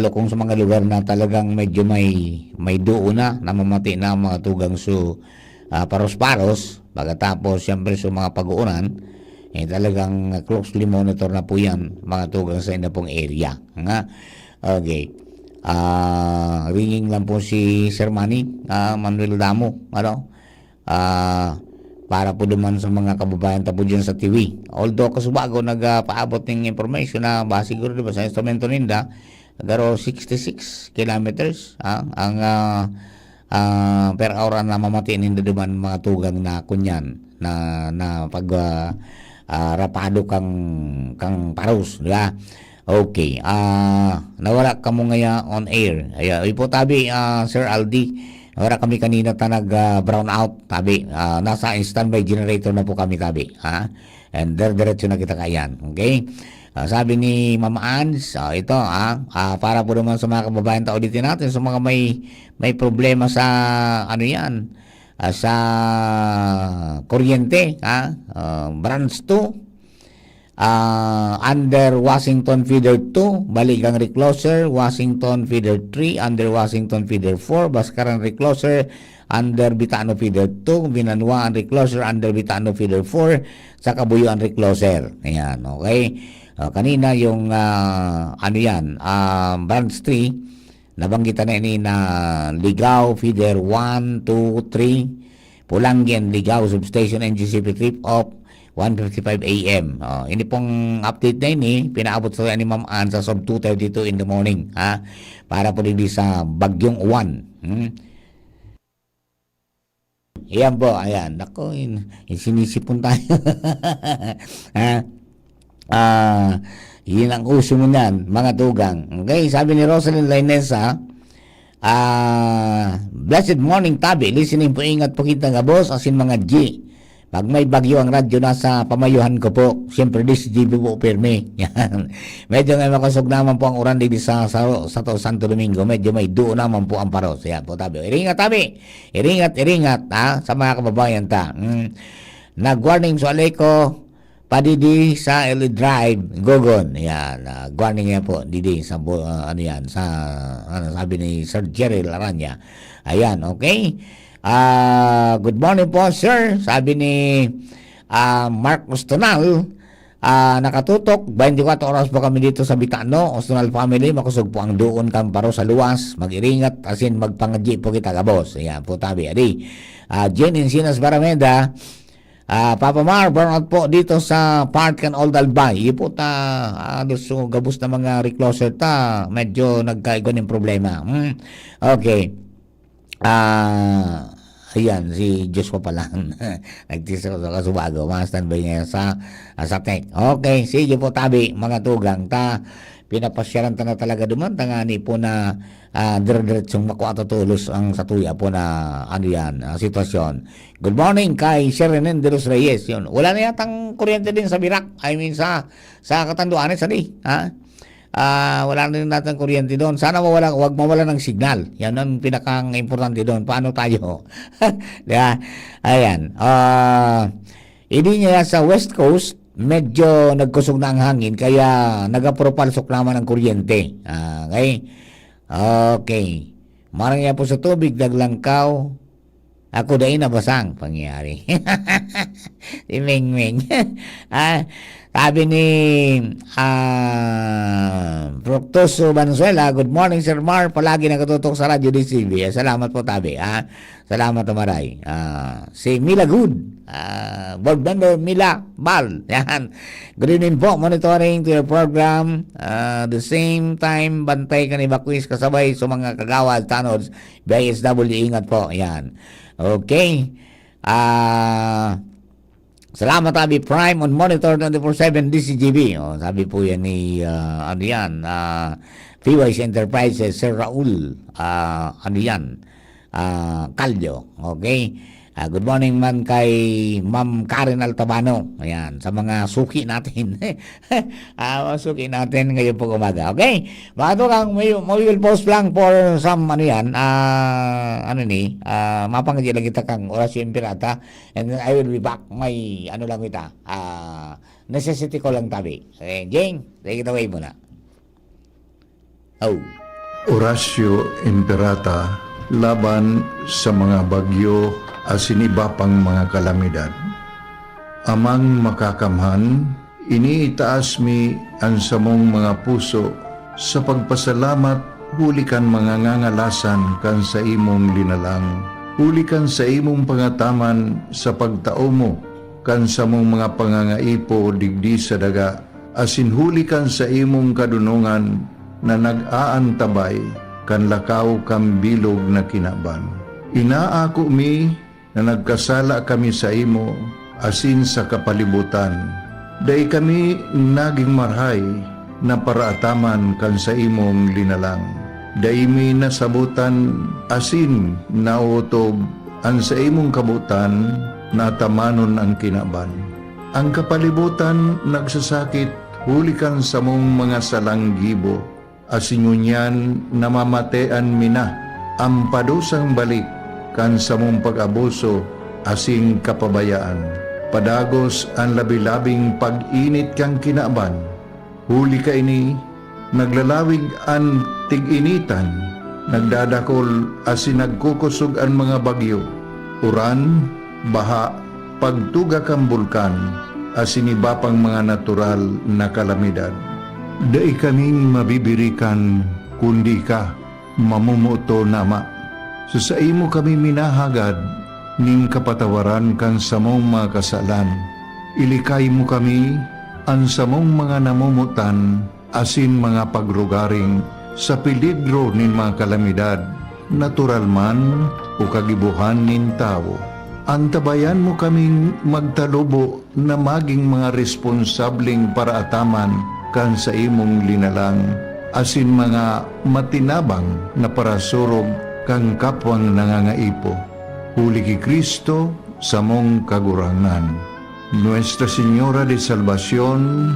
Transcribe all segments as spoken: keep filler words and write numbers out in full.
Kung sa mga lugar na talagang medyo may, may duo na, namamati na ang mga tugang su, ah, paros-paros, pagkatapos, siyempre, sa mga pag-uuran, eh, talagang closely monitor na po yan, mga tugang sa inyo pong area. Nga, okay. Ah, ringing lang po si Sir Manny, ah, Manuel Damo, ano? Ah, para po duman sa mga kababayan ta po dyan sa T V. Although, kasubago, nagpaabot ning information na ba siguro, di ba, sa instrumento ninda, garo sixty-six kilometers, ah, ang, ah, ah, per hour ang namamati ninda duman mga tugang na kunyan, na, na pag, ah, ah, rapado kang, kang paros, di ba? Okay, ah, nawala kamo ngaya on air. Ay, ay po, tabi, ah, Sir Aldi. Nawala kami kanina ta nag, ah, brown out, tabi. Ah, nasa standby generator na po kami, tabi, ha? And dire-diretso na kita kaiyan, okay? Ah, sabi ni Ma'am Ans, ah, ito, ah, ah, para po naman sa mga kababayan tao dito natin, sa mga may, may problema sa, ano yan, ah, sa kuryente, ha? Ah, branch two, ah, under Washington Feeder two, Baligang Recloser, Washington Feeder three, under Washington Feeder four, Bascaran Recloser, under Bitano Feeder two, Binanwaan Recloser, under Bitano Feeder four, sa Kabuyoan Recloser. Ayan, okay? Ah, kanina yung, ah, ano yan, ah, branch three, nabanggitan na ini na Ligao, Feeder one, two, three, Pulanggi and Ligao Substation, N G C P trip of one fifty-five A M. Oh, ini pong update na ini, pinaabot sa ni Ma'am Ann sa sub two thirty-two in the morning, ha? Para po din sa Bagyong Uwan. Hmm? Ayan po, ayan. Naku, in, in sinisipon tayo. Ha? Ah, yun ang uso mo niyan, mga tugang. Okay, sabi ni Rosalyn Lainesa, ah, "Blessed morning, tabi. Listening po, ingat po kita, gabos, asin mga G. Pag may bagyo ang radyo, nasa pamayuhan ko po. Siyempre, D C G B po, pirmi." Yan. Medyo nga makasog naman po ang uran digdi sa, sa, sa to, Santo Domingo. Medyo may duo naman po ang paros. Yan po, tabi. Iringat, tabi. Iringat, iringat, ha, sa mga kababayan ta. Mm. Nag-warning so Aleco, padidi sa L A Drive, Gogon. Yan, ah, warning yan po, didi sa, bu- ah, ano yan, sa, ano, sabi ni Sir Jerry Laranya. Ayan, okay? Ah, good morning po, sir. Sabi ni, ah, Marcos Tonal, ah, nakatutok, twenty-four oras po kami dito sa Bitano, Ostonal family, makusog po ang duon kan paro sa luwas, mag-iringat, asin magpangadyi po kita, gabos. Ayan po, tabi, adi. Ah, Jane Encinas Barameda, ah, Papa Mar, burnout po dito sa part kan Old Albay. Iyo po ta, ah, gusto, gabos na mga recloser ta, medyo nagkaigwa ng problema. Hmm. Okay. Ah, ayan, si Joshua pala. Nagtiso sa Kasubago. Mga standby ngayon sa, ah, sa tech. Okay, sige po, tabi, mga tugang. Ta, pinapasyaran ta na talaga duman. Tangani po na, ah, dire-diretsong makwa ta tolos ang satuya po na, ano yan, ah, sitwasyon. Good morning kay Sir Renen de los Reyes. Yun. Wala na yatang kuryente din sa Birak. I mean, sa, sa Catanduanes, ano eh? Ha? Ah, wala na rin natin kuryente doon. Sana mawala, wag mawala ng signal. Yan ang pinakang importante doon. Paano tayo? Di ba? Ayan. Ah, ini niya sa West Coast, medyo nagkusog na ang hangin, kaya nagapropalsok naman ang kuryente. Ah, okay. Okay. Marang yan po sa tubig, naglangkaw. Ako dai nabasang pangyayari. Si Mingming. Ah, sabi ni, ah, Fructuoso Valenzuela, "Good morning, Sir Mar. Palagi nakatutok sa Radyo D C B." Ah, salamat po, tabi, ah. Salamat, Amaray. Ah, si Mila Good, ah, board member Mila Bal. Yan. "Good evening po. Monitoring to your program. Ah, the same time, bantay kan evacuees kasabay sa mga kagawad, tanod, B I S W, ingat po." Yan. Okay. Ah, salamat, Abi Prime, on monitor twenty-four seven, D C G B. Oh, sabi po yan ni, ah, ano yan, ah, P Y C Enterprises, Sir Raul, ah, ano yan, ah, Caldo. Okay? Ah, good morning man kay Ma'am Karen Altabano. Ayan, sa mga suki natin. Ah, mga suki natin ngayon pong umaga. Okay? Mga tugang, we, we will pause lang for some, ano yan, ah, ano ni, ah, mapangadya lang kita kan orasyon pirata, and then I will be back. May, ano lang kita, ah, necessity ko lang, tabi. Eh, Jing, take it away muna. Oh. Oratio Imperata laban sa mga bagyo asin iba pang mga kalamidad. Amang Makakamhan, iniitaas mi an samong mga puso sa pagpasalamat huli kan mga ngangalasan kan saimong linalang, huli kan saimong pangataman sa pagtao mo kan samong mga pangangaipo digdi sa daga, asin huli kan saimong kadonongan na nag-aantabay kan lakaw kan bilog na kinaban. Inaako mi na nagkasala kami saimo asin sa kapalibutan. Dai kami nagin marahay na paraataman kan saimong linalang. Dai mi nasabotan asin naotob an saimong kabotan na atamanon an kinaban. An kapalibutan nagsasakit huli kan samong mga salang gibo, asin ngunyan namamatean mi na an padusang balik kan samong pag-abuso asin kapabayaan. Padagos an labi-labing pag-init kan kinaban. Huli kaini, naglalawig an tig-initan, nagdadakol asin nagkukosog an mga bagyo, uran, baha, pagtuga kan bulkan, asin iba pang mga natural na kalamidad. Dai kaming mabibirikan kundi ika, mamomoton na Ama. Sa saimo kami minahagad nin kapatawaran kan samong mga kasalan. Ilikay mo kami, an samong mga namomotan, asin mga pagrugaring sa peligro nin mga kalamidad, natural man o kagibohan nin tawo. Antabayan mo kaming magtalubo na magin mga responsableng paraataman kan saimong linalang, asin mga matinabang na parasurog kan kapwang nangangaipo. Huli ki Cristo, samong Kagurangnan. Nuestra Señora de Salvacion,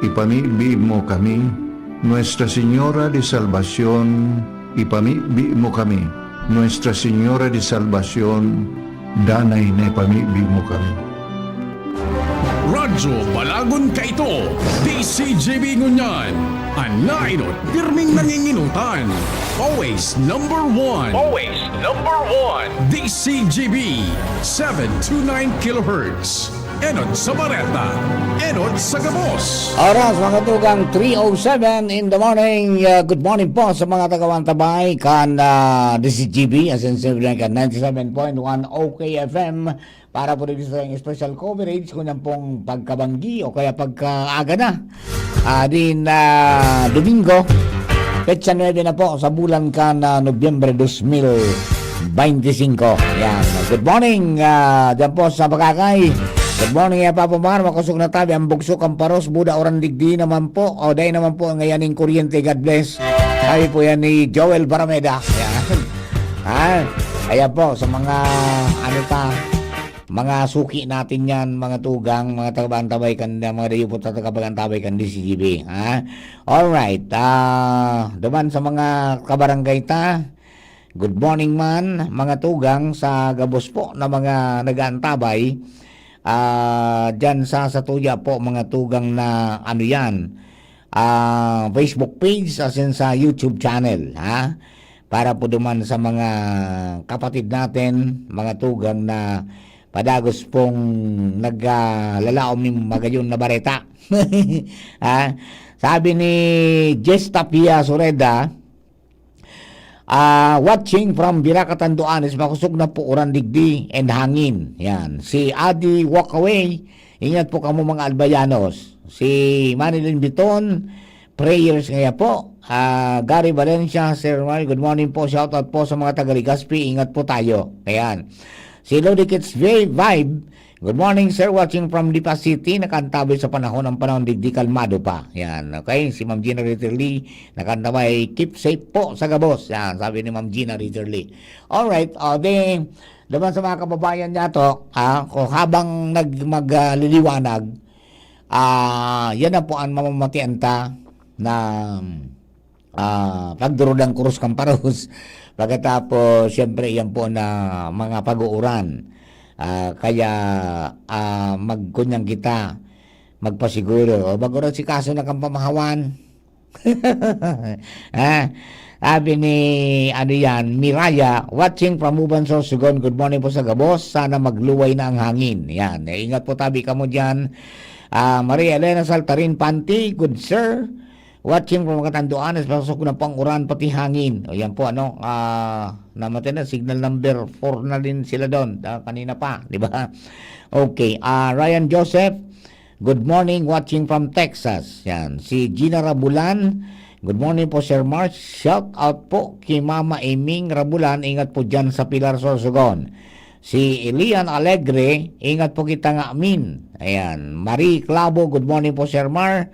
ipamibi mo kami. Nuestra Señora de Salvacion, ipamibi mo kami. Nuestra Señora de Salvacion, danay na ipamibi mo kami. Radyo Balagon Kaito, D C G B ngunyan, an nainot pirming nanginginutan. Always number one. Always number one. D C G B, seven two nine kilohertz. Enot sa Bareta, enot sa gabos. Oras, mga tugang, three oh seven in the morning. Uh, good morning po sa mga taga-Antabay kan uh, D C G B, asin siyempre kan ninety-seven point one O K F M. Para po dito sa special coverage, kung yan pong pagkabanggi o kaya pagkaaga na. Uh, din uh, Domingo, petsa nuebe na po sa bulan kan uh, Nobyembre dos mil baynte singko. Yan. Good morning, uh, dyan po sa Bagakay. Good morning, ya Papa Mar. Makosog na tabi ang bugso kan paros. Buda oran digdi naman po. O, dai naman po ngayon yung kuryente. God bless. Sabi po yan ni Joel Barameda. Yan. Ha? Ayan po, sa mga, ano pa, mga suki natin yan, mga tugang, mga taga-Antabay kan, mga dayo po taga-Antabay kan D C G B. Ha? Alright. Ah, duman sa mga kabarangay ta, good morning man, mga tugang sa gabos po na mga nag-aantabay. Ah, dyan sa satuya po, mga tugang na ano yan, ah, Facebook page, asin sa YouTube channel, ha? Para po duman sa mga kapatid natin, mga tugang na padagos pong naglalaom nin magayon na bareta. Ha? Sabi ni Jess Tapia Sureda, ah, watching from Viraca, Tanduanes, makosog na po uran digdi and hangin. Yan. Si Adi Walkaway, ingat po kamo mga Albayanos. Si Manilyn Biton, prayers ngaya po. Ah, Gary Valencia, Sir Roy, good morning po. Shout out po sa mga taga Legazpi. Ingat po tayo. Ayan. Si Lodi Kids Vibe, good morning, sir. Watching from Lipa City. Nakaantabay sa panahon. Ang panahon digdi kalmado pa. Yan. Okay. Si Ma'am Gina Ritterly, nakaantabay. Keep safe po sa gabos. Yan. Sabi ni Ma'am Gina Ritterly. Alright. O, di, naman sa mga kababayan niya to, ah, kung habang nag, mag, ah, liliwanag, ah, yan na po ang mamamatian ta na ah, pagdurog ang krus kan paros. Pagkatapos, siyempre, iyan po na mga pag-uuran. Ah, kaya, ah, magkunyang kita, magpasiguro. O, bago rin si kaso na kang pamahawan. Ha? Sabi ni, ano yan, Miraya, watching from Uban, Sorsogon. Good morning po sa gabos. Sana magluway na ang hangin. Yan. Eh, ingat po tabi kamo dyan. Ah, Maria Elena Saltarin Panti, good sir. Watching from Catanduanes, pasok na po ang uran, pati hangin. O yan po, ano, ah, namatay na, signal number four na din sila doon. Ah, kanina pa, di ba? Okay, ah, Ryan Joseph, good morning, watching from Texas. Yan, si Gina Rabulan, good morning po, Sir Mark. Shout out po kay Mama Eming Rabulan, ingat po dyan sa Pilar, Sorsogon. Si Elian Alegre, ingat po kita nga amin. Ayan, Marie Clavo, good morning po, Sir Mar.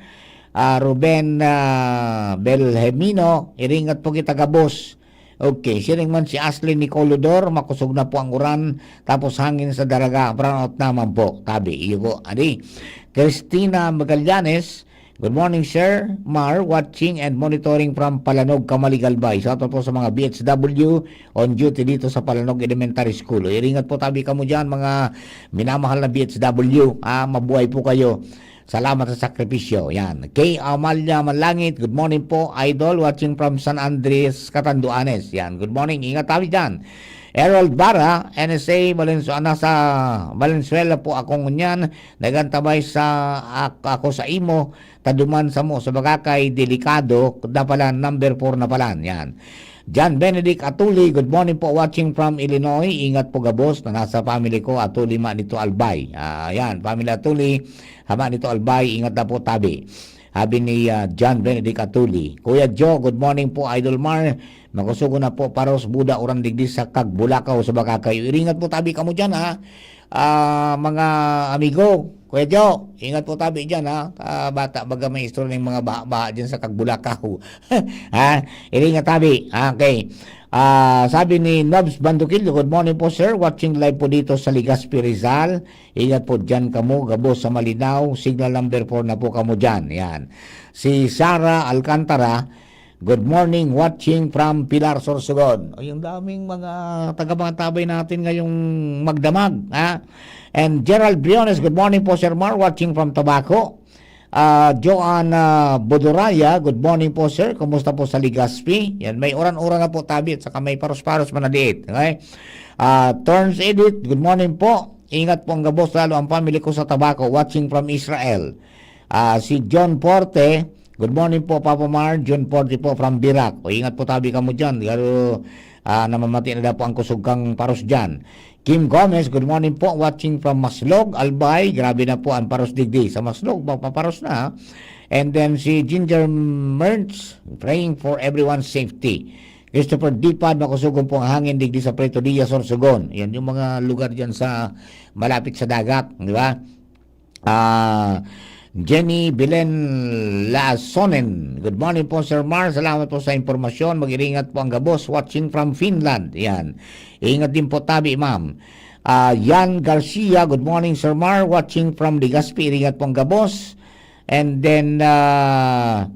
Ah, Ruben, ah, Belhemino, iringat po kita gabos. Okay, siring man si Ashley Nicolodor, makosog na po ang uran, tapos hangin sa daraga, brown out naman po, tabi, iyo po, adi. Christina Magallanes, good morning, Sir Mar, watching and monitoring from Palanog, Camalig, Albay. Shout out po sa mga B H W on duty dito sa Palanog Elementary School. Iringat po tabi kamo dyan, mga minamahal na B H W. Ah, mabuhay po kayo. Salamat sa sakripisyo. Yan. Kay Amalia Manlangit, good morning po, Idol, watching from San Andres, Catanduanes. Yan. Good morning. Ingat tabi dyan. Errol Barra, N S A, Valenzuela, nasa Valenzuela po ako ngunyan. Nagantabay sa ak-, ako sa imo, taduman samo sa bagakay, delikado, na pala, number four na pala. Yan. John Benedict Atuli, good morning po, watching from Illinois. Ingat po gabos na nasa family ko, Atuli ma nito Albay. Ah, yan, family Atuli, hama nito Albay, ingat na po tabi. Habi ni, ah, John Benedict Atuli. Kuya Joe, good morning po, Idol Mar. Makusugo na po, paros buda, uran digdi sa Kagbulakaw sa Bagakay. Iringat po tabi kamo dyan, ha. Ah, mga amigo, Kuya Joe, ingat po tabi dyan, ha. Ah, bata, baga may istorya ng mga baha-baha dyan sa Kagbulakaw. Ha? Iringat tabi. Okay. Ah, sabi ni Nobs Bandukillo, good morning po, sir. Watching live po dito sa Legazpi, Rizal. Ingat po dyan kamo, gabos sa Malinao. Signal number four na po kamo dyan. Yan. Si Sarah Alcantara, good morning, watching from Pilar, Sorsogon. Ay, ang daming mga taga-Mangantabay natin ngayong magdamag, ha? And Gerald Briones, good morning po, Sir Mar, watching from Tabaco. Ah, Joan, ah, Bodoraya, good morning po, sir. Kumusta po sa Legazpi? Yan, may uran-uran na po tabi at saka may paros-paros manaliit. Okay? Ah, Turns Edit, good morning po. Ingat po ang gabos, lalo ang family ko sa Tabaco, watching from Israel. Ah, si John Porte, good morning po, Papa Mar. John Porte po from Virac. O, ingat po tabi kamo dyan. Garo, ah, namamati na daw po ang kusog kang paros dyan. Kim Gomez, good morning po. Watching from Maslog, Albay. Grabe na po ang paros digdi. Sa Maslog, mapaparos na, ha? And then si Ginger Mertz, praying for everyone's safety. Christopher Dipad, makusugon po ang hangin digdi sa Preto Diaz, Sorsogon. Yan yung mga lugar dyan sa malapit sa dagat, di ba? Ah, Jenny Belen Lasonen. Good morning po, Sir Mar. Salamat po sa impormasyon. Mag-iringat po ang gabos. Watching from Finland. Yan. Ingat din po tabi, ma'am. Ah, Yan Garcia. Good morning, Sir Mar. Watching from Legazpi. Iringat po ang gabos. And then, ah,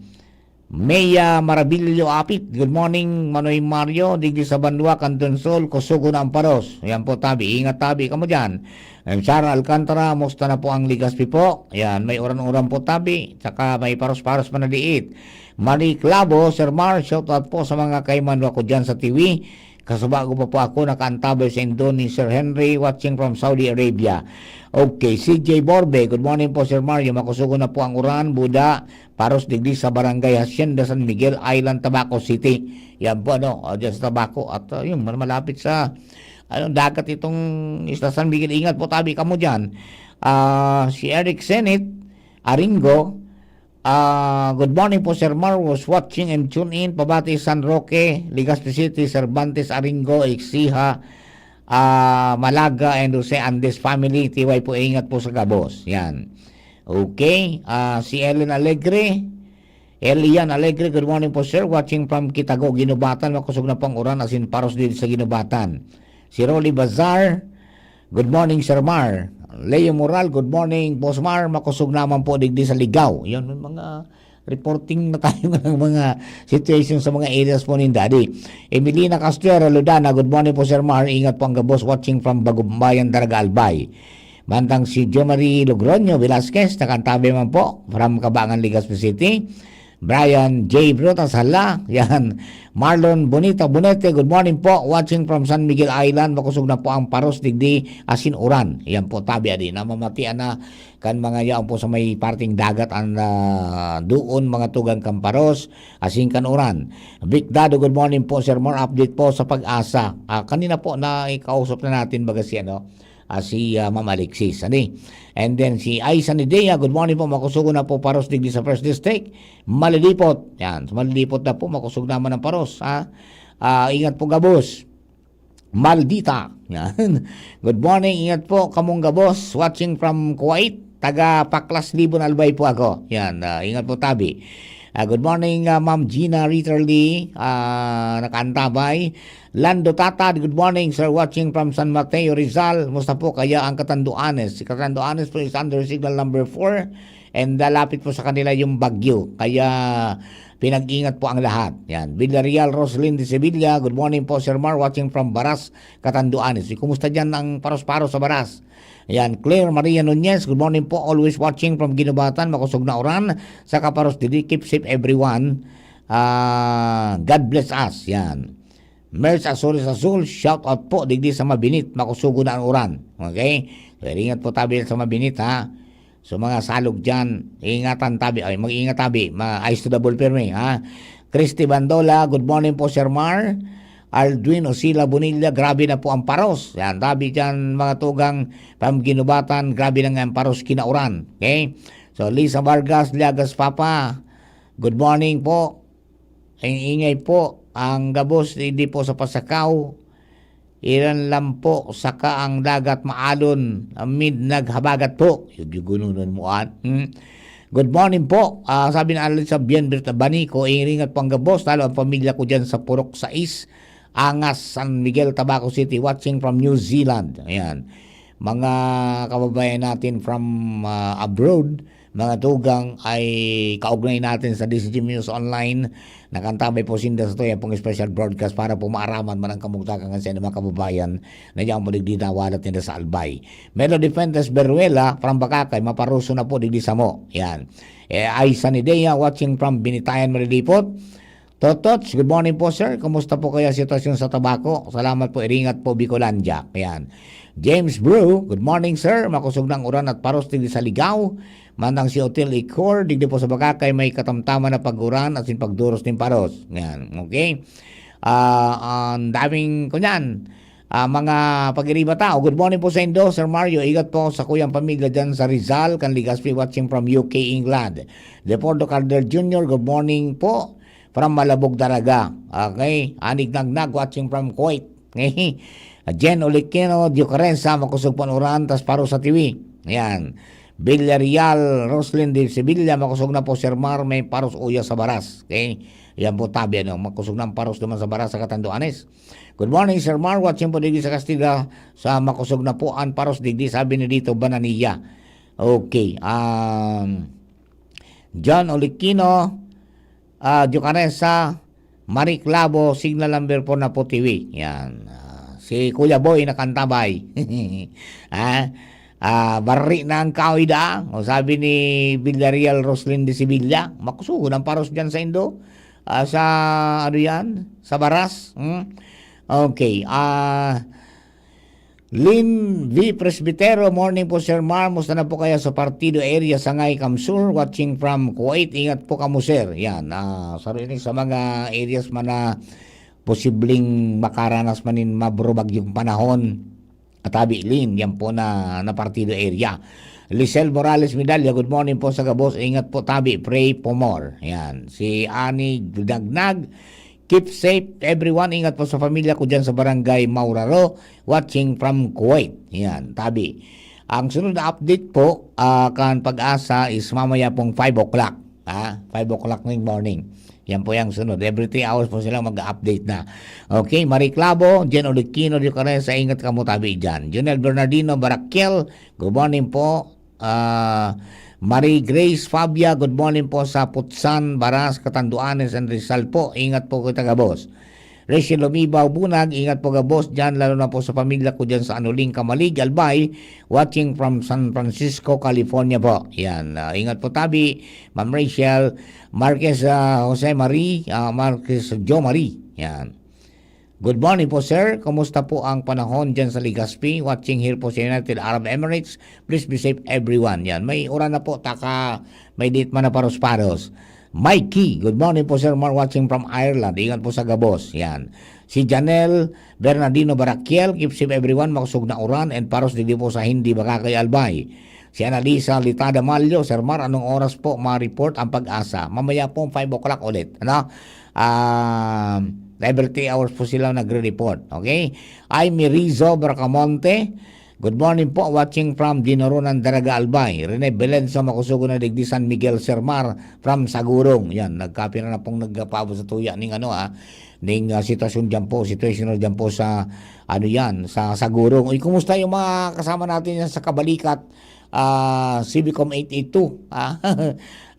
Mea Marabillo Apit. Good morning, Manoy Mario. Digdi sa Banwa, Canton Sul, kusugo na ang paros. Yan po, tabi. Ingat tabi kamo dyan. And Sarah Alcantara, musta na po ang Legazpi po? Yan, may uran-uran po tabi. Tsaka may paros-paros manaliit. Marie Clavo, Sir Mar, shout out po sa mga kaimanwa ko dyan sa Tiwi. Kasubago pa po ako, nakaantabay sa indo ni Sir Henry, watching from Saudi Arabia. Okay, C J Borbe, good morning po, Sir Mario. Makusugo na po ang uran, buda, paros digdi sa Barangay Hacienda San Miguel Island, Tabaco City. Yan po, ano, o, dyan sa Tabaco. At, uh, yun, mal-, malapit sa, ano, dagat itong Isla San Miguel. Ingat po, tabi kamo dyan. Ah, si Eric Senit, Aringo, ah, good morning po, Sir Mar. Was watching and tune in. Pabati, San Roque, Legazpi City, Cervantes, Aringo, Ecija, ah, Malaga, and Jose Andes family. T Y po, ingat po sa gabos. Yan. Okay. Ah, si Ellen Alegre. Elian Alegre, good morning po, sir. Watching from Kitago, Guinobatan. Makusog na pong uran, asin paros din sa Guinobatan. Si Rolly Bazar, good morning, Sir Mar. Leo Moral, good morning, Boss Mar. Makusog naman po digdi sa Ligao. Yan, may mga reporting na tayo ng mga situation sa mga areas po ninda. Di, Emilina Castuero, Ludana, good morning po, Sir Mar. Ingat po ang gabos, watching from Bagumbayan, Daraga, Albay. Mantang si Jo Marie Logroño Velasquez, nakantabi man po from Cabangan, Legazpi City. Brian J Brutas, hala. Yan. Marlon Bonita Bonete, good morning po. Watching from San Miguel Island. Makosog na po ang paros digdi asin uran. Yan po, tabi adi. Namamatian na kan mga yaon po sa may parting dagat ang, ah, doon mga tugang kan paros asin kan uran. Vic Dado, good morning po, Sir Mar. Update po sa Pag-asa. Ah, kanina po na ikausap na natin baga si ano, ah, si, ah, Ma'am Alexis, ani? And then si Aiza Nidea, good morning po, makusugo na po paros digdi sa First District. Malilipot. Yan, sa Malilipot na po, makusog naman ang paros, ha? Ah, ingat po gabos. Maldita. Yan. Good morning, ingat po, kamong gabos. Watching from Kuwait, taga Paklas Libon, Albay po ako. Yan, ah, ingat po tabi. Ah, good morning, ah, Ma'am Gina Ritterly, ah, nakaantabay. Lando Tatad, good morning, sir, watching from San Mateo, Rizal. Musta po kaya ang Catanduanes? Si Catanduanes po is under signal number four, and, ah, lapit po sa kanila yung bagyo. Kaya pinag-ingat po ang lahat. Yan. Villarreal, Roslyn de Sevilla, good morning po, Sir Mar, watching from Baras, Catanduanes. Kumusta dyan ang paros-paros sa Baras? Yan, Claire Maria Nunez, good morning po. Always watching from Ginubatan, makosog na uran. Sa kaparos dili, keep safe everyone. Ah, God bless us. Yan. Merch Azul is Azul, shout out po digdi sa Mabinit, makusugo na ang uran. Okay? So, ingat po tabi sa Mabinit, ha. So, mga salog dyan, ingatan tabi. Ay, mag-ingat tabi. Ma ice to the ball pirmi, ha. Christy Bandola, good morning po, Sir Mar. Aldwin Osila Bonilla, grabe na po ang paros. Yan, tabi dyan, mga tugang, pamginubatan, grabe na nga ang paros kinauran. Okay? So, Lisa Vargas, Liagas Papa, good morning po. Ang ingay po, ang gabos, hindi po sa Pasakaw. Iran lang po, saka ang dagat maalon, amid naghabagat po. Yugyugununon mo, an. Hmm. Good morning po. Ah, sabi ni Alisa Bien Berta Banico, "Iringat po ang gabos, lalo ang pamilya ko dyan sa Purok sais, Angas, San Miguel, Tabaco City, watching from New Zealand." Ayan. Mga kababayan natin from, ah, abroad, mga tugang, ay kaugnay natin sa D C G News Online. Nakantabay po sinda sa tuya pong special broadcast para po maaraman man ang kamugtakan kan sa mga kababayan na dyan po digdi nawalat nila sa Albay. Melody Fuentes Beruela, from Bacacay, maparoso na po digdi samo. Yan. Eh, Aiza Nidea, watching from Binitayan, Malilipot. Totots, good morning po, sir. Kumusta po kaya sitwasyon sa Tabaco? Salamat po, iringat po, Bicolandia. Ayan. James Brew, good morning, sir. Makusog ng uran at paros digdi sa Ligao. Mantang si Otil Icor, digdi po sa Bacacay, may katamtaman na pag-uran at sin pagduros nin paros. Ayan, okay. Ah, ang daming, kunyan, ah, mga pag-iriba tao. Good morning po sa indo, Sir Mario. Ingat po sa kuyang pamilya dyan sa Rizal, kan Legazpi, watching from U K, England. Leopoldo Calder Junior, good morning po. From Malabog, Daraga. Okay. Anig Nagnag, watching from Kuwait. Jen Olikino, Diocrensa, makusog panuran, tas paros sa Tiwi. Ayan. Villarreal, Roslyn de Sevilla, makusog na po, Sir Mar, may paros uya sa Baras. Okay? Yan po, tabi, ano, makusog na ang paros naman sa Baras, sa Catanduanes. Good morning, Sir Mar, watching po digdi sa Castilla, sa makusog na po ang paros digdi, sabi ni dito, Bananiya. Okay, um, John Olikino, ah, Diocrensa, Marie Clavo, signal number four na po, Tiwi. Yan. Ah, si Kuya Boy nakantabay. Ah, ah, bari na ang kahoy da. O, sabi ni Villarreal Roslyn de Sevilla, makusugon ang paros dyan sa indo. Ah, sa, ano yan? Sa Baras. Hmm? Okay. Ah, Lin V Presbitero, morning po, Sir Mar. Musta na po kaya sa Partido Area, Sangay, Kamsur? Watching from Kuwait. Ingat po kamo, sir. Yan. Ah, sa rinig sa mga areas man na posibleng makaranas man nin mabro bagyong panahon, Atabi Lin, yan po na, na Partido Area. Lisel Morales Medalla, good morning po sa gabos. Ingat po, tabi. Pray po more. Yan. Si Ani Dagnag, keep safe, everyone. Ingat po sa pamilya ko dyan sa Barangay Mauraro. Watching from Kuwait. Yan, tabi. Ang sunod na update po, ah, kan Pag-asa is mamaya pong five o'clock. Ha? Five o'clock na yung morning. Yan po yung sunod. Every three hours po silang mag-update na. Okay, Marie Clavo, Jen Olikino, Diocrensa, ingat kamo tabi dyan. Junel Bernardino, Barakiel, good morning po. Ah, Marie Grace Fabia, good morning po sa Putsan, Baras, Catanduanes, and Rizal po. Ingat po kita, gabos. Rachel Lumibaw Bunag, ingat po gabos dyan, lalo na po sa pamilya ko dyan sa Anuling, Camalig, Albay, watching from San Francisco, California po. Yan, ah, ingat po tabi, Ma'am Rachel, Marquez, ah, Jose Marie, ah, Marquez Jo Marie. Yan. Good morning po, sir. Kumusta po ang panahon dyan sa Legazpi? Watching here po sa United Arab Emirates. Please be safe, everyone. Yan. May uran na po, taka, may dit man na paros-paros. Mikey, good morning po, Sir Mar, watching from Ireland. Ingat po sa gabos. Yan. Si Janelle Bernardino Barakiel, keep safe everyone, makusog na uran and paros digdi po sa Hindi Bakakay, Albay. Si Annalisa Litada Malyo, Sir Mar, anong oras po ma-report ang Pag-asa? Mamaya po, five o'clock ulit. Ano? Ah, every three hours po sila nagre-report. Okay? Ay, Mirizo Bracamonte, good morning po, watching from Dinarunan, Daraga, Albay. Rene Belenso, makusog na digdi San Miguel, Sir Mar, from Sagurong. Yan, nagkapira na pong nagpaabot sa tuya ning ano, ah, ning, ah, sitwasyon dyan po, situational dyan po sa, ano yan, sa Sagurong. Uy, kumusta yung mga kasama natin yan sa Kabalikat? Ah, Civicom eight eight two, ah,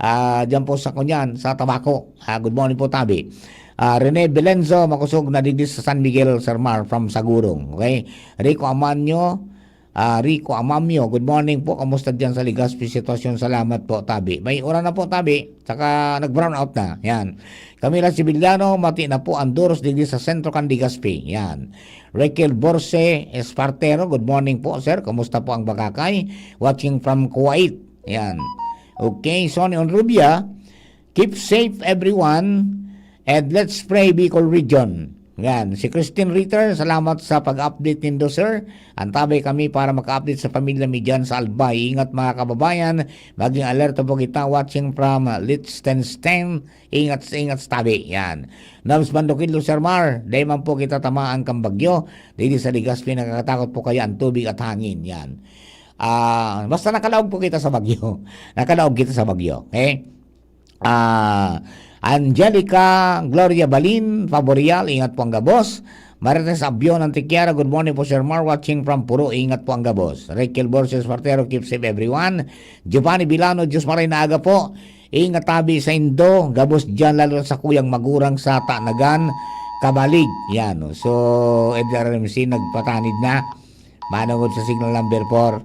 ah, dyan po sa kunyan, sa Tabaco. Ah, good morning po, tabi. Ah, Rene Belenzo, makusog na digdi sa San Miguel, Sir Mar, from Sagurong. Okay? Rico Amanyo, ah, Rico Amamio, good morning po. Kamusta dyan sa Legazpi sitwasyon? Salamat po, tabi. May uran na po, tabi. Saka nag-brown out na. Yan. Camila Sibiliano, mati na po ang duros digdi sa sentro kan Legazpi. Yan. Raquel Borse Espartero, good morning po, sir. Kumusta po ang Bagakay? Watching from Kuwait. Yan. Okay, Sonny Onrubia, keep safe everyone and let's pray Bicol Region. Yan. Si Christine Ritter, salamat sa pag-update nindo, sir. Antabay kami para maka-update sa pamilya mi dyan sa Albay. Ingat, mga kababayan. Maging alerto po kita, watching from, uh, Liechtenstein. Ingat, ingat sa tabi. Yan. Nabs Bandokil, Sir Mar, dai man po kita tamaan kan bagyo. Dili sa Legazpi, nakakatakot po kaya ang tubig at hangin. Yan. Ah, basta nakalaog po kita sa bagyo. Nakalaog kita sa bagyo. Okay? Ah, Angelica Gloria Balin, Faborial, ingat po ang gabos. Marites Abion Antiquiara, good morning po, Sir Mar, watching from Puro, ingat po ang gabos. Raquel Borges Martero, keep safe everyone. Giovanni Bilano, Diyos maray na aga po. Ingat tabi sa indo, gabos dyan, lalo sa kuyang magurang sa Tanagan, Kabalig. Yan, oh. So, Edgar M C nagpatanid na. Manungod sa signal number four.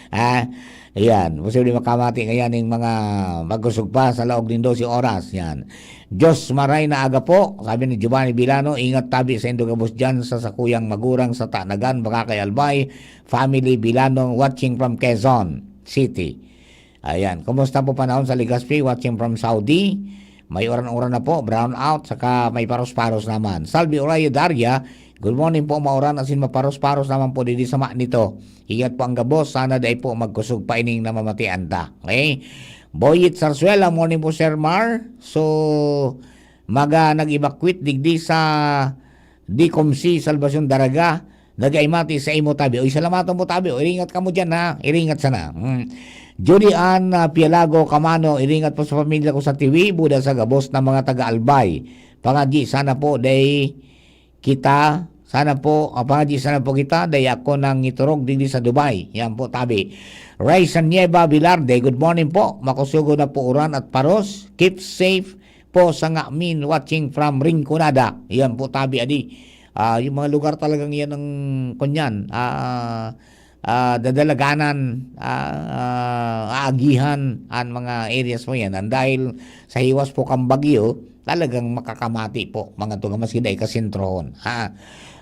Ah, ayan. Posible makamati ngayon yung mga magkusog pa sa laog nin dose oras. Yan. Diyos maray na aga po, sabi ni Giovanni Bilano, ingat tabi sa indo gabos dyan sa sakuyang magurang sa Tanagan, Boracay, Albay, family Bilano, watching from Quezon City. Ayan. Kumusta po panahon sa Legazpi? Watching from Saudi. May uran-uran na po, brown out, saka may paros-paros naman. Salvi Orayo Daria, good morning po, mauran asin maparos-paros naman po didi sa Manito. Ingat po ang gabos, sana dai po magkusog pa ining namamatian ta. Okay? Boyet Sarsuela, morning po, Sir Mar. So, maga nag-evacuate digdi sa Dicomsi, Salvacion Daraga. Nagaimati sa imo tabi. Oy, salamaton mo tabi. O, iringat kamo dyan, ha? Iringat sana. Hmm. Judy Ann, ah, Pialago, Kamano, iringat po sa pamilya ko sa Tiwi, buda sa gabos na mga taga-Albay. Pangadyi sana po, day kita, sana po, ah, pangadyi sana po kita, day ako nang iturog digdi sa Dubai. Yan po, tabi. Ray Sanieva Velarde, good morning po. Makusugo na po uran at paros. Keep safe po sa ngamin, watching from Rinconada. Yan po, tabi, adi. Ah, yung mga lugar talagang yan ang, kunyan, ah, ah, dadalaganan, ah, aagihan an mga areas mo yan. Ang dahil sa hiwas po kang bagyo, talagang makakamati po, mga tuga, maski dai kasentrohon. Ha?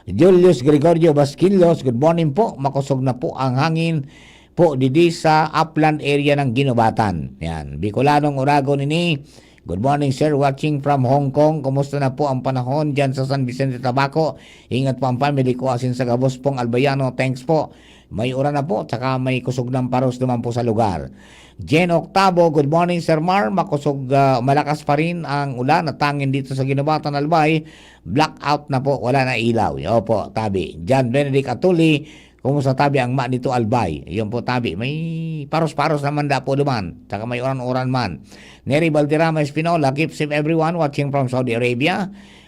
Julius Gregorio Basquillos, good morning po. Makosog na po ang hangin po didi sa upland area ng Guinobatan. Yan. Bicolanong Uragon ini. Good morning, sir. Watching from Hong Kong. Kumusta na po ang panahon dyan sa San Vicente, Tabaco? Ingat po ang family ko, asin sa gabos pong Albayano. Thanks po. May uran na po, tsaka may kusog ng paros naman po sa lugar. Jen Octavo, good morning, Sir Mar. Makusog, ah, malakas pa rin ang ulan at hangin dito sa Guinobatan, Albay. Blackout na po, wala na ilaw. Opo, tabi. John Benedict Atuli, kumusta tabi ang Manito, Albay? Yun po, tabi. May paros-paros naman da po duman. Tsaka may uran-uran man. Neri Valderrama Espinola, keep safe everyone watching from Saudi Arabia.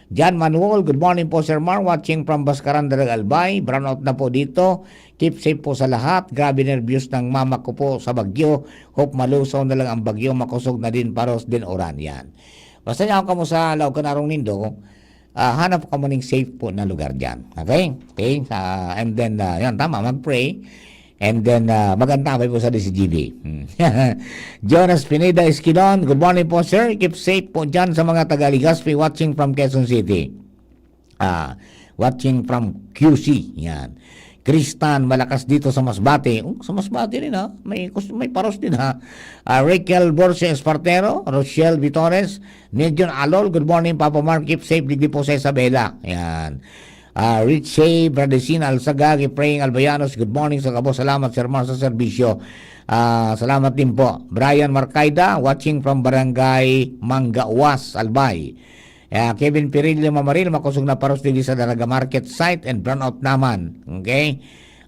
John Manuel, good morning po, Sir Mar, watching from Bascaran, Daraga, Albay. Brownout na po dito. Keep safe po sa lahat. Grabe, nervyos ng mama ko po sa bagyo. Hope malusaw na lang ang bagyo, makosog na din, paros din uran. Yan. Basta niya ako kamo sa laog kan arong nindo, Ah, hanap ka muning safe po na lugar diyan. Okay? Okay? Ah, and then, ah, yan, tama, mag-pray. And then, ah, mag-antabay po sa D C G B. Hmm. Jonas Pineda Esquilon, good morning po, sir. Keep safe po dyan sa mga taga Legazpi watching from Quezon City. Ah, watching from Q C. Yan. Kristan, malakas dito sa Masbate. Oh, sa Masbate rin, ha? May kus-, may paros din, ha? Ah, Raquel Borges Espartero, Rochelle Vitores, Nejon Alol, good morning, Papa Mark. Keep safe digdi po sa Isabela. Yan. Ah, Richie Bradesina Alsaga, Praying Albayanos, good morning sa gabos. Salamat, Sir Mar, sa serbisyo. Ah, salamat din po. Brian Marcaida, watching from Barangay Manggauas, Albay. Ah, Kevin Pirillo Mamaril, makosog na paros digdi sa Daraga Market site and brownout naman. Okay?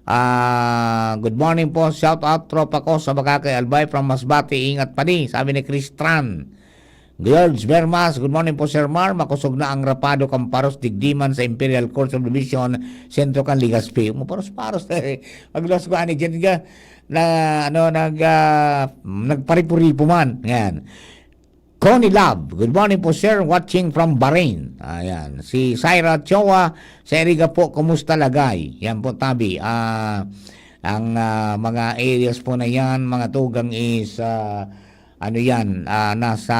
Ah, good morning po. Shout out, tropa ko sa Bakakay Albay from Masbate. Ingat pa di, sabi ni Chris Tran. George Bermas, good morning po, Sir Mar. Makosog na ang rapado kan paros digdi man sa Imperial Court Subdivision, sentro kan Legazpi. Maparos-paros. Pagluwas ko, ani, dyan ka, na, ano, nag, ah, nagparipo-ripo man. Yan. Connie Love, good morning po, sir. Watching from Bahrain. Ayan. Si Syra Choa, sa Iriga po, kumusta lagay? Yan po, tabi. Ah, ang, ah, mga areas po na yan, mga tugang is, ah, ano yan, ah, nasa,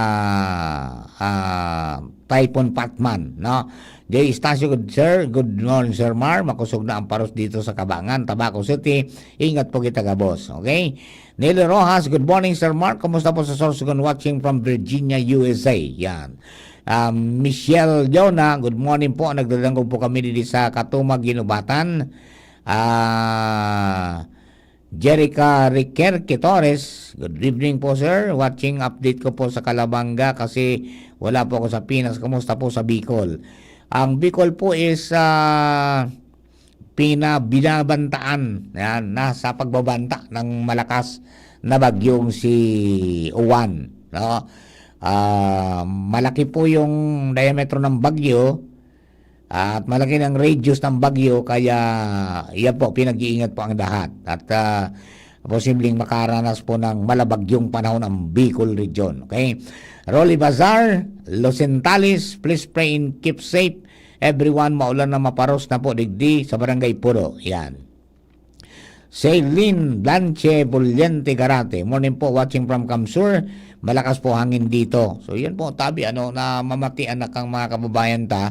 ah, Typhoon Patman, no? Jay Estacio, good sir. Good morning, Sir Mar. Makosog na ang paros dito sa Kabangan, Tabaco City. Ingat po kita, gabos. Okay? Nelly Rojas, good morning, Sir Mark. Kumusta po sa Sorsogon? Watching from Virginia, U S A. Yan. Ah, Michelle Jonah, good morning po. Nagdadangog po kami dito sa Katumag, Ginubatan. Ah, Jerica Riquerque Torres, good evening po, sir. Watching, update ko po sa Calabanga kasi wala po ako sa Pinas. Kumusta po sa Bicol? Ang Bicol po is, ah, pina-, binabantaan, yan, nasa pagbabanta ng malakas na bagyong si Juan, no? Ah, malaki po yung diametro ng bagyo at malaki ang radius ng bagyo, kaya yan po, pinag-iingat po ang lahat. At, ah, posibleng makaranas po ng malabagyong panahon ang Bicol Region. Okay? Rolly Bazar, Los Centales, please pray and keep safe. Everyone, maulan na, maparos na po digdi sa Barangay Puro. Yan. Celine Blanche Bullente Garate. Morning po, watching from Kamsur. Malakas po hangin dito. So, yun po, tabi, ano, namamatian na kang mga kababayan ta.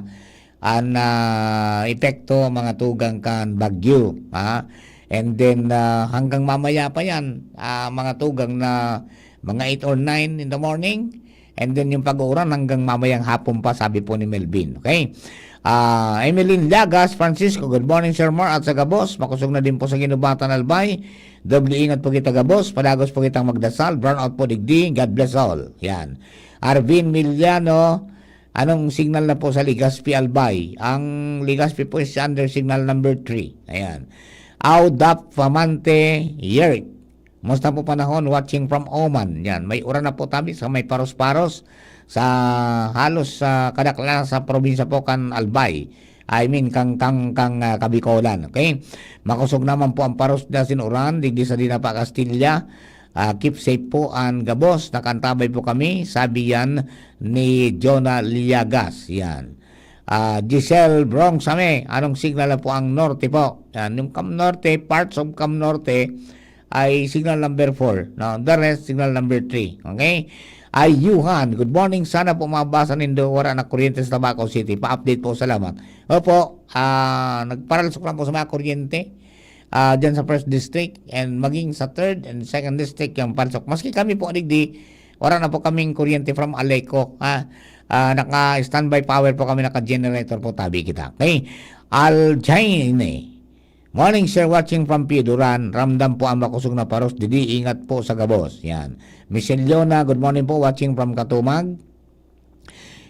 An, ah, epekto, mga tugang kan bagyo, ha? And then, ah, hanggang mamaya pa yan, ah, mga tugang na mga eight or nine in the morning. And then yung pag-uuran hanggang mamayang hapon pa, sabi po ni Melvin. Okay? Ah, Emeline Llagas, Francisco, good morning, Sir Mar, at sa gabos. Makusog na din po sa Ginubatan, Albay. Doble ingat po kita, gabos. Padagos po kitang magdasal. Brown out po, digdi. God bless all. Yan. Arvin Miliano, anong signal na po sa Legazpi, Albay? Ang Legazpi po is under signal number three. Ayan. Audap Famante Yerk. Musta po panahon? Watching from Oman. Yan. May uran na po tabi sa may paros-paros sa halos sa kadaklan sa probinsya po kan Albay. I mean, kang, kang, kang, ah, Kabikolan. Okay? Makosog naman po ang paros na sin uran, digdi sa Dinapa, Castilla. Ah, keep safe po an gabos. Nakantabay po kami, sabi yan ni Jonah Liagas. Yan. Ah, Giselle Brong Same, anong signal na po ang norte po? Yan, yung Cam Norte, parts of Cam Norte ay signal number four, no? The rest, signal number three. Okay? Ay, Yuhan, good morning. Sana po mabasa nindo, wala na kuryente sa Tabaco City. Pa-update po, salamat. Opo, ah, nagparalsok lang po sa mga kuryente, ah, dyan sa First District and maging sa Third and Second District yung palsok. Maski kami po, digdi, wala na po kaming kuryente from Aleco, ha? Ah, naka-standby power po kami, naka-generator po, tabi kita. Okay? Al Jaine. Morning, sir. Watching from Pioduran. Ramdam po ang makusog na paros. Didi, ingat po sa gabos. Yan. Michelle Leona, good morning po. Watching from Katumag.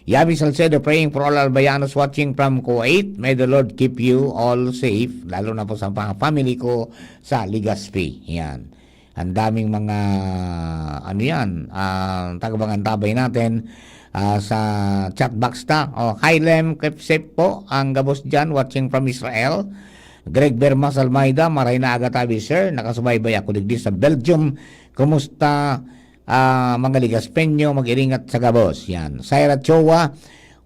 Yabi Salcedo, praying for all Albayanos watching from Kuwait. May the Lord keep you all safe, lalo na po sa mga family ko sa Legazpi. Yan. Ang daming mga, ano yan, ah, tagapangantabay natin, ah, sa chat box ta. Oh, hi, Lem, keep safe po. Ang gabos dyan, watching from Israel. Greg Bermas Almeida, maray na aga tabi, sir. Nakasubaybay ako digdi sa Belgium. Kumusta, ah, mga Ligaspeño? Mag-iringat sa gabos. Yan. Syra Chowa,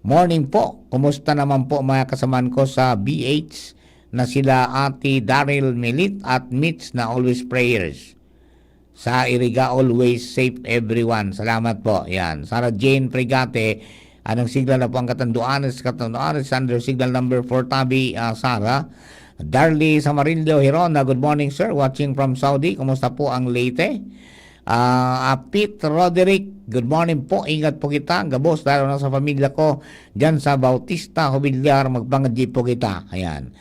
Morning po. Kumusta naman po mga kasamaan ko sa B H na sila Ate Daryl Milit at Mitch na always prayers? Sa Iriga, always safe everyone. Salamat po. Yan. Sarah Jane Pregate, anong signal na po ang Catanduanes? Catanduanes, under signal number four, tabi, ah, Sarah. Darly Samarillo Hirona, good morning, sir. Watching from Saudi. Kumusta po ang Leyte? Ah, Apit Roderick, good morning po. Ingat po kita, gabos, lalo na sa pamilya ko, diyan sa Bautista, Jubilar, magpangadji po kita. Ayan.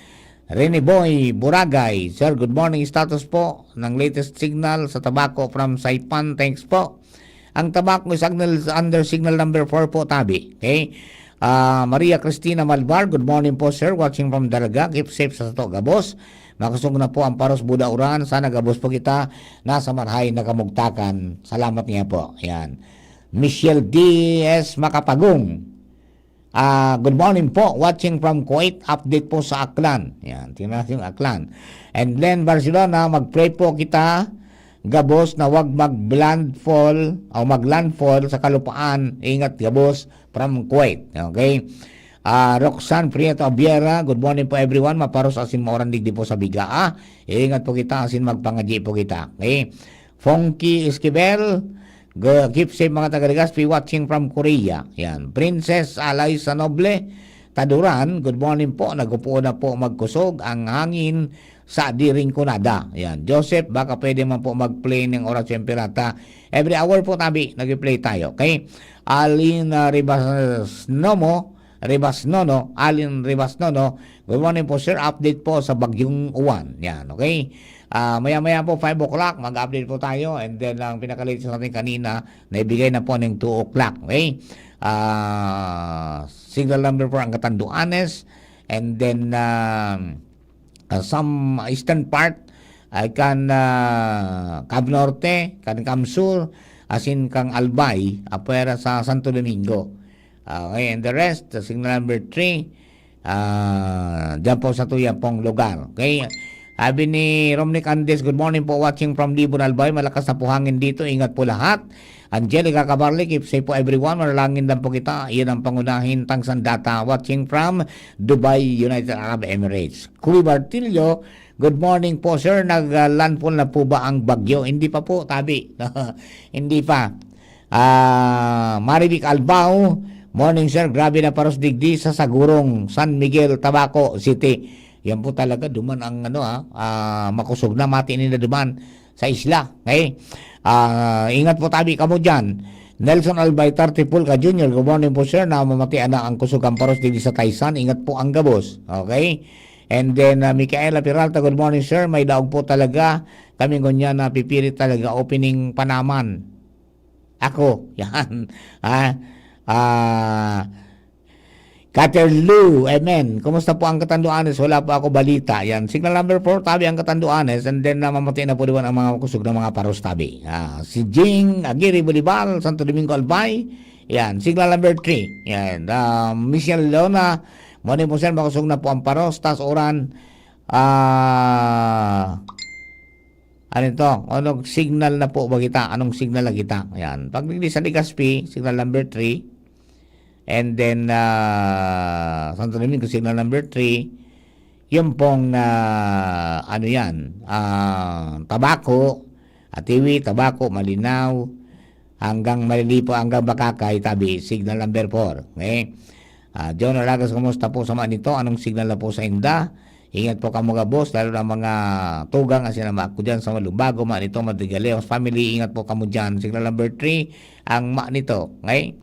Rene Boy Buragay, sir, good morning. Status po ng latest signal sa Tabaco from Saipan. Thanks po. Ang Tabaco is signal, under signal number four po, tabi. Okay? Ah, Maria Cristina Malvar, good morning po, sir. Watching from Daraga. Keep safe sa sato gabos. Makosog na po ang paros Budauran. Sana gabos po kita nasa marahay na kamugtakan. Salamat niya po. Ayan. Michelle D S Makapagong. Ah, good morning po. Watching from Kuwait. Update po sa Aklan. Yan, tingnan natin yung Aklan. And Len Barcelona, mag-pray po kita, gabos, na wag mag-landfall o mag-landfall sa kalupaan. Ingat gabos from Kuwait. Okay? Ah, Roxanne Prieto Abiera, good morning po everyone. Maparos asin mauran digdi po sa Bigaa. Ingat po kita asin magpangadji po kita. Okay? Funky Esquivel, g-, keep safe mga taga Legazpi, watching from Korea. Yan. Princess Alaysa Noble, Taduran, good morning po. Nagpupuon na po magkusog ang hangin sa diring kunada. Yan. Joseph, baka pwede man po mag-play ng Oras ng Pirata. Every hour po, tabi, nag-play tayo. Okay? Alin, ah, Ribas Nomo, Ribas Nono, Alin Ribas Nono, good morning po, sir. Update po sa Bagyong Uwan. Yan, okay? Ah, maya-maya po, five o'clock, mag-update po tayo. And then, ang pinaka-latest natin kanina, naibigay na po ng two o'clock, okay? Ah, signal number four, ang Catanduanes. And then, um, ah, some eastern part, ay kan, ah, Cab Norte, kan Cam Sur, asin kang Albay, apwera sa Santo Domingo. Okay, and the rest, signal number three, ah, dyan po sa tuya pong lugar. Okay? Sabi ni Romnick Andes, "Good morning po, watching from Libon, Albay. Malakas na po hangin dito. Ingat po lahat." Angelica Cabarle, "Keep safe po everyone. Manalangin lang po kita. Iyan ang pangunahin tang sandata. Watching from Dubai, United Arab Emirates." Kuy Bartillo, "Good morning po, sir. Nag-, ah, landfall na po ba ang bagyo?" Hindi pa po, tabi. Hindi pa. Ah, Marivic Albao, "Morning, sir. Grabe na paros digdi sa Sagurong, San Miguel, Tabaco City." Yan po talaga, duman ang ano, ah, ah, makosog na, mati ni na duman sa isla. Okay? Ah, ingat po tabi kamo dyan. Nelson Albay, thirty Pulga Junior, "Good morning po, sir. Namamatian na ang kusog ang paros digdi sa Taysan. Ingat po ang gabos." Okay? And then, ah, Micaela Peralta, "Good morning, sir. May daog po talaga. Kami ngunyan napipilit talaga opening panaman." Ako, yan. Ha? Ah, Katerlu, amen. "Kumusta po ang Catanduanes? Wala po ako balita." Yan. Signal number four, tabi ang Catanduanes. And then, namamati na po diyan ang mga kusog ng mga paros tabi. Ah, si Jing Aguirre Bolivar, Santo Domingo, Albay. Yan. Signal number three. Yan. Ah, Michelle Leona, "Morning po, sir. Makusog na po ang paros. Tas uran." Ah, ano ito? Anong signal na po ba kita? Anong signal na kita? Yan. Pag digdi sa Legazpi, signal number three. And then, ah, Santo Domingo, signal number three. Yung pong, ah, ano yan? Ah, Tabaco, Atiwi, Tabaco, Malinao, hanggang Malilipo, hanggang Bacacay, tabi, signal number four. Okay? Ah, John Alagas, kumusta po sa mga nito? Anong signal na po sa inda? Ingat po kamo gabos, lalo na mga tugang asin ama ko dyan sa Lumbago, mga nito, Madrigalejos family, ingat po kamo dyan. Signal number three, ang ma nito. Okay?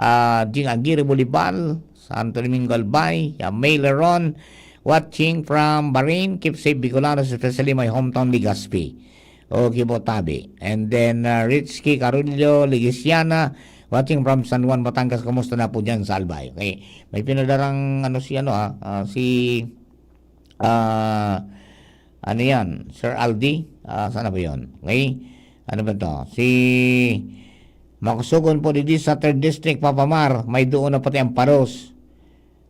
Ah, Jing Aguirre Bolivar, Santo Domingo Albay, ah, May Leron, watching from Bahrain, keep safe Bicolanos, especially my hometown Legazpi. Okay po, tabi. And then, ah, Richie Carrillo, Legasiana, watching from San Juan, Batangas, kumusta na po dyan sa Albay? Okay. May pinadarang, ano, si, ano, ah, ah, si, ah, ano yan, Sir Aldi? Ah, saan na ba yun? Okay. Ano ba to? Si Makusugon po didi sa third District, Papa Mar, may doon na pati ang paros.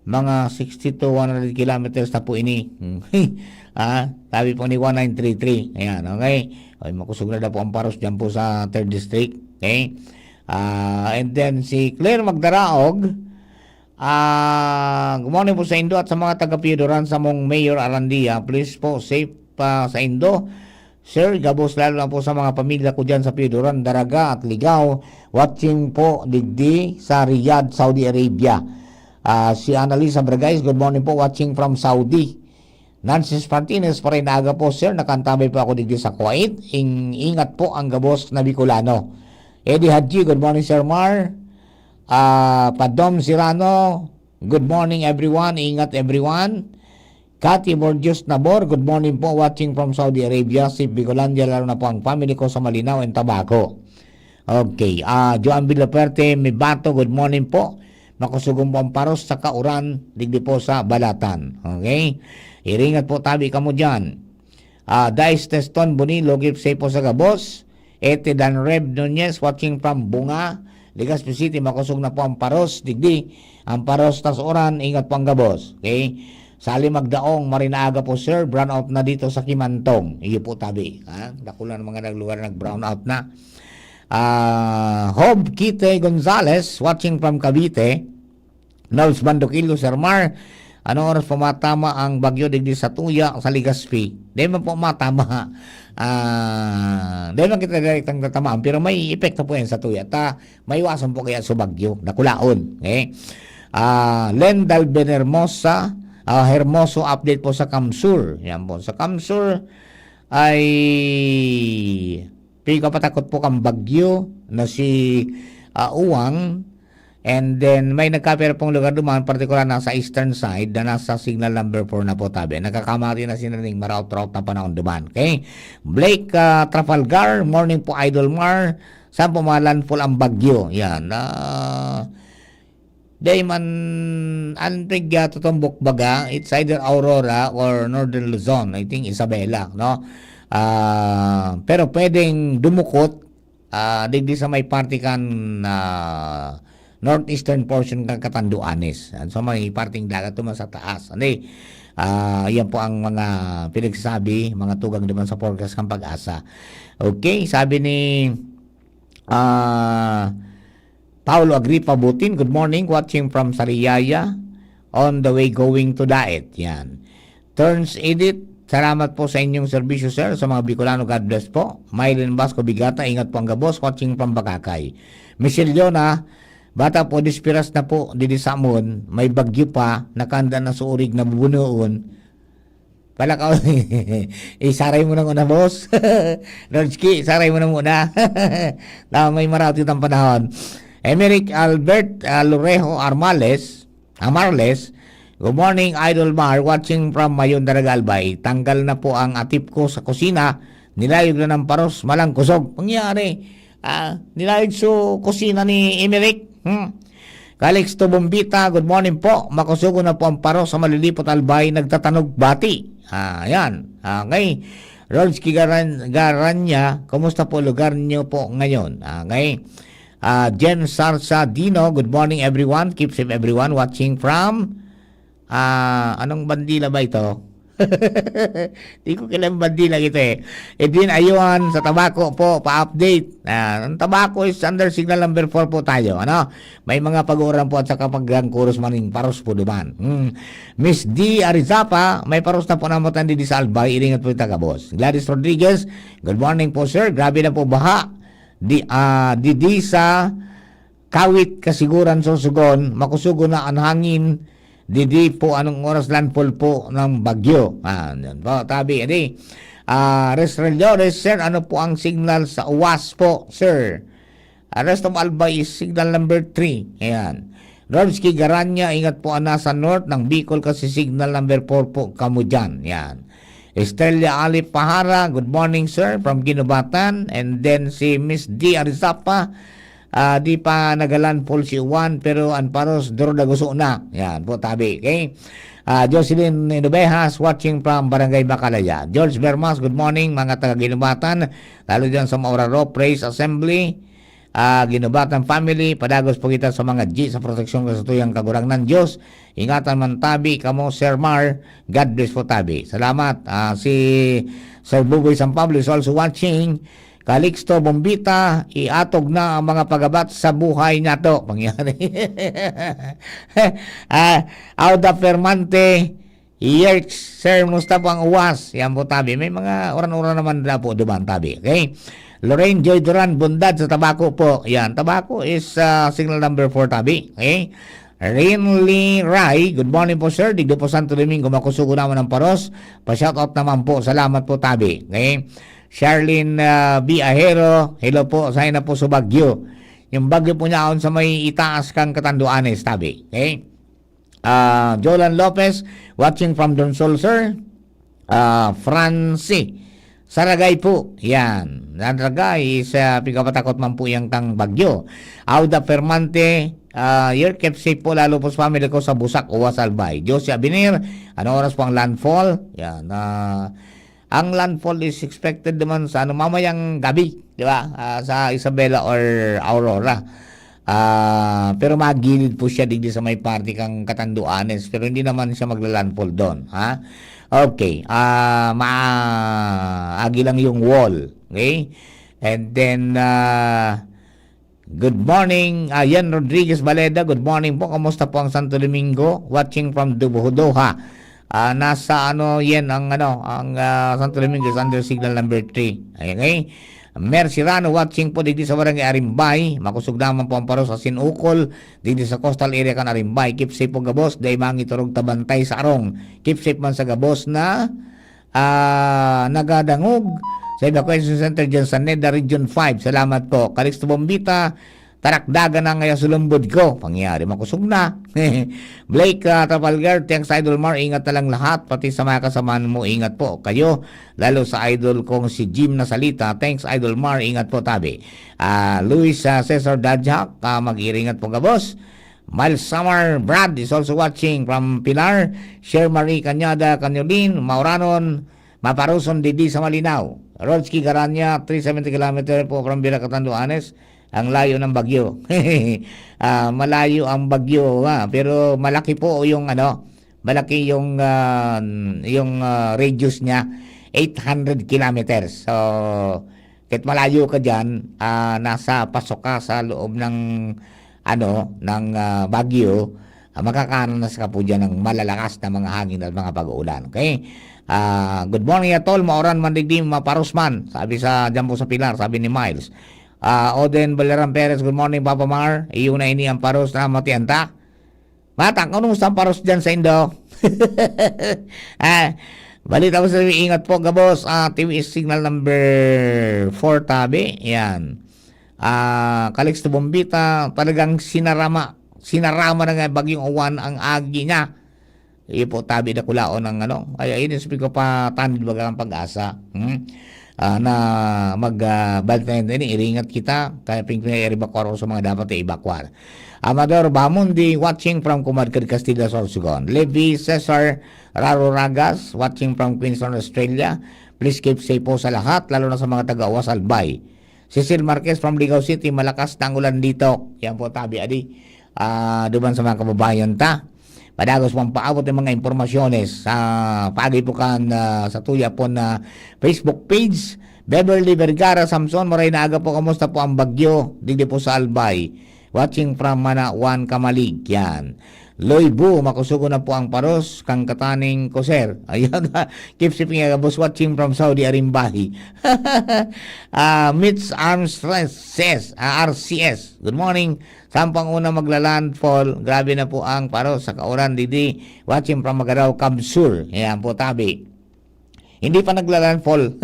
Mga sixty to one hundred kilometers na po ini. Ah, sabi po ni one nine three three. Ayan, okay? Ay, makusog na daw po ang paros dyan po sa third District. Okay? Ah, and then si Claire Magdaraog, Ah, good morning po sa indo at sa mga taga-Pioduran, sa mong Mayor Arandia. Please po, safe pa sa indo. Sir, gabos lalo na po sa mga pamilya ko dyan sa Pioduran, Daraga at Ligao. Watching po digdi sa Riyadh, Saudi Arabia. Ah, si Annalisa Bragais, good morning po, watching from Saudi. Nancy Martinez, parinaga po, sir, nakantabay po ako digdi sa Kuwait. Ing-, ingat po ang gabos na Bicolano. Eddie Hadji, good morning, Sir Mar. Ah, Padom Sirano, good morning, everyone. Ingat, everyone. Cathy Borgios Nabor, good morning po. Watching from Saudi Arabia, Sip Bicolandia, lalo na po ang family ko sa Malinao and Tabaco. Okay. Ah, Joan Villaperte Mibato, good morning po. Makusugong po ang paros sa kauran, digdi po sa Balatan. Okay? Iringat po tabi kamo dyan. Ah, Dice Teston Bonilo, keep safe po sa gabos. Ete Dan Reb Nunez, watching from Bunga, Legazpi City, makosog na po ang paros. Digdi, ang paros tas uran, ingat po ang gabos. Okay? Sali Magdaong, marinaaga po, sir. Brown out na dito sa Kimantong. Iyo po, tabi. Ha? Dakula ng mga naglugar nag-brown out na. Ah, Hob Kite Gonzales, watching from Cavite. Nobs Bandoquillo, Sir Mar, anong oras pa matama ang bagyo digdi sa Tuya, sa Legazpi? Di man po matama. Ah, di man kita direktang tatamaan, pero may epekto po yan sa Tuya. Ta, maiwasan po kaya sa bagyo, dakulaon. Okay? Ah, Lendal Benermosa, ah, Hermoso, update po sa Kamsur. Yan po, sa Kamsur ay pigpapatakot po kan bagyo na si, ah, Uwang. And then, may nagkapira pong lugar duman, partikular na sa eastern side, na nasa signal number four na po, tabi. Nagkakamati na sila ning maraot-raot na panahon duman. Okay? Blake, ah, Trafalgar, morning po, Idol Mar. Saan po malandfall ang bagyo? Yan. Ah, di man, ang pigya tutumbok baga, it's either Aurora or Northern Luzon. I think Isabela, no? Ah, pero pwedeng dumukot, ah, digdi sa may parte kan, ah, northeastern portion kan Catanduanes. Yan, sa may parteng dagat, duman sa taas. Ano eh, ah, yan po ang mga pinagsasabi, mga tugang duman sa forecast kan PAGASA. Okay, sabi ni, ah, Paulo Agripa Butin, good morning, watching from Sariaya, on the way going to Daet. Yan. Turns Edit, salamat po sa inyong serbisyo, sir, sa mga Bicolano. God bless po. Mylene Basco Bigata, ingat po ang gabos, watching from Bacacay. Michelle Leona, bata po, dispiras na po, didi sa amon, may bagyo pa, nakanda na sa urig na bubunoon. Palakaw, isaray mo nang una, boss. Rodski, isaray mo na muna. Na may maraot kitang panahon. Emerick Albert, ah, Lorejo Armales, Amarles, good morning, Idol Mar, watching from Mayon, Daraga, Albay. Tanggal na po ang atip ko sa kusina, nilayog na ng paros, malang kusog. Pangyari, ah, nilayog sa kusina ni Emerick. Hmm. Calixto Bombita, good morning po. Makusugo na po ang paros sa Malilipot, Albay, nagtatanog bati. Ah, yan. Okay. Rodski Garan-, Garanya, kumusta po lugar niyo po ngayon? Okay. Ah, Jen Sarsa Dino, good morning everyone. Keep safe everyone. Watching from, ah, anong bandila ba ito? Di ko kilala yung bandila ito eh. Edwin Ayuan sa Tabaco po, pa-update. Ah, ang Tabaco is under signal number four po tayo, ano? May mga pag-uuran po at saka pagdangkuros maning paros po duman. Hmm. Miss D Arizapa, may paros na po naman tandi di sa Albay, iringat po yung tagabos. Gladys Rodriguez, good morning po, sir. Grabe na po baha. Di, ah, di, di sa Kawit, Kasiguran, Sorsogon, makusugo na ang hangin. Didi po, anong oras landfall po ng bagyo? Ah, yun po, tabi, adi. Ah, Res Reynoles, sir, ano po ang signal sa uwas po, sir? Ah, rest of Albay is signal number three. Ayan. Rodski Garanya, ingat po ang nasa north ng Bicol kasi signal number four po kamo dyan. Yan. Estrella Ali Pahara, good morning, sir, from Guinobatan. And then si Miss D Arizapa, ah, di pa nagalandfall si Juan, pero ang paros duro daguso na. Yan po, tabi. Okay? Ah, Jocelyn Inovejas, watching from Barangay Macalaya. George Bermas, good morning, mga taga Guinobatan, lalo dyan sa Mauraro Praise Assembly. Ah, Guinobatan family, padagos po kita sa mga G sa proteksyon ka sa tuyang Kagurangnan Diyos. Ingatan man tabi kamo, Sir Mar. God bless po tabi. Salamat. Ah, si Sir Buboy San Pablo is also watching. Calixto Bombita, iatog na ang mga pagabat sa buhay niyato. Pangyari. Ah, Auda Fermante, Yerk, sir, musta po ang uwas? Yan po, tabi. May mga uran-uran naman na po, duman, tabi. Okay? Lorraine Joy Duran, Bundad sa Tabaco po. Yan, Tabaco is ah, signal number four, tabi. Okay? Rinley Rai, good morning po, sir. Digdi po Santo Domingo, makusugo naman ang paros. Pa-shoutout naman po. Salamat po, tabi. Okay? Charlene ah, Biahero, hello po. Sana po sa Baguio. Yung Baguio po niya sa may itaas kang Catanduanes, tabi. Okay? Ah, Jolan Lopez, watching from Donsol, sir. Ah, Francie Saragay po. Yan. Saragay is ah, pigapatakot man po yang tang bagyo. Auda Fermante, ah, your keep safe po, lalo po sa family ko sa Busak, Uwas, Albay. Josie Abinir, ano oras po ang landfall? Yan. Ah, ang landfall is expected naman sa ano, mamayang gabi, di ba? Ah, sa Isabela or Aurora. Ah, pero magilid po siya digdi sa may parte kang Catanduanes, pero hindi naman siya magla-landfall doon, ha? Okay, ah, maagi lang yung wall, okay? And then, ah, good morning, ah, Yan Rodriguez Baleda, good morning po, kamusta po ang Santo Domingo? Watching from Dubuhudoha. Ah, nasa ano, yan ang ano, ang ah, Santo Domingo is under signal number three. Okay? Mercy Rano watching po digdi sa Barangay Arimbay. Makusog naman po ang paros sa Sinukol, digdi sa coastal area kan Arimbay. Keep safe po gabos, dai mangiturog ta bantay sa arong. Keep safe man sa gabos na ah, nagadangog sa evacuation center dyan sa NEDA Region five. Salamat po. Calixto Bombita, tarakdagan na ngaya sulumbod ko. Pangyari, makusog na. Blake ah, Trafalgar, thanks Idol Mar, ingat na lang lahat, pati sa mga kasamahan mo, ingat po kayo. Lalo sa idol kong si Jim Nasalita, thanks Idol Mar, ingat po, tabi. Ah, Luis ah, Cesar Dajak, ah, mag-iringat po gabos. Miles Samar Brad is also watching from Pilar. Sher Marie Cañada, Canyolin, Mauranon, Maparuson, Didi sa Malinao. Rodsky Garanya, three seventy kilometer po from Villa Catanduanes. Ang layo ng bagyo. Ah, malayo ang bagyo, ah, pero malaki po yung ano, malaki yung ah, yung ah, radius niya, eight hundred kilometers. So, kahit malayo ka diyan, ah, nasa pasok ka sa loob ng ano, ng ah, bagyo, ah, makakaranas ka po diyan ng malalakas na mga hangin at mga pag-uulan. Okay? Ah, good morning, Atol. Mauran man digdi, maparos man. Sabi sa diyan po sa Pilar, sabi ni Miles. Ah, Oden Balaram Perez, good morning, Papa Mar. Iyo na ini ang paros na matianta. Mata, kung anong paros dyan sa Indo? ah, balita mo sa ingat po, gabos. Ah, T V is signal number four, tabi. Yan. Ah, Calixto Bombita, talagang sinarama. Sinarama na nga bagyong uwan ang agi niya. Iyo po, tabi na kulaon ng ano. Ay, ayun yung sabi ko pa, tanid baga ang pag-asa. Hmm? Ah, na mag ah, balik na yun, iringat kita. Kaya ping pinag-evacuar ko sa mga dapat i-evacuar. Amador Bamundi, watching from Kumadkad, Castilla, Sorsogon. Levi Cesar Raro Ragas, watching from Queensland, Australia. Please keep safe po sa lahat, lalo na sa mga taga-Uwas, Albay. Cecil Marquez from Ligao City, malakas na ang ulan dito. Yan po, tabi, adi. Ah, duman sa mga kababayan ta. Padagos pang paabot ng mga impormasyones sa paagi po kan ah, sa tuya po na Facebook page. Beverly Vergara Samson, maray na aga po. Kamusta po ang bagyo? Digdi po sa Albay. Watching from Manauan, Camalig. Yan. Loy Bu, makusugo na po ang paros kang kataning koser. Ayun, keep shipping, boss, watching from Saudi Arimbahi. Ah, Mitch Armstrong, says, ah, R C S. Good morning. Sampang una magla-landfall, grabe na po ang paros sa kauran didi. Watching from Magarao, Cab Sur. Ayan po, tabi. Hindi pa nagla-landfall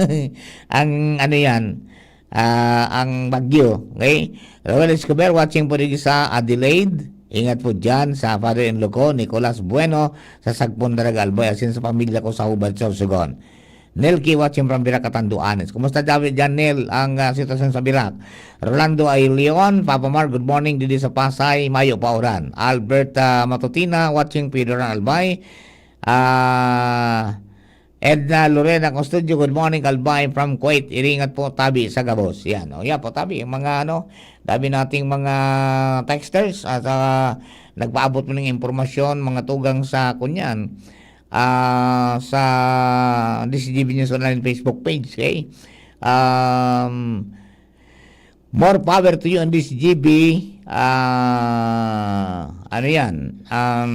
ang ano yan, ah, ang bagyo. Okay? Roel Escobar watching po dito sa Adelaide. Ingat po dyan sa father-in-law ko, Nicolas Bueno, sa Sagpon, Daraga, Albay, asin sa pamilya ko sa Hubad, Sorsogon. Nelky watching from Virac, Catanduanes. Kumusta daw dyan, Nel, ang ah, sitwasyon sa Virac? Rolando Ay Leon, Papa Mar, good morning, didi sa Pasay, mayo pa uran. Albert ah, Matutina, watching Pedro Albay. Ah, Edna Lorena Custodio, good morning, Albay from Kuwait. Iringat po, tabi sa gabos. Yan, o, yan po, tabi. Yung mga, ano, dami nating mga texters at ah, nagpaabot mo ng impormasyon, mga tugang sa, kunyan, ah, sa D C G B News Online Facebook page, okay? Um, more power to you and this G B. Ah, ano yan? Um,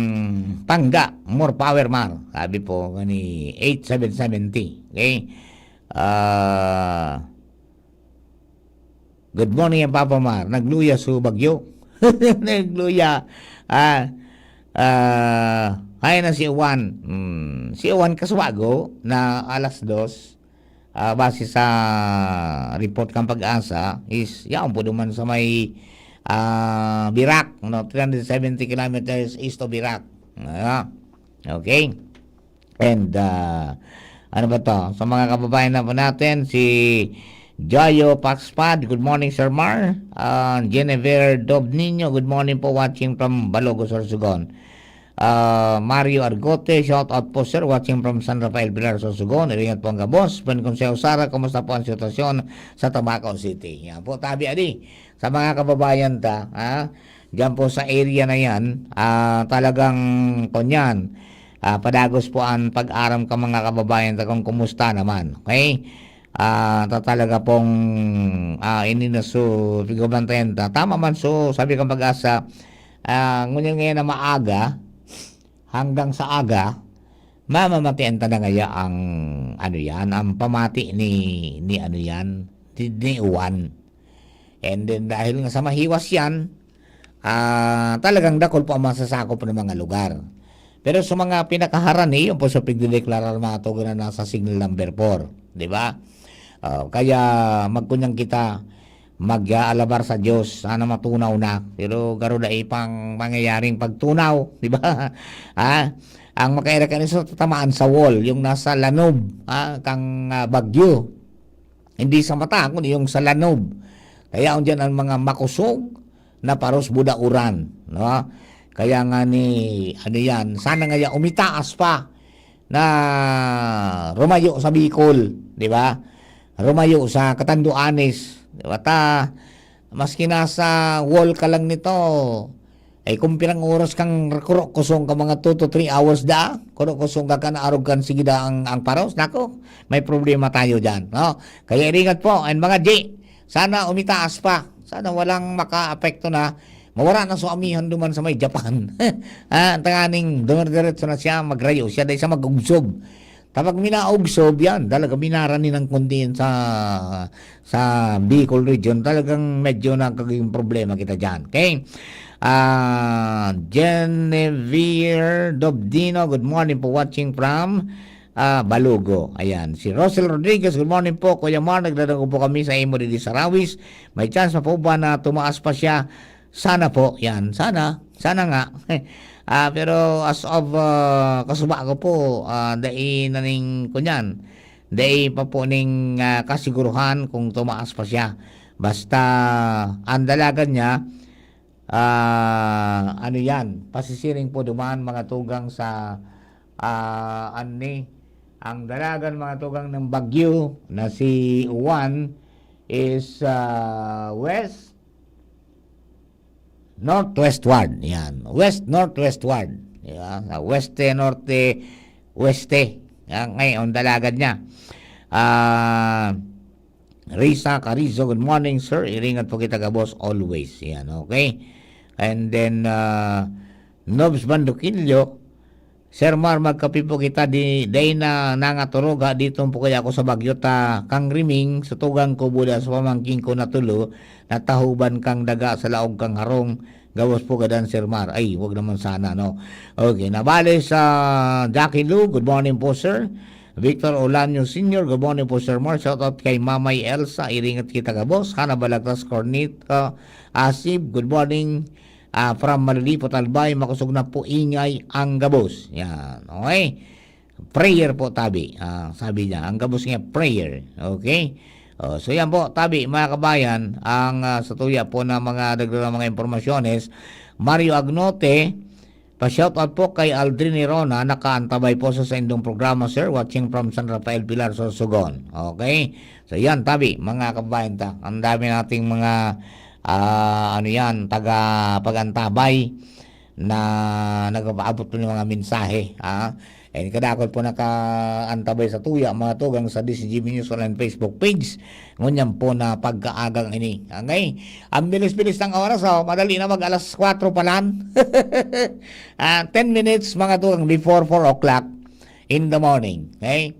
Pangga, more power, Mar. Sabi po ni eight seven seventy. Okay? Ah, good morning, Papa Mar. Nagluya su bagyo. Nagluya. Ah, ah, hay na si Juan. Hmm, si Juan Kasuago na alas dos. Ah, base sa report kan Pag-asa, is yaon po duman sa may, ah, Virac, no? Three hundred seventy kilometers east of Virac. Ah, okay. And, ah, ano ba to? Sa mga kababayan na po natin, si Joyo Paxpad, good morning, Sir Mar. Ah, Genevieve Dobniño, good morning po, watching from Balogo, Sorsogon. Ah, Mario Argote, shout out po, sir, watching from San Rafael, Pilar, Sorsogon. Iringat po ang gabos. Ben Consejo Sara, kumusta po ang sitwasyon sa Tabaco City? Yan po, tabi adi. Sa mga kababayan ta, ha? Diyan po sa area na yan, ah, talagang, kunyan, ah, padagos po ang pag-aram ka mga kababayan ta kung kumusta naman. Okay? Ah, ta talaga pong, ah, ini na so, pigbabantayan ta. Tama man, so, sabi kang Pag-asa, ah, ngunyan ngayon na maaga, hanggang sa aga, mamamatian ta na ngaya ang, ano yan, ang pamati ni, ni ano yan, ni, ni Juan. And then, dahil nga sa mahiwas yan, ah, talagang dakul po ang masasakop ng mga lugar. Pero sa mga pinakaharani, yun po sa pigdedeklarar mga tugon na nasa signal number four, di ba? Ah, kaya magkunyang kita mag-aalabar sa Diyos, sana matunaw na. Pero garo dai pang mangyayaring pagtunaw, di ba? Ha? Ang makaira kan iso tatamaan sa wall, yung nasa lanob, ha, kang, ah, bagyo. Hindi sa mata, kundi yung sa lanob. Kaya diyan ang mga makusog na paros budauran, no? Kaya nga ni, ano yan, sana nga ya umitaas pa na rumayo sa Bicol, di ba? Rumayo sa Catanduanes, di ba? Ta, maski nasa wall ka lang nito, ay kung pirang oras kang kuro-kusong ka, mga two to three hours da, kuro-kusong ka, kan arog kan sige da ang, ang paros, nako, may problema tayo diyan, no? Kaya iringat po, and mga G, sana umitaas pa, sana walang makaapekto na, mawara na so amihan duman sa may Japan. Ah, tanganing dumire-diretso na siya, magrayo siya, dahil sa mag-ugsob. Kapag minaugsob yan, talaga minara ni ng kundi yan sa, sa Bicol region, talagang medyo nagkaging problema kita dyan. Okay? Ah, Genevieve Dobdino, good morning po, watching from, ah, Balugo. Ayan. Si Rosel Rodriguez, good morning po, Kuya Mar, nagdadangog po kami sa imo didi sa Rawis. May chance pa po ba na tumaas pa siya? Sana po, yan. Sana, sana nga. Ah, pero as of, ah, kasuba ko po, ah, dai na ning kunyan. Dai pa po ning, ah, kasiguruhan kung tumaas pa siya. Basta, ang dalagan niya, ah, ano yan, pasisiring po duman mga tugang sa, ah, ano ni, ang dalagan mga tugang ng bagyo na si Juan is, ah, west northwestward. Yan. West-northwestward. Di ba? Sa weste, norte, weste. Yan. Ngayon, dalagan niya. Ah, Risa Carizo, good morning, sir. Iringat po kita, gabos, always. Yan, okay? And then, ah, Nobs Banduquillo, Sir Mar, magkape po kita, di, dai na nangaturog, ha, dito po kaya ako sa Bagyo ta, Kang Riming, sa tugang ko, bula sa pamangkin ko na tulo, natahuban kang daga sa laog kang harong, gawas po gadan, Sir Mar. Ay, wag naman sana, no? Okay, nabale sa Jackie Lou, good morning po, sir. Victor Olanio Senior, good morning po, Sir Mar. Shout out kay Mamay Elsa, iringat kita gabos. Hana Balagtas Cornita, Asib, good morning. Ah, from Malilipot, Albay, makosog na po ingay ang gabos. Yan. Okay? Prayer po, tabi. Ah, sabi niya, ang gabos niya, prayer. Okay? Oh, so yan po, tabi, mga kabayan, ang, ah, sa tuya po na mga dagdag na mga impormasyones, Mario Agnote, pa-shout out po kay Aldrin Nerona, nakaantabay po sa saindong programa, sir, watching from San Rafael, Pilar, Sorsogon. Okay? So yan, tabi, mga kabayan ta, ang dami nating mga, ah, ano yan, taga pag-antabay na nagpapaabot po ng mga mensahe, ha? And kadakol po nakaantabay sa tuya, mga tugang sa D C G B News Online Facebook page. Ngunyan po na pagkaagang ini. Okay? Ang bilis-bilis ng oras, oh. Madali na mag alas kwatro pa lang. Ah, ten minutes, mga tugang, before four o'clock in the morning. Okay?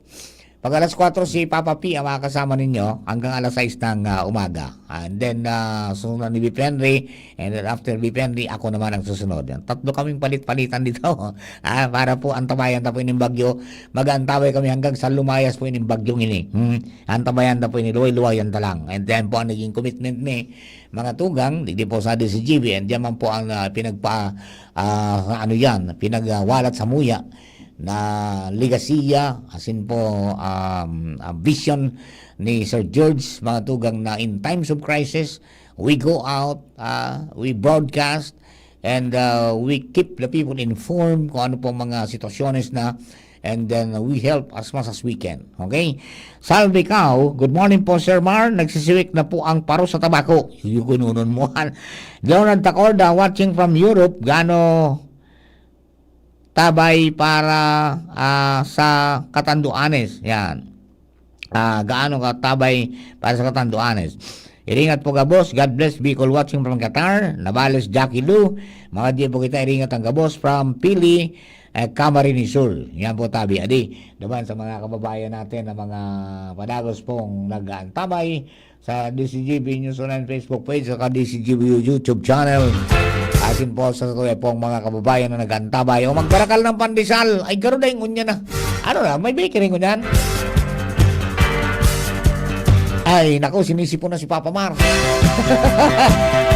Pag alas kwatro, si Papa P ang makakasama ninyo hanggang alas sais ng, ah, umaga. And then, ah, susunod ni Bip Henry, and then after Bip Henry, ako naman ang susunod. Yan. Tatlo kaming palit-palitan dito. Ah, para po antabayan ta po ining bagyo. Mag-aantabay kami hanggang sa lumayas po ining bagyong ini. Hmm. Antabayan ta po ini, luway-luwayan ta lang. And then po ang naging commitment ni mga tugang, digdi po sa D C G B, and diyan man po ang, ah, pinagpa-, ah, ano yan, pinagwalat sa muya na legasiya, asin po, um, ah, vision ni Sir George, mga tugang, na in times of crisis, we go out, ah, we broadcast, and, ah, we keep the people informed kung ano pong mga sitwasyones na, and then we help as much as we can. Okay? Salve Kao, good morning po, Sir Mar. Nagsisiwik na po ang paro sa tabako. Yugununon mo, han. Leonard Tacorda, watching from Europe. Gaano tabay para, ah, sa Catanduanes? Yan. Ah, gaano ka tabay para sa Catanduanes? Iringat po gabos. God bless Bicol, watching from Qatar. Nabales, Jackie Lou. Mga di po kita, iringat ang gabos from Pili, eh, Camarines Sur. Yan po, tabi. Adi, naman sa mga kababayan natin na mga padagos pong nag-aantabay sa D C G B News Online Facebook page, saka D C G B YouTube channel. Asin po sa tuya pong mga kababayan na nag-aantabay o magbarakal ng pandesal. Ay, garo dahil ngunya na. Ano na, may bakery ngunyan? Ay, naku, sinisipon na si Papa Mar.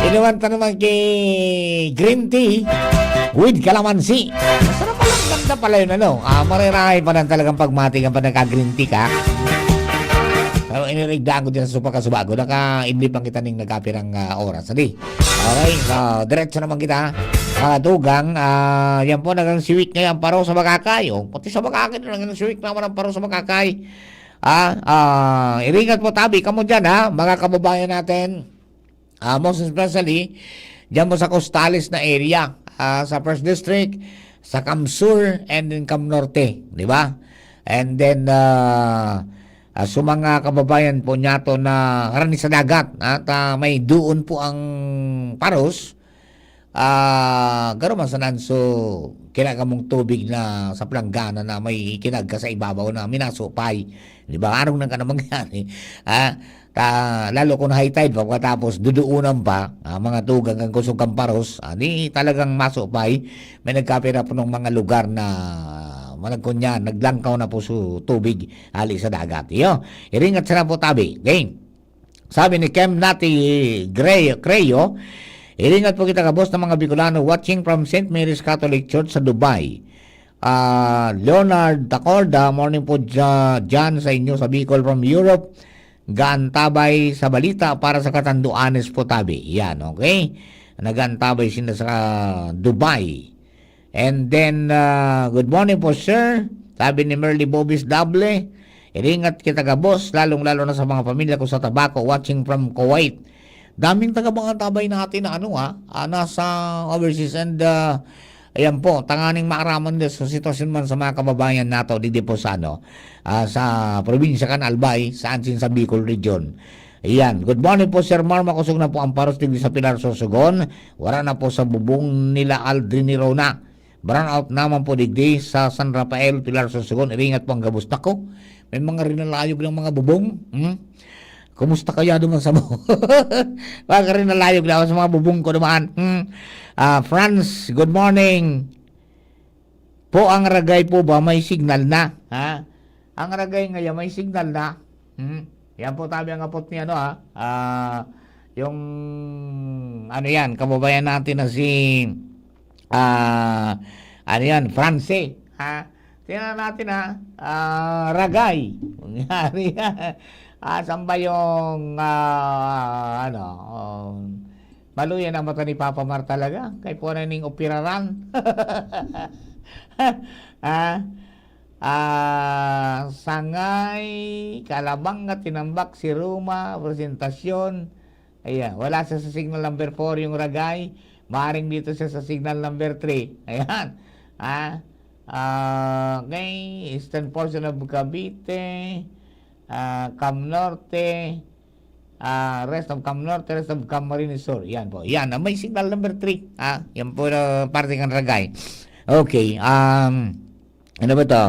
Inuman ta naman kay green tea with calamansi. Masarap pala, ang ganda pala yun, ano? Ah, marirahay pa lang talagang pagmati ka pa nagka-green tea ka. Pero inirigdaan ko dyan sa supa kasubago. Naka-, hindi pang kita ning nagkapirang, ah, oras. Adi. Okay, so, diretso naman kita. Mga tugang, ah, yan po, nagang siwik ngayon, paro sa makakay. O, pati sa makakay, nagang siwik naman ang paro sa makakay. Ah, ah, iringat po tabi kamo dyan, ha, mga kababayan natin. Ah, most especially, dyan mo sa Costales na area, ah, sa First District, sa Cam Sur, and then Cam Norte, di ba? And then, ah, ah, sa mga kababayan po niyato na harani sa dagat, at, ah, may doon po ang paros, ah, garo man sa nanso, kinaga mong tubig na sa planggana na may kinagka sa ibabaw na minasupay. Di ba? Arong nang ka na mangyari. Ah, ta, lalo kung high tide, pagkatapos duduunan pa, ah, mga tugang kan kusog kan paros, ah, di talagang masupay. May nagkapira po ng mga lugar na managkunya, naglangkaw na po sa tubig hali sa dagat. Iyo, iringat sana po tabi. Okay. Sabi ni Kem Nati Gre-, Creo, iringat po kita gabos ng mga Bicolano watching from Saint Mary's Catholic Church sa Dubai. Ah, Leonard Tacorda, morning po dya-, dyan sa inyo sa Bicol from Europe. Gaantabay sa balita para sa Catanduanes po tabi. Yan, okay? Nagaantabay sila sa Dubai. And then, ah, good morning po, sir. Sabi ni Merly Bobis Dable, iringat kita gabos, lalong-lalo na sa mga pamilya ko sa Tabaco, watching from Kuwait. Daming taga-Mangantabay natin na ano, ah, ah, nasa overseas and, ah, ayan po, tanganing maaraman din sa sitwasyon man sa mga kababayan nato digdi po sa ano, ah, sa probinsya kan Albay, saan sin sa Bicol Region. Ayan. Good morning po, Sir Mar. Makosog na po ang paros digdi sa Pilar, Sorsogon. Wara na po sa bubong nila Aldrin ni Rona. Brown out naman po digdi sa San Rafael, Pilar, Sorsogon. Iringat po ang gabos. Nako, may mga rinalayog ng mga bubong. Hmm? Kumusta kaya duman sa mo? Mga rinalayog na sa mga bubong ko duman. Hmm? Ah, Franz, good morning. Po, ang Ragay po ba may signal na? Ha? Ang Ragay ngayon may signal na. Hmm? Yan po tabi ang apot ni ano, ha? Ah, yung ano yan, kababayan natin na si, ah, ano yan, France, ha? Tingnan natin, ha? Ah, Ragay. Nangyari yan. Ah, saan ba yung, ah, ano, um, maluya na mata ni Papa Mar talaga. Kay po na ning operaran. Ah, ah, sangay, kalabang nga tinambak si Roma, presentasyon. Ayan, wala siya sa signal number four yung Ragay. Maring dito siya sa signal number three. Ayan. Ah, Ah, okay, eastern portion of Cavite, ah, Cam Norte, ah, rest of Cam Norte, rest of Camarines Sur. Yan po. Yan, ah, may signal number three. Ah, yan po na parte ng Ragay. Okay, um, ano ba to?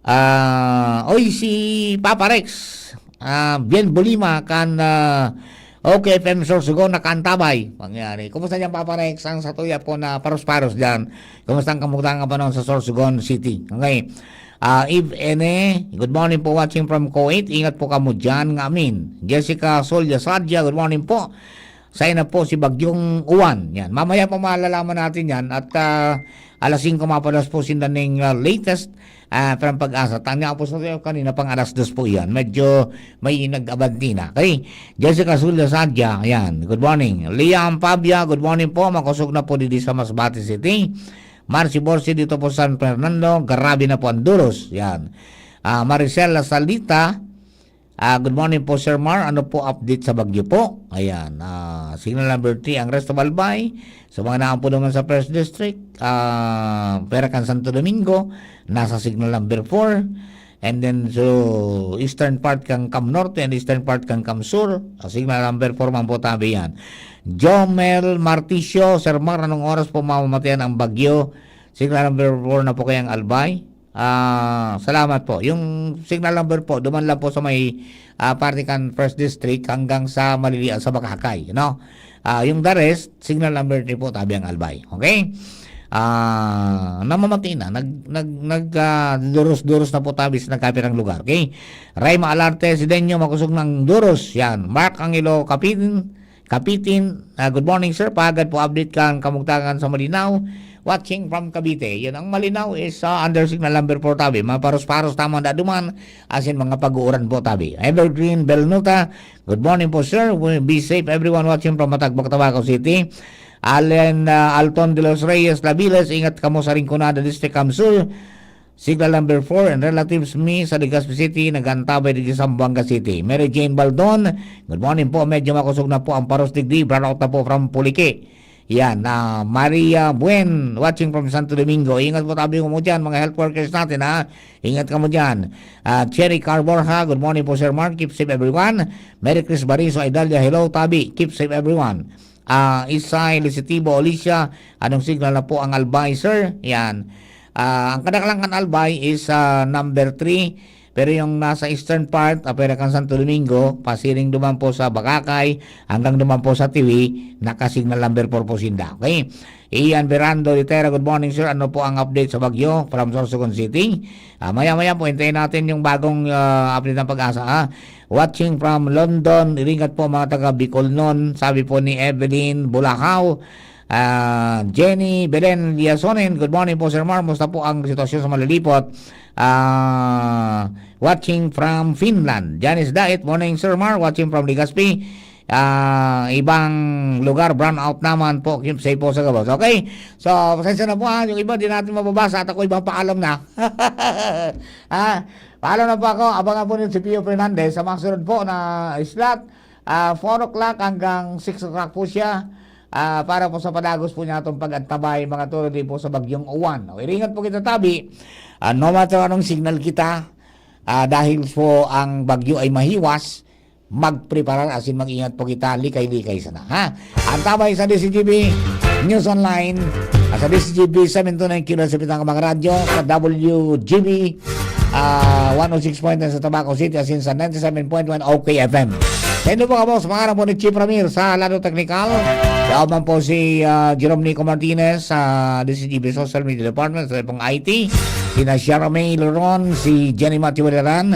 Ah, oy, si Papa Rex, ah, bien Bolima kan, ah, OK F M Sorsogon nakaantabay. Pangyari. Kumusta diyan, Papa Rex? Ang satuya po na paros-paros diyan. Kumusta ang kamugtangan panahon sa Sorsogon City? Okay. Ah, Eve Ene, good morning po, watching from Kuwait. Ingat po kamo diyan, nga amin. Jessica Solia Sadia, good morning po. Sain na po si Bagyong Uwan. Yan. Mamaya pa malalaman natin yan. At, ah, alas singko mapadas po sinda ning, ah, latest, ah, from Pag-asa. Tanya po sa kanina pang alas dos po yan. Medyo may nag-abanti na. Okay. Jessica Solia Sadia, yan. Good morning. Liam Pabia, good morning po. Makosog na po didi sa Masbate City. Marcy Borsi dito po San Fernando. Grabe na po ang duros. Yan. Ah, Maricel Salita, ah, good morning po, Sir Mar. Ano po update sa bagyo po? Ayan. Ah, signal number three, ang rest of Albay. So, mga naan po naman sa First District, ah, pwera kan Santo Domingo, nasa signal number four. And then, so, eastern part kan Cam Norte and eastern part kan Cam Sur, ah, signal number four man po tabi yan. Jomel Marticio, Sir Mar, anong oras po mamamatayan ang bagyo? Signal number four na po kayang Albay. Ah, salamat po. Yung signal number po, duman lang po sa may, ah, parte kan First District hanggang sa Malilian sa Bakakay, no? Ah, yung the rest, signal number three po, tabi ang Albay. Okay? Ah, namamati na. Nag, nag, nag, ah, duros-duros na po tabi sa nagkapirang lugar. Okay? Rayma Alarte, Sidenyo, makusog ng duros. Yan. Mark Angelo Capitin, Capitin, ah, good morning, sir. Pahagad po update kan kamugtangan sa Malinaw. Watching from Cavite. Yan, ang Malinaw is, ah, under signal number four tabi. Maparos-paros tama na duman, as in mga pag-uuran po tabi. Evergreen Belnuta, good morning po, sir. Be safe everyone watching from Matagbang, Tabaco City. Allen, ah, Alton de los Reyes Labiles, ingat kamo sa Rinconada District, Cam Sur. Signal number four and relatives mi sa Legazpi City, nag-antabay digdi sa Zamboanga City. Mary Jane Baldon, good morning po. Medyo makusog na po ang paros digdi. Brownout na po from Puliki. Yan, ah, Maria Buen, watching from Santo Domingo. Ingat po tabi mo dyan, mga health workers natin, ha. Ingat kamo dyan. Ah, Cherry Carborja, good morning po, Sir Mark. Keep safe, everyone. Mary Chris Bariso Idalia, hello, tabi. Keep safe, everyone. Ah, Isay, Lisitibo, Alicia, anong signal na po ang Albay, sir? Yan. Ah, ang kadaklan kan Albay is, ah, number three, pero yung nasa eastern part, ah, pwera kan Santo Domingo, pasiring duman po sa Bakakay, hanggang duman po sa Tiwi, naka-signal number four po sinda. Okay? Ian Berando Litera, good morning, sir. Ano po ang update sa bagyo from Sorsogon City? Ah, maya-maya po, hintayin natin yung bagong, ah, update ng Pag-asa, ha? Watching from London, ingat po mga taga Bicolnon, sabi po ni Evelyn Bulahaw. Ah, Jenny Belen Liasonen, good morning po, Sir Mar. Musta po ang sitwasyon sa Malilipot? Ah, watching from Finland. Janice Dait, morning, Sir Mar. Watching from Legazpi. Ah, ibang lugar, brown out naman po. Keep safe po sa gabos. Okay? So, pasensya na po, ha. Yung iba, di natin mababasa. At ako, ibang paalam na. Ha? Paalam na po ako. Abangan po ninyo si Pio Fernandez sa mga sunod po na slot. Ah, four o'clock hanggang six o'clock po siya. Ah, para po sa padagos po niya itong pag-antabay, mga turo din po sa Bagyong Uwan. Okay, ingat po kita tabi. Ah, no matter anong signal kita, ah, dahil po ang bagyo ay mahiwas, magpreparar asin mag-ingat po kita, likay-likay sana, ha? Antabay sa D Z G B News Online, at sa D Z G B seven two nine Kilo sa Pitang Mga Radyo, sa W G B, ah, one oh six point nine sa Tabaco City, asin sa ninety-seven point one OK F M. Tendo po kamo sa pangaran po ni Chief Ramir sa lado teknikal. Daw man po si, ah, Jerome Nico Martinez sa D Z G B Social Media Department, sa pong I T. Sina Shara May Loron, si Jenny Matthew Valeran,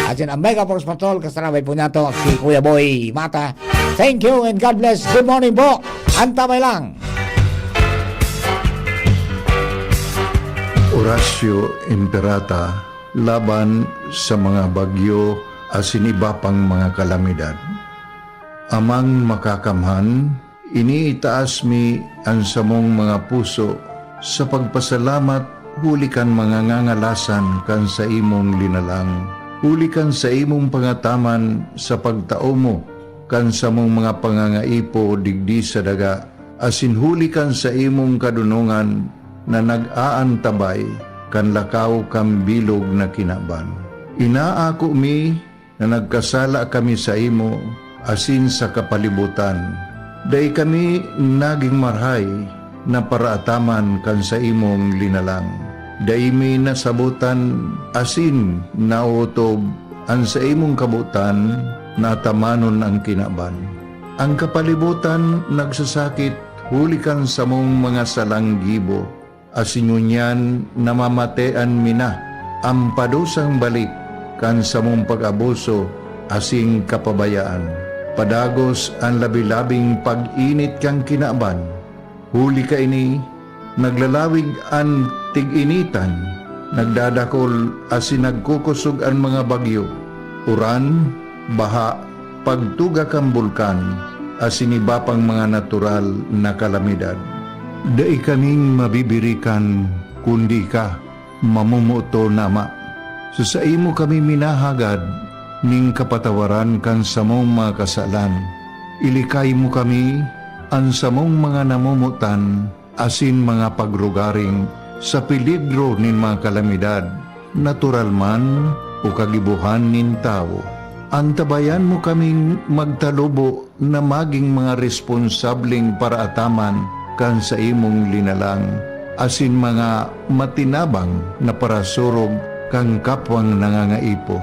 at sin ang Mega Force Patrol, kasarabay po niya to, si Kuya Boy Mata. Thank you and God bless. Good morning po. Antabay lang. Horacio Imperata laban sa mga bagyo asin iba pang mga kalamidad. Amang Makakamhan, iniitaas mi an samong mga puso sa pagpasalamat huli kan mga ngangalasan kan saimong linalang, huli kan saimong pangataman sa pagtao mo kan samong mga pangangaipo digdi sa daga, asin huli kan saimong kadonongan na nag-aantabay kan lakaw kan bilog na kinaban. Inaako mi na nagkasala kami saimo asin sa kapalibotan. Dai kami nagin marahay na paraataman kan saimong linalang. Dai mi nasabotan asin naotob an saimong kabotan na atamanon an kinaban. An kapalibotan nagsasakit huli kan samong mga salang gibo, asin ngunyan namamatean mi na an padusang balik kan samong pag-abuso asin kapabayaan. Padagos an labi-labing pag-init kan kinaban. Huli kaini, naglalawig an tig-initan, nagdadakol asin nagkukosog an mga bagyo, uran, baha, pagtuga kan bulkan, asin iba pang mga natural na kalamidad. Dai kaming mabibirikan, kundi ika, mamomoton na Ama. Sa saimo kami minahagad ning kapatawaran kan samong mga kasalan. Ilikay mo kami, an samong mga namomotan, asin mga pagrugaring sa peligro nin mga kalamidad, natural man o kagibohan nin tawo. Antabayan mo kaming magtalubo na magin mga responsableng paraataman kan saimong linalang, asin mga matinabang na parasurog kan kapwang nangangaipo.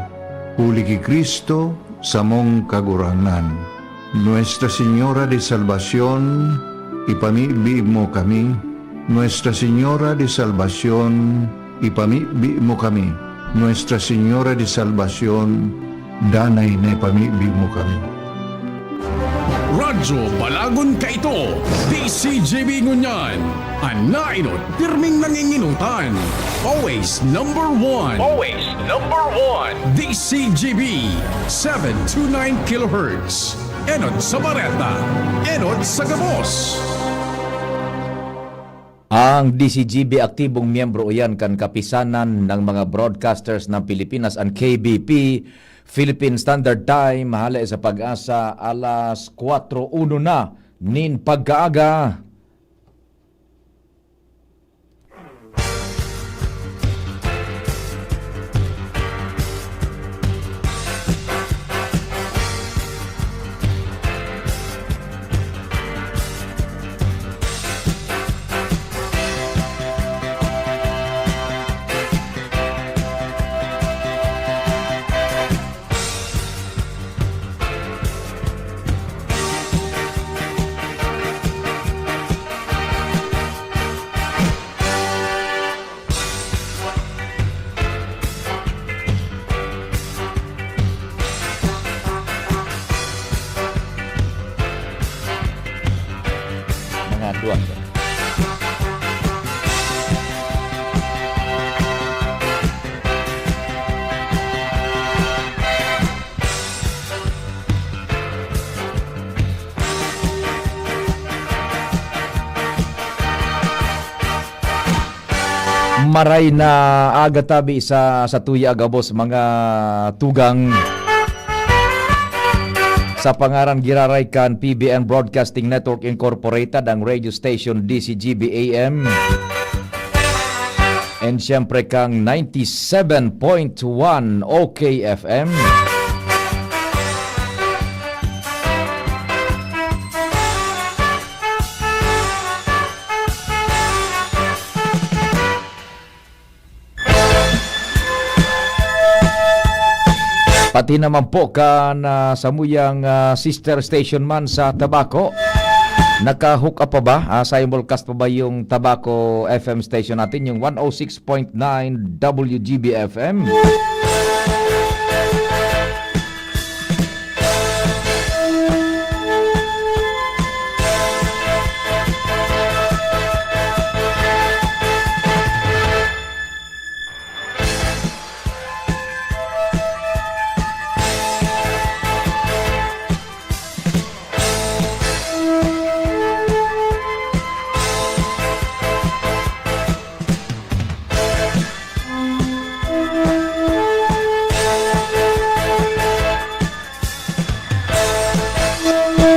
Huli ki Cristo, samong Kagurangnan. Nuestra Señora de Salvacion, ipamibi mo kami. Nuestra Señora de Salvacion, ipamibi mo kami. Nuestra Señora de Salvacion, danay na ipamibi mo kami. Radyo Balagon kaito, D C G B ngunyan. An nainot, pirming nanginginotan. Always number one. Always number one. D C G B, seven two nine kilohertz. Enot sa bareta, enot sa gabos. Ang D C G B aktibong miyembro iyan kan Kapisanan ng mga Broadcasters ng Pilipinas, an K B P, Philippine Standard Time, hale sa Pag-asa, alas kwatro uno na nin pagkaaga. Mga duwang. Maray na aga tabi sa, sa tuya gabos, mga tugang. Sa pangaran giraray kan P B N Broadcasting Network Incorporated, ang radio station D C G B A M. And siyempre kang ninety-seven point one O K F M. Pati naman po kan, ah, samuyang, ah, sister station man sa Tabaco. Naka-hook up pa ba? Ah, simulcast pa ba yung Tabaco F M station natin, yung one oh six point nine W G B F M?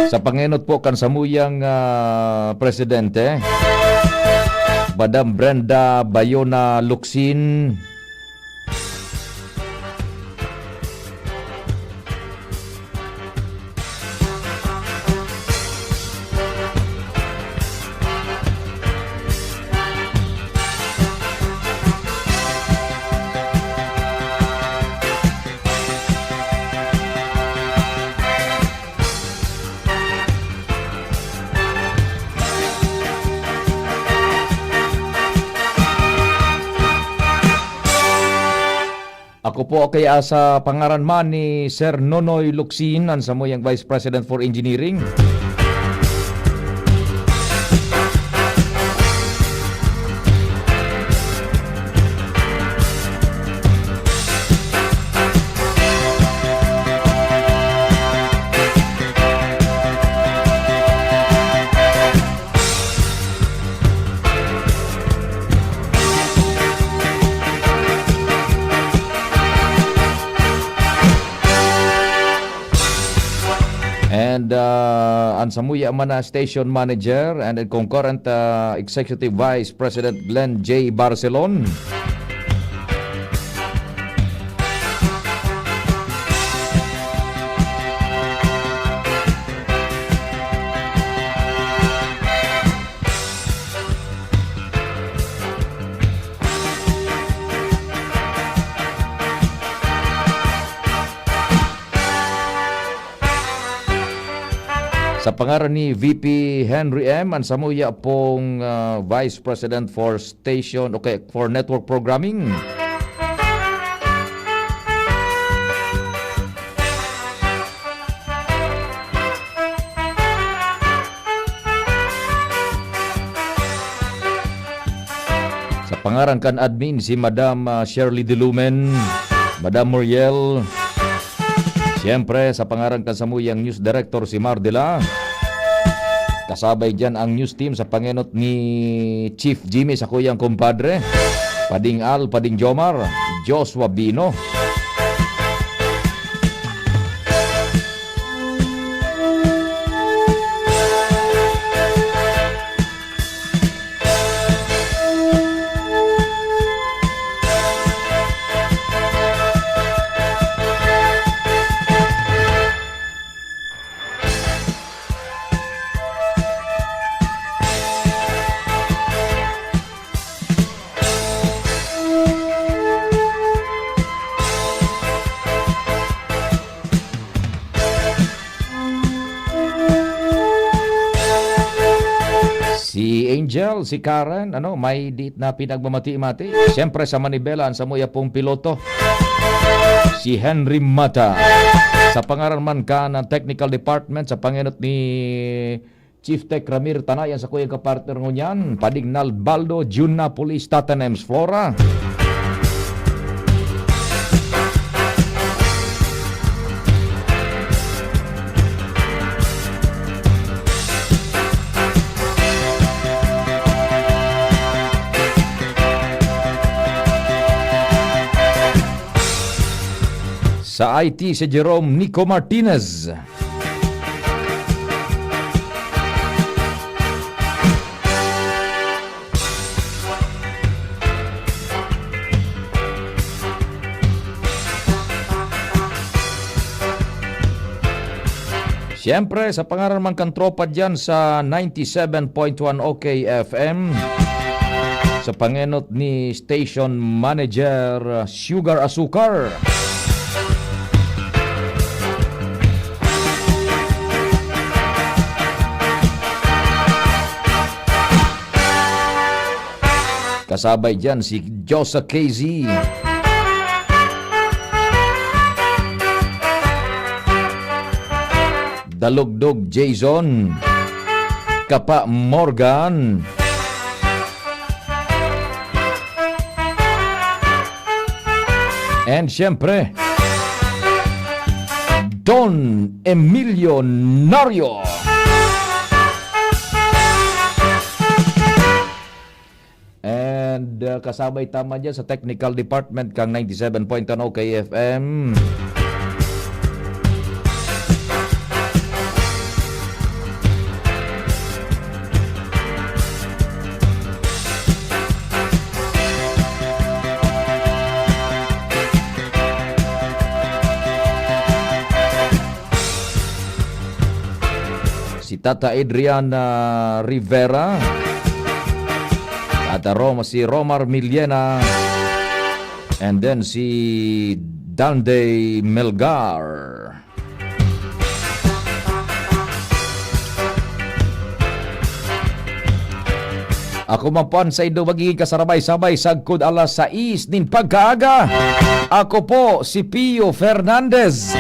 Sa pangenot po kan samuyang, ah, presidente, Madam Brenda Bayona Luksin. Ako po kaya sa pangaran man ni Sir Nonoy Luksin, an samuyang Vice President for Engineering. And, uh, an samuya man na station manager and concurrent, uh, executive vice president Glenn J Barcelon. Sa pangaran ni V P Henry M, an samuya pong, ah, Vice President for Station, okay, for Network Programming. Sa pangaran kan admin, si Madam, ah, Shirley Dilumen, Madam Muriel. Siyempre, sa pangaran kan samuyang news director, si Mardela. Kasabay diyan ang news team sa pangenot ni Chief Jimmy, sa kuyang kumpadre, Pading Al, Pading Jomar, Joshua Bino. Si Angel, si Karen, ano, may di na pinagmamati-mati. Siyempre, sa manibela, ang samuya pong piloto, si Henry Mata. Sa pangaran man kan technical department, sa pangenot ni Chief Tech Ramir Tanayan, sa kuyang kapartner ngunyan, Padignal Baldo, Jun Napolis, Tatanems Flora. Sa I T, si Jerome Nico Martinez. Siyempre, sa pangaran man kan tropa diyan sa ninety-seven point one O K F M, sa pangenot ni Station Manager Sugar Asukar. Kasabay diyan si Josa K Z. Dalugdog Jason. Kapa Morgan. And siyempre, Don Emilio Nario. And, uh, kasabay ta man dyan sa technical department kang ninety-seven point one O K F M. Tata Adrian, ah, Rivera, Tata Rom-, si Romar Millena, and then si Danday Melgar. Ako man po an saindo magiging kasarabay-sabay sagkod alas sais nin pagkaaga. Ako po si Pio Fernandez.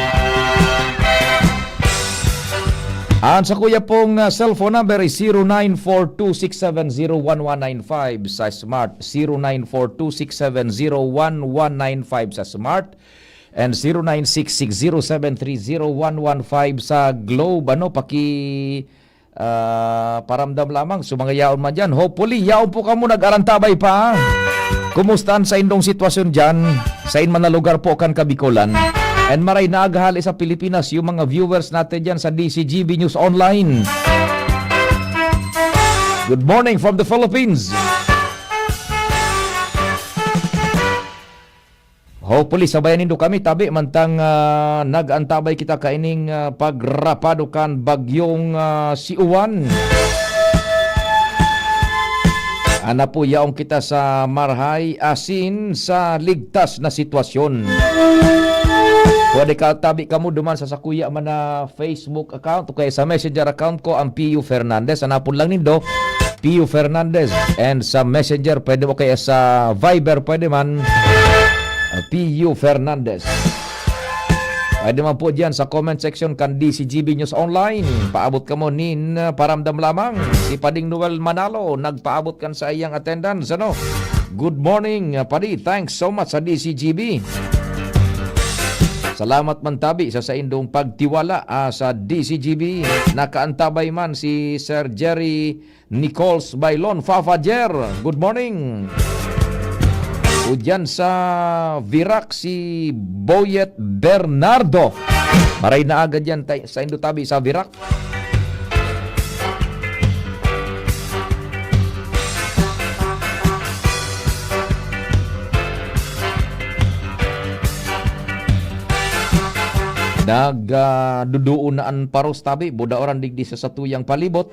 An sakuya pong, ah, cellphone number is zero nine four two six seven zero one one nine five sa Smart, zero nine four two six seven zero one one nine five sa Smart, and zero nine six six zero seven three zero one one five sa Globe. Ano, paki, ah, paramdam lamang sa mga yaon man diyan. Hopefully, yaon po kamo nag-arantabay pa. Kumusta an saindong sitwasyon diyan? Sain man na lugar po kan Kabikolan? And maray na aga hali sa Pilipinas, yung mga viewers natin diyan sa D C G B News Online. Good morning from the Philippines. Hopefully, sabayan nindo kami, tabi, mantang, ah, nag-antabay kita kaining, ah, pagrapado kan bagyong, ah, si Uwan. Ana po, yaon kita sa marhay asin sa ligtas na sitwasyon. Pwede ka, tabi, kamo duman sa sakuya man na Facebook account o kaya sa Messenger account ko, ang Pio Fernandez. Hanapon lang nindo, Pio Fernandez. And sa Messenger, pwede mo kaya sa Viber, pwede man, uh, Pio Fernandez. Pwede man po diyan sa comment section kan D C G B News Online. Paabot kamo nin, uh, paramdam lamang. Si Pading Noel Manalo, nagpaabot kan sa iyang attendance. Ano? Good morning, uh, Padi. Thanks so much sa D C G B. Salamat man tabi sa saindong pagtiwala, ah, sa D C G B. Nakaantabay man si Sir Jerry Nichols Bailon. Fafa Jer, good morning. O diyan sa Virac, si Boyet Bernardo. Maray na aga diyan tay-, saindo tabi sa Virac. Nag, ah, duduon na an paros tabi, budaoran digdi sa satuyang palibot.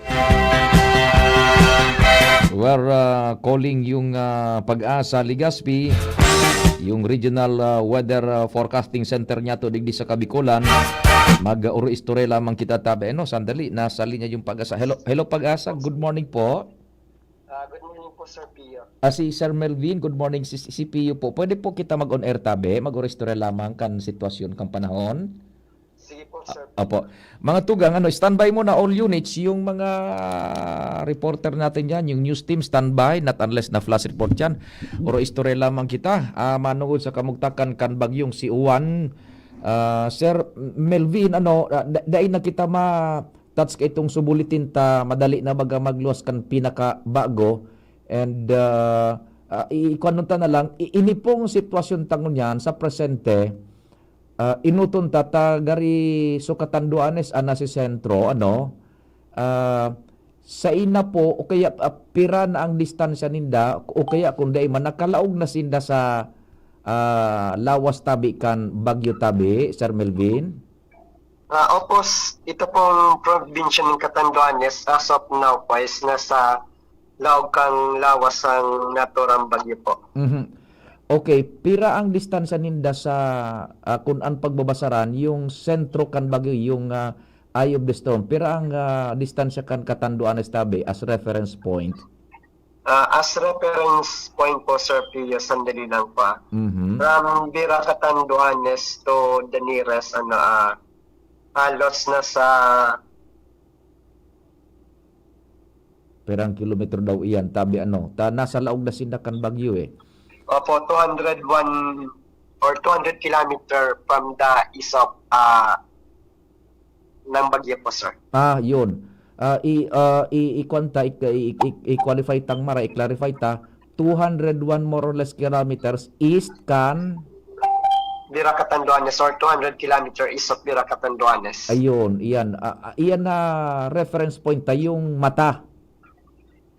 We're, ah, calling yung, ah, Pag-asa Legazpi, yung regional, ah, weather, ah, forecasting center niyato digdi sa Kabikolan. Mag-uro-istorya lamang kita tabi. Ano, sandali, nasa linya yung Pag-asa. Hello, hello, Pag-asa. Good morning po. Ah, good morning po, Sir Pio. Ah, si Sir Melvin, good morning, si, si Pio po. Pwede po kita mag-on air tabi? Mag-uro-istorya lamang kan sitwasyon kan panahon? Sige po, Sir Pio. Opo. Mga tugang, ano, standby muna all units, yung mga reporter natin dyan, yung news team, standby, not unless na flash report yan. Uro-istorya lamang kita, ah, manungod sa kamugtakan kan bagyong si Uwan. Ah, Sir Melvin, ano, ah, da-, dai na kita ma-touch ka itong subulitin ta, madali na baga magluwas kan pinakabago. And, ah, ah, i-, ikuan ta na lang, i-, ini pong sitwasyon ta ngunyan sa presente, ah, enoton ta, ta gari so Catanduanes an nasa sentro, ano, ah, saina po, o kaya, ah, pira na ang distansya ninda, o kaya kung dai man, nakalaog na sinda sa, ah, lawas tabi kan bagyo tabi, Sir Melvin? Ah, opo, s-, ito pong probinsya ng Catanduanes, as of now po, is nasa laog kang lawas ang naturang bagyo po. Mhm. Okay, pira ang distansya ninda sa, ah, kun an pagbabasaran, yung sentro kan bagyo, yung, ah, eye of the storm? Pira ang, ah, distansya kan Catanduanes tabi as reference point? Ah, as reference point po, Sir Pio, sandali lang po, ah. Mhm. From Virac, Catanduanes to the nearest, ano, ah, halos nasa Pirang kilometro daw iyan, tabi ano? Ta, nasa laog na sinda kan bagyo, eh. Opo, two hundred one or two hundred kilometer from the east of, ah, ng bagyo po, sir. Ah, yun. Ah, i-, ah, i-, i-, kwan ta, i-, i-, i-, i-qualify tang mara, i-clarify ta, two hundred one more or less kilometers east kan Virac, Catanduanes, or two hundred kilometer east of Virac, Catanduanes. Ayun, iyan. Ah, ah, iyan na reference point ta, yung mata.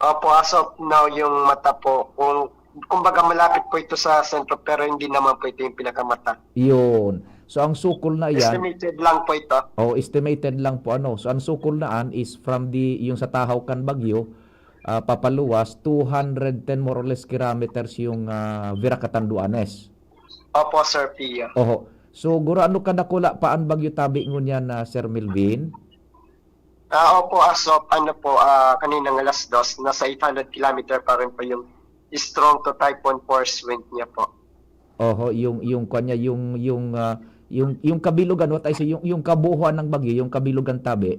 Opo, as of now, yung mata po, kung kumbaga malapit po ito sa sentro, pero hindi naman po ito yung pinakamata. Yun. So, ang sukol na yan, Estimated lang po ito. Oh, estimated lang po, ano. So, ang sukol na yan is from the, yung sa tahaw kan bagyo, ah, papaluwas, two hundred ten more or less kilometers yung, ah, Virac Catanduanes. Opo, Sir Pio. Oho. So, guro ano kadakula pa ang bagyo tabi ngunyan na, Sir Melvin? Ah, opo, as of ano po, ah, kaninang alas dos, nasa eight hundred kilometer pa rin po yung strong to typhoon force wind niya po. Oho, yung, yung kanya, yung, yung, ah, yung, yung kabilugan, what I say, yung, yung kabuuan ng bagyo, yung kabilugan tabi.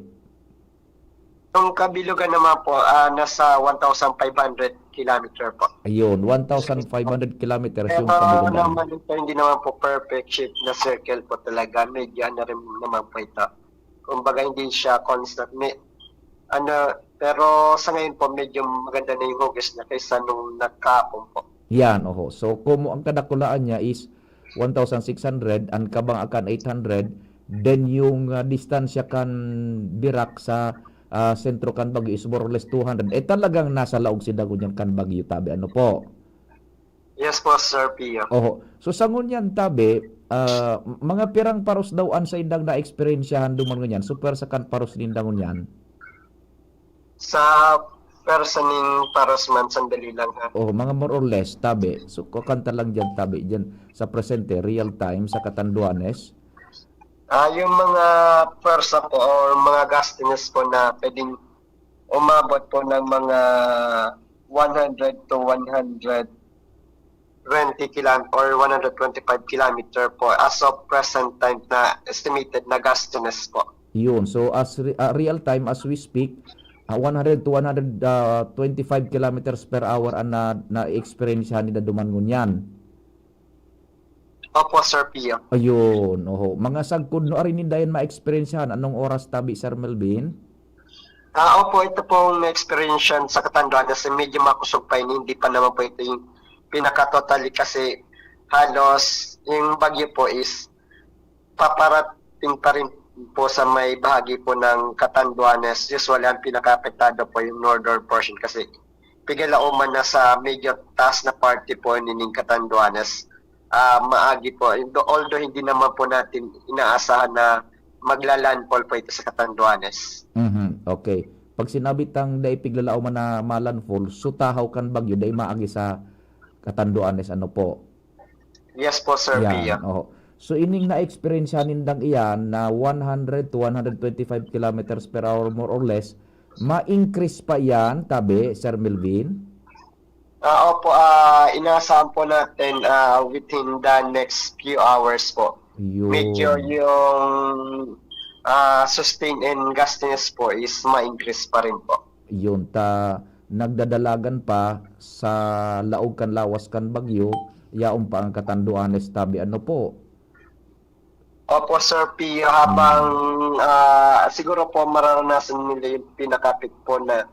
Yung kabilugan naman po, ah, nasa one thousand five hundred kilometer po. Ayun, one thousand five hundred kilometers Pero yung kabilugan. naman ito, hindi naman po perfect shape na circle po talaga. Medyo ano rin naman po ito. Kumbaga, hindi siya constant. May, ano, pero sa ngayon po, medyo maganda na yung hugis niya kaysa nung nagkahapon po. Yan, oho. So, komo ang kadakulaan niya is one thousand six hundred, ang kabang akan eight hundred, then yung, ah, distansya kan Virac sa, ah, sentro kan bagyo is more or less two hundred. Eh, talagang nasa laog si dagon yan kan bagyo, tabi. Ano po? Yes po, Sir Pio. Oho. So, sa ngunyan, tabi, ah, m- mga pirang paros daw an saindang na-eksperyensyahan duman ngunyan, so, pwersa kan paros ninda ngunyan? Sa person in paros man, sandali lang ha. Oh, mga more or less, tabi. So, kukanta lang dyan, tabi. Dyan, sa presente, real time, sa Catanduanes. Ah, yung mga pwersa po or mga gustings po na pwedeng umabot po ng mga one hundred to one hundred twenty kilometer or one hundred twenty-five kilometer po as of present time na estimated na gustings po. Yun. So, as re- ah, real time, as we speak, ah, one hundred to one hundred twenty-five kilometers per hour ang na, na-experience ni daduman ngunyan. Opo, Sir Pio. Ayun, oho. Mga sagkod no ari ninda yan ma-experience-han. Anong oras tabi, Sir Melvin? Ah, opo, ito pong na-experience sa Catanduanes, medyo makusog pa yun, hindi pa naman po ito yung pinaka-totally kasi halos yung bagyo po is paparating pa rin po sa may bahagi po ng Catanduanes. Usually, ang pinaka-apektado po yung northern portion kasi pigala man na sa medyo taas na parte po nining Catanduanes. Ah, maagi po. Although hindi naman po natin inaasahan na magla-landfall po ito sa Catanduanes. Mhm, okay. Pag sinabi tang dai piglalao man na malandfall, so tahaw kan bagyo, dai maagi sa Catanduanes, ano po? Yes po, Sir Pia. Yan, oho. So, ining na-experience nindang iyan na one hundred to one hundred twenty-five kilometers per hour, more or less, ma-increase pa yan, tabi, Sir Melvin? Ah, opo, ah, inaasahan po natin ah, within the next few hours po. Yun. Medyo yung ah, sustain and gustiness po is ma-increase pa rin po. Yun, ta nagdadalagan pa sa laog kan lawas kan bagyo, yaon pa ang Catanduanes, tabi, ano po? Opo, Sir Pio, habang ah, siguro po mararanasan nila yung pinakapit po na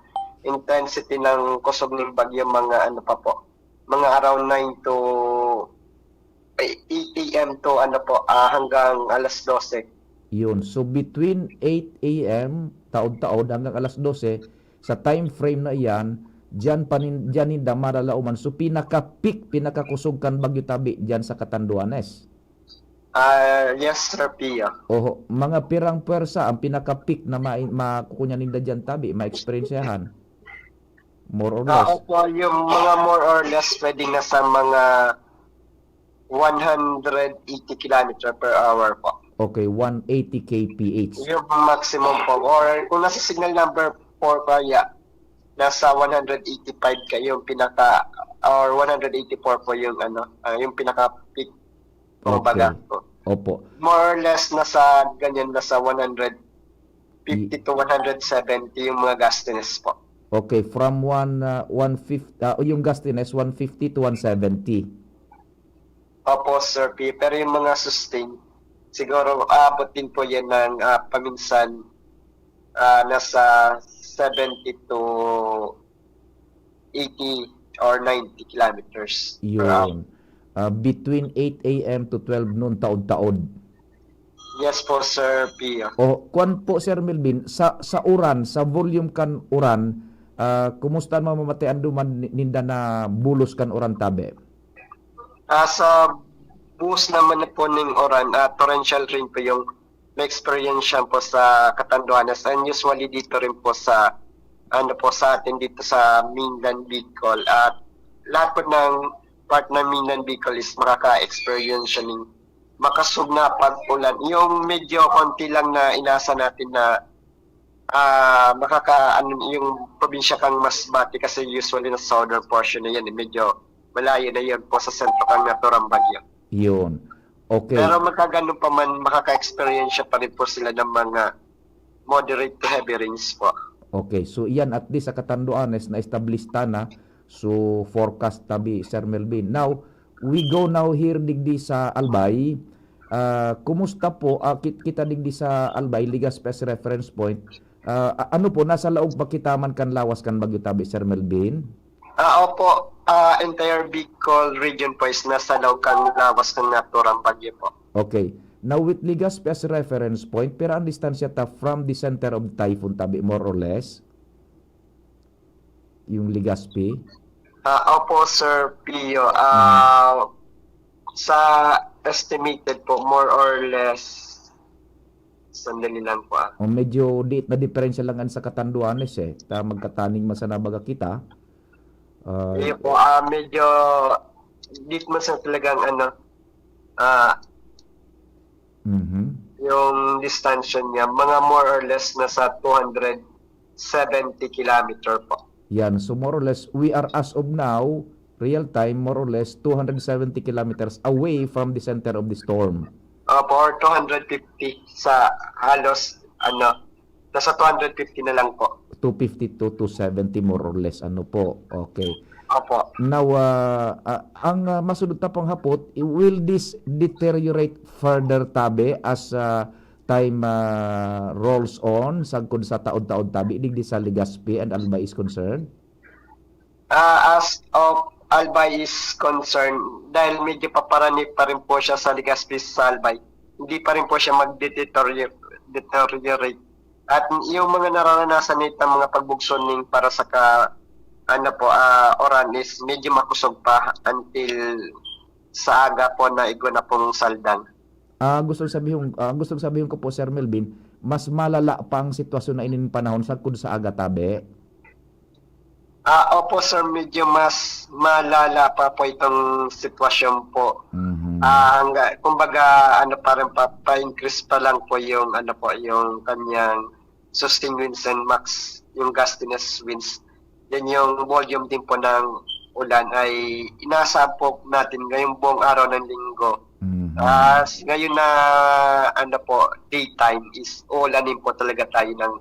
intensity ng kusog ng bagyo, mga ano pa po, mga around nine to, ay, eight A M to ano po, ah, hanggang alas dose. Yun. So, between eight A M, taod-taod, hanggang alas dose, sa time frame na iyan, diyan, panin, diyan ninda maralauman. So, pinaka-peak, pinakakusog kan bagyo, tabi, diyan sa Catanduanes. Ah, yes, Sir Pia. Oho, mga pirang pwersa ang pinaka-peak na ma, makukunya ninda diyan, tabi, ma-experiencehan? More or Ah, less. opo, yung mga more or less pwedeng nasa mga one hundred eighty kilometer per hour po. Okay, one eighty K P H. Yung maximum po. Or kung nasa signal number four po, yeah, nasa one hundred eighty-five ka yung pinaka, or one hundred eighty-four po yung ano, ah, yung pinaka peak. Kumbaga po. Opo. More or less nasa ganyan, nasa one hundred fifty to one hundred seventy yung mga gustiness po. Okay, from one, ah, one fifty, ah, yung gustiness, one fifty to one seventy. Opo, Sir P. Pero yung mga sustain, siguro aabot din po yan ng ah, paminsan ah, nasa seventy to eighty or ninety kilometers per hour. Yun. Ah, between eight A M to twelve noon, taod-taod. Yes po, Sir Pio. O, kwan po, Sir Melvin, sa, sa uran, sa volume kan uran, Ah, kumusta an mamamatean duman ni-, ninda na bulos kan uran tabi? Ah, sa buhos naman na po ning uran, ah, torrential rain po yung na-experience po sa Catanduanes, and usually dito rin po sa, ano po, sa atin dito sa mainland Bicol. At lahat po ng part ng mainland Bicol is makaka-experience siya ng makasog na pag-ulan. Yung medyo konti lang na inasa natin na, ah, makaka-, ano, yung probinsya kang Masbate, kasi usually na southern portion na yan, eh, medyo malayo na yun po sa sentro kang naturang bagyo. Yun. Okay. Pero magkagano pa man, makaka-experience pa rin po sila ng mga moderate to heavy rains po. Okay, so iyan, at least sa Catanduanes na-establish ta na. So, forecast tabi, Sir Melvin. Now, we go now here digdi sa Albay. Ah, kumusta po, ah, kit-, kita digdi sa Albay, Legazpi as reference point? Ah, a-, ano po, nasa laog pa kita man kan lawas kan bagyo tabi, Sir Melvin? Ah, opo, ah, entire Bicol region po is nasa laog kan lawas ng naturang bagyo po. Okay. Now, with Legazpi as reference point, pira ang distansya ta from the center of the typhoon tabi, more or less? Yung Legazpi? Ah, opo, Sir Pio. Ah, sa estimated po, more or less, sandali lang po, ah. O, medyo diit na diferensya lang an sa Catanduanes, eh. Ta magkataning man sana baga kita. Ah, Iyo po, ah, medyo diit man sa talagang, ano, ah, mhm. yung distansya niya, mga more or less nasa two hundred seventy kilometer po. Yan. So, more or less, we are, as of now, real time, more or less two hundred seventy kilometers away from the center of the storm. Opo, or two hundred fifty sa halos, ano, nasa two hundred fifty na lang po. Two fifty to two seventy, more or less, ano po. Okay. Opo. Now, ah, ah, ang, ah, masunod ta pong hapot, i-, will this deteriorate further tabi as, ah, time, ah, rolls on, sagkod sa taod-taod tabi, digdi sa Legazpi and Albay is concerned? Ah, as of Albay is concerned, dahil medyo paparani pa rin po siya sa Legazpi sa Albay, hindi pa rin po siya mag-deteriorate. At yung mga nararanasan nito, mga pagbugso ning para sa ka, ano po, ah, uran is medyo makusog pa until sa aga po na igwa na pong saldang. Ah, gusto sabihon, ah, gusto sabihon ko po, Sir Melvin, mas malala pa ang sitwasyon na inin panahon sagkod sa aga tabi? Ah, opo, sir, medyo mas malala pa po itong sitwasyon po. Mhm. Ah, hangga, kumbaga, ano pa rin, pa, pa-increase pa lang po yung, ano po, yung kanyang sustained winds and max, yung gustiness winds. Then yung volume din po ng ulan ay inaasahan po natin ngayong buong araw ng linggo. Mhm. Ah, s-, ngayon na, ano po, daytime is uulanin po talaga tayo ng,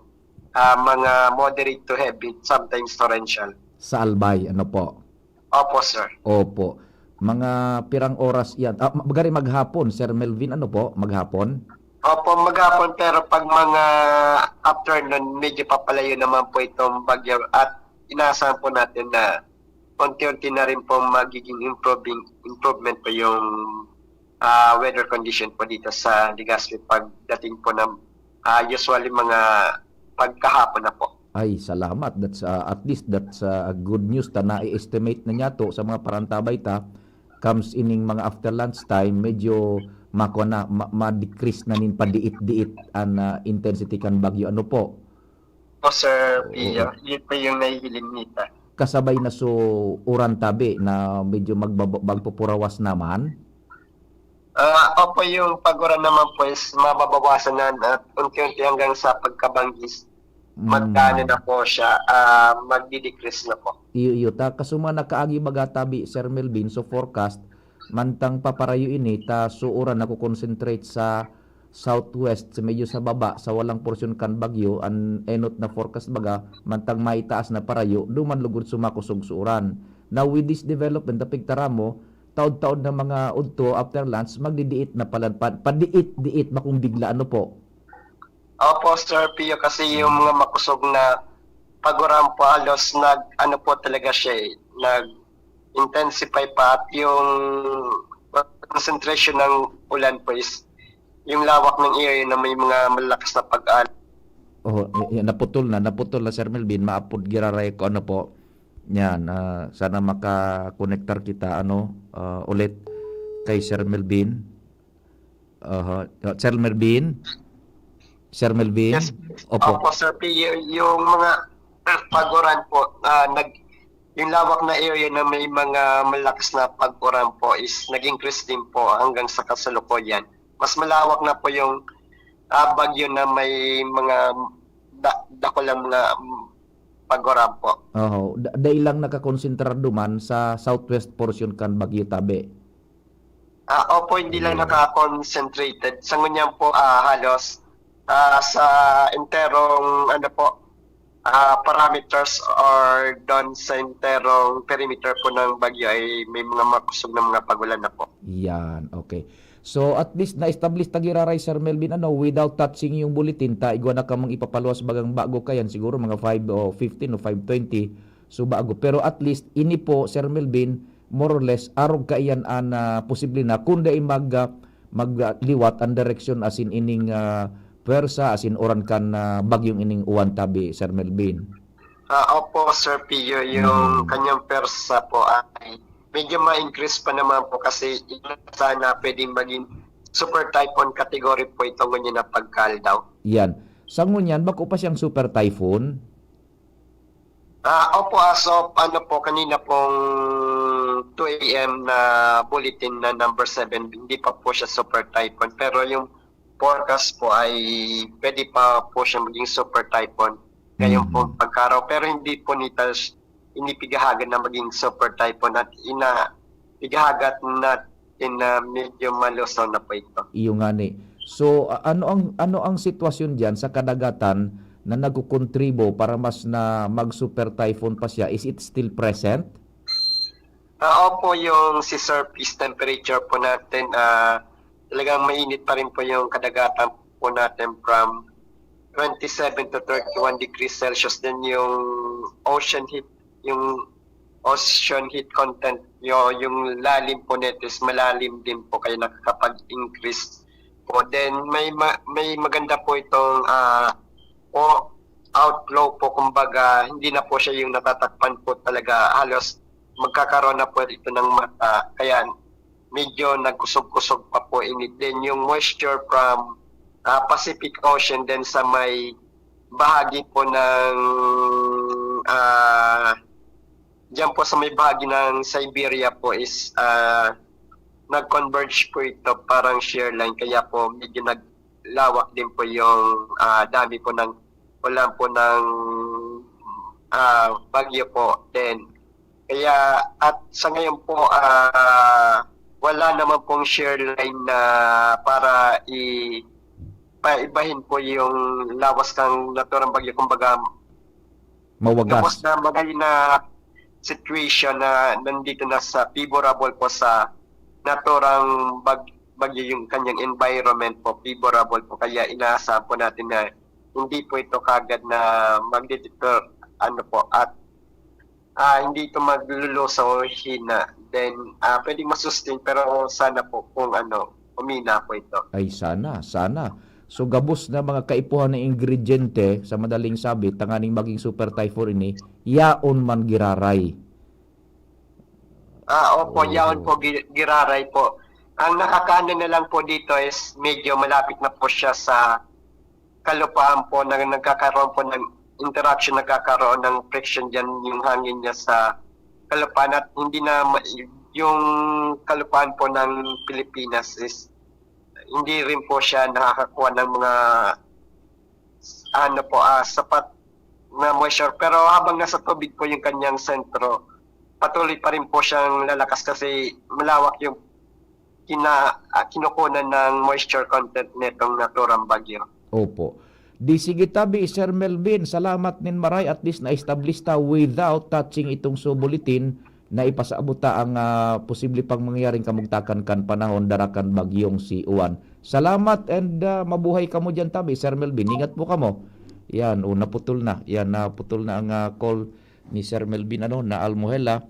ah, mga moderate to heavy, sometimes torrential. Sa Albay, ano po? Opo, sir. Opo. Mga pirang oras yan? Ah, ma-, magari maghapon, Sir Melvin, ano po? Maghapon? Opo, maghapon, pero pag mga afternoon, medyo papalayo naman po itong bagyo at inaasahan po natin na unti-unti na rin po magiging improving, improvement po yung, ah, weather condition po dito sa Legazpi pagdating po ng, ah, usually mga pagkahapon na po. Ay, salamat. That's, ah, at least that's, ah, a good news ta na-estimate na niyato sa mga parantabay ta. Comes ining mga after lunch time, medyo makua na, ma-, ma-decrease na nin padiit-diit an, ah, intensity kan bagyo. Ano po? Po, sir, Oo. Pio, yun po yung nahihiling nita. Kasabay na so uran tabi na medyo magbaba-, magpupurawas naman? Ah, opo, yung pag-uran naman po is mababawasan na at unti-unti hanggang sa pagkabanggis, Mm. magkano na po siya, ah, magdi-decrease na po. Iyo, iyo. Ta, kasuma nakaagi baga tabi, Sir Melvin, so forecast, mantang paparayo ini, ta so uran nako-concentrate sa southwest, sa medyo sa baba, sa walang porsyon kan bagyo, an enot na forecast baga, mantang maitaas na parayo, duman lugod sumakusog so uran. Now, with this development, ta pigtaramo, taod-taod na mga udto, after lunch, magdidiit na pala, pa-, padiit-diit, bakong bigla, ano po? Opo, Sir Pio, kasi yung mga makusog na pag-uran po halos nag, ano po talaga siya eh, nag-intensify pa at yung concentration ng ulan po is yung lawak ng area na may mga malakas na pag-, Oh, y-, y-, naputol na, naputol na, Sir Melvin. Maapod giraray ko, ano po. Yan, ah, sana makakonektar kita, ano, ah, ulit kay Sir Melvin. Aha. Sir Melvin? Sir Melvin? Yes. Opo. Opo, Sir P, y-, yung mga pag-uran po, ah, nag-, yung lawak na area na may mga malakas na pag-uran po is nag-increase din po hanggang sa kasalukuyan. Mas malawak na po yung, ah, bagyo na may mga da-, dakulang mga, mm, pag-uran po. Oho. Da-, dai lang nakakonsentrado man sa southwest portion kan Bagyo Tabe. Ah, opo, hindi lang Ayun. naka-concentrated. Sa ngunyan po, ah, halos, ah, sa enterong, ano po, ah, parameters or doon sa enterong perimeter po ng bagyo ay may mga makusog na mga pag-ulan na po. Yan, okay. So, at least na-establish ta giraray, Sir Melvin, ano, without touching yung bulletin, ta igwa na kamong ipapaluwas bagang bago kayan, siguro mga five o fifteen o five twenty, so bago. Pero at least, ini po, Sir Melvin, more or less, arog kaiyan an, ah, posible na, kun dai mag, ah, mag, ah, liwat ang direksyon asin ining, ah, pwersa, asin uran kan, ah, bagyong ining Uwan Tabi, Sir Melvin. Ah, opo, Sir Pio, yung Mm. kanyang pwersa po ay medyo ma-increase pa naman po kasi yun sana pwedeng maging super typhoon category po ito ngunyan na pagkaldaw. Yan. Sa ngunyan, bako pa siyang super typhoon? Ah, opo, as of, ano po, kanina pong two A M na bulletin na number seven, hindi pa po siya super typhoon. Pero yung forecast po ay pwede pa po siya maging super typhoon ngayong Mm. pong pagkaraw. Pero hindi po nita, hindi pighahagad na maging super typhoon at ina, pighahagad natin na medyo malusaw na po ito. Iyo ngani. So, a-, ano ang, ano ang sitwasyon diyan sa kadagatan na nagkukontribo para mas na mag-super typhoon pa siya? Is it still present? Ah, opo, yung si surface temperature po natin, ah, talagang mainit pa rin po yung kadagatan po natin from twenty-seven to thirty-one degrees Celsius. Then yung ocean heat, yung ocean heat content, yo-, yung lalim po nito is malalim din po, kaya nakakapag-increase po. Then may ma-, may maganda po itong, ah, po, outflow po, kumbaga, hindi na po siya yung natatakpan po talaga. Halos magkakaroon na po ito ng mata. Kaya medyo nagkusog-kusog pa po init. Then yung moisture from, ah, Pacific Ocean, then sa may bahagi po ng, ah, diyan po sa may bahagi ng Siberia po is, ah, nag-converge po ito, parang shear line. Kaya po medyo naglawak din po yung, ah, dami po ng ulan po ng, ah, bagyo po. Then, kaya, at sa ngayon po, ah, wala naman pong shear line na para i-, paibahin po yung lawas ng naturang bagyo. Kumbaga, Mawagas. Tapos na magay na situation na nandito na sa favorable po sa naturang bag-, bagyo yung kanyang environment po, favorable po. Kaya inaasahan po natin na hindi po ito kagad na magdidetect, ano po, at, ah, hindi ito maglulusaw o hina. Then, ah, pwedeng masustain, pero sana po kung ano, umina po ito. Ay, sana, sana. So, gabos na mga kaipuhan na ingrediente, sa madaling sabi, tanganing maging super typhoon ini, yaon man giraray. Ah, opo, Oo. Yaon po, gi-, giraray po. Ang nakakaano na lang po dito is medyo malapit na po siya sa kalupaan po na nagkakaroon po ng interaction, nagkakaroon ng friction diyan yung hangin niya sa kalupaan at hindi na ma-, yung kalupaan po ng Pilipinas is hindi rin po siya nakakakuha ng mga, ano po, ah, sapat na moisture. Pero habang nasa tubig po yung kanyang sentro, patuloy pa rin po siyang lalakas kasi malawak yung kina-, ah, kinukunan ng moisture content nitong naturang bagyo. Opo. Di sige tabi, Sir Melvin, salamat nin maray, at least na-establish ta without touching itong so bulletin na ipasabot ta ang, ah, posible pang mangyaring kamugtakan kan panahon dara kan bagyong si Uwan. Salamat and, ah, mabuhay kamo diyan tabi, Sir Melvin. Ingat po kamo. Yan, o, naputol na. Yan, naputol na ang, ah, call ni Sir Melvin, ano, na Almuhela.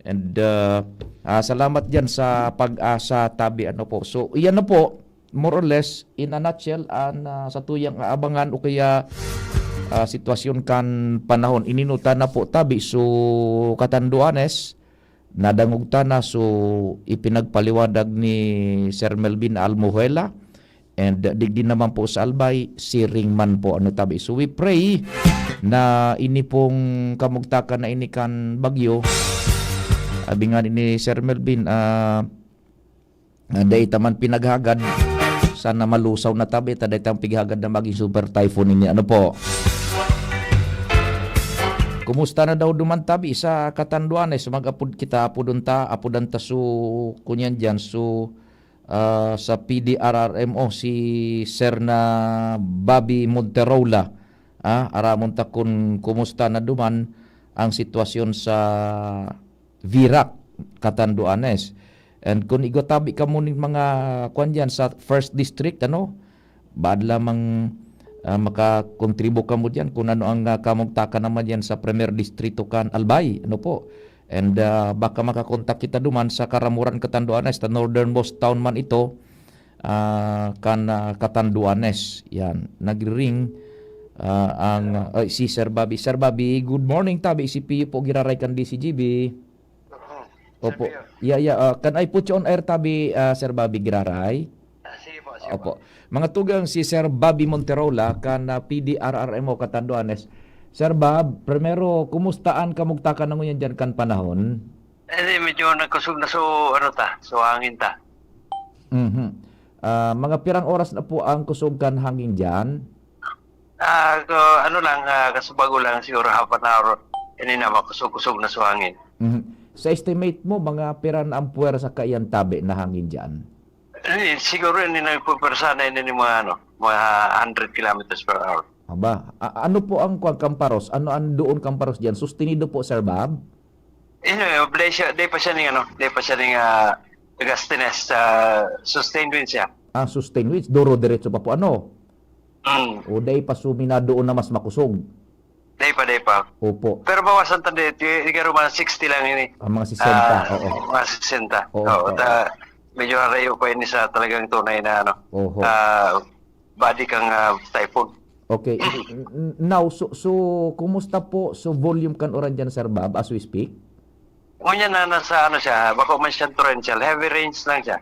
And, ah, ah, salamat diyan sa Pag-asa tabi, ano po. So, iyan na po. more or less, in a nutshell, an, ah, satuyang aabangan o kaya, ah, sitwasyon kan panahon. Ininuta na po tabi, so, Catanduanes, nadangog ta na, so, ipinagpaliwanag ni Sir Melvin Almojuela. And, uh, digdi naman po sa Albay, siring man po, ano tabi. So, we pray na ini pong kamugtakan na ini kan bagyo. Abi nga ni Sir Melvin, ah, ah, dai ta man pinaghagad. Sana malusaw na tabi, ta dai ta pighagad na maging super typhoon ini. Ano po? Kumusta na daw duman tabi sa Catanduanes? Mag-apod kita, apodon ta, apodan ta su, kunyan diyan, su, ah, sa P D R R M O, si Sir na Bobby Monterola. Ah, aramon ta kun kumusta na duman ang sitwasyon sa Virac, Catanduanes. And kun igwa tabi kamo ning mga, kwan diyan sa First District, ano, baad lamang, ah, makakontribo kamo diyan kun ano ang, ah, kamugtakan naman diyan sa Primer Distrito kan Albay, ano po. And, ah, baka makakontak kita duman sa Caramoran, Catanduanes, ta northernmost town man ito, ah, kan, ah, Catanduanes. Yan, nagri-ring, ah, ang, ah, ay, si Sir Bobby. Sir Bobby, good morning tabi. Si Pio po giraray kan D C G B. Oo, Sir Opo. Pio. Yeah, yeah, ah, can I put you on air tabi, ah, Sir Bobby giraray? Ah, sige po, sige Opo. po. Mga tugang, si Sir Bobby Monterola kan, ah, P D R R M O Catanduanes. Sir Bob, primero, kumusta an kamugtakan na ngunyan diyan kan panahon? Eh, di, medyo nagkusog na so, ano ta, so hangin ta. Mhm. Ah, mga pirang oras na po ang kusog kan hangin diyan? Ah, ko, ano lang, ah, kasubago lang, siguro half an hour, ini na makusog-kusog na so hangin. Mhm. Sa estimate mo, mga pira na ang puwersa kaiyan tabi na hangin diyan? Eh, siguro ini nagpupuwersa na ini ni mga, ano, mga hundred kilometers per hour. Aba, a-, ano po ang kwan, kamparos? Ano ang doon kamparos diyan? Sustenido po, Sir Bob? Ino, di siya, di pa siya ning, ano, di pa siya ning, ah, gustiness, ah, sustained wind siya. Ah, sustained winds, duro diretso pa po, ano? Mm. O, dai pa suminadoon na mas makusog. Dai pa, dai pa. Opo. Pero bawasan ta di, di, di garo mga sixty lang ini. Ah, mga sesenta, Ah, oo. mga sesenta. Oo, Oo, oo. ta, medyo harayo pa ini sa talagang tunay na, ano, Oho. ah, body kang, ah, typhoon. Okay. N-, n-, now, so, so, kumusta po so volume kan uran diyan, Sir Bob, as we speak? Ngunyan na nasa, ano siya, bako man siya torrential, heavy rains lang siya.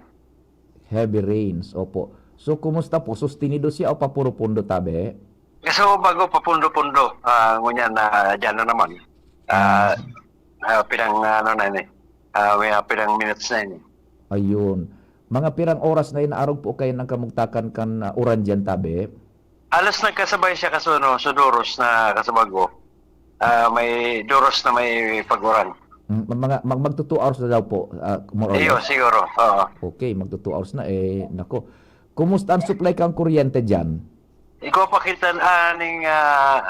Heavy rains, opo. So, kumusta po? Sustenido siya o papuro-pundo tabi? So, bago papundo-pundo, ah, ngunyan na diyan na naman. Ah, Ah. ah, pirang, ano na ini, ah, may, ah, pirang minutes na ini. Ayun. Mga pirang oras na inaarog po kayo ng kamugtakan kan, ah, uran diyan tabi? Alas nagkasabay siya kaso, no, so duros na kasabago. Ah, may duros na may pag-uran. Mm, mga, mag-, magto two hours na daw po, ah, more or Iyo, less. siguro. Oo. Okay, magto two hours na, eh, nako. Kumusta ang supply kang kuryente diyan? Ikaw pa kita, ah, ning, ah,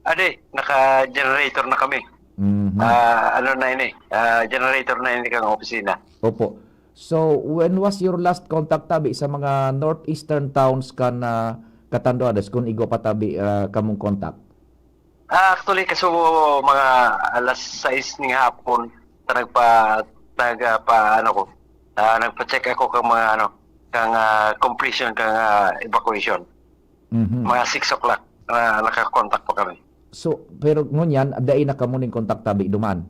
ade, naka-generator na kami. Mhm. Ah, ano na ini? Ah, generator na ini kang opisina. Opo. So, when was your last contact tabi sa mga northeastern towns kan, ah, Catanduanes, kun igwa pa tabi, ah, kamong contact? Ah, actually, kaso mga alas sais ning hapon, ta nagpa-, nagpa-, ano ko, ah, nagpa-check ako kang mga, ano, kang, ah, completion kang, ah, evacuation. Mhm. Mga six o'clock, ah, naka-contact pa kami. So, pero ngunyan, dai na kamo ning contact tabi duman?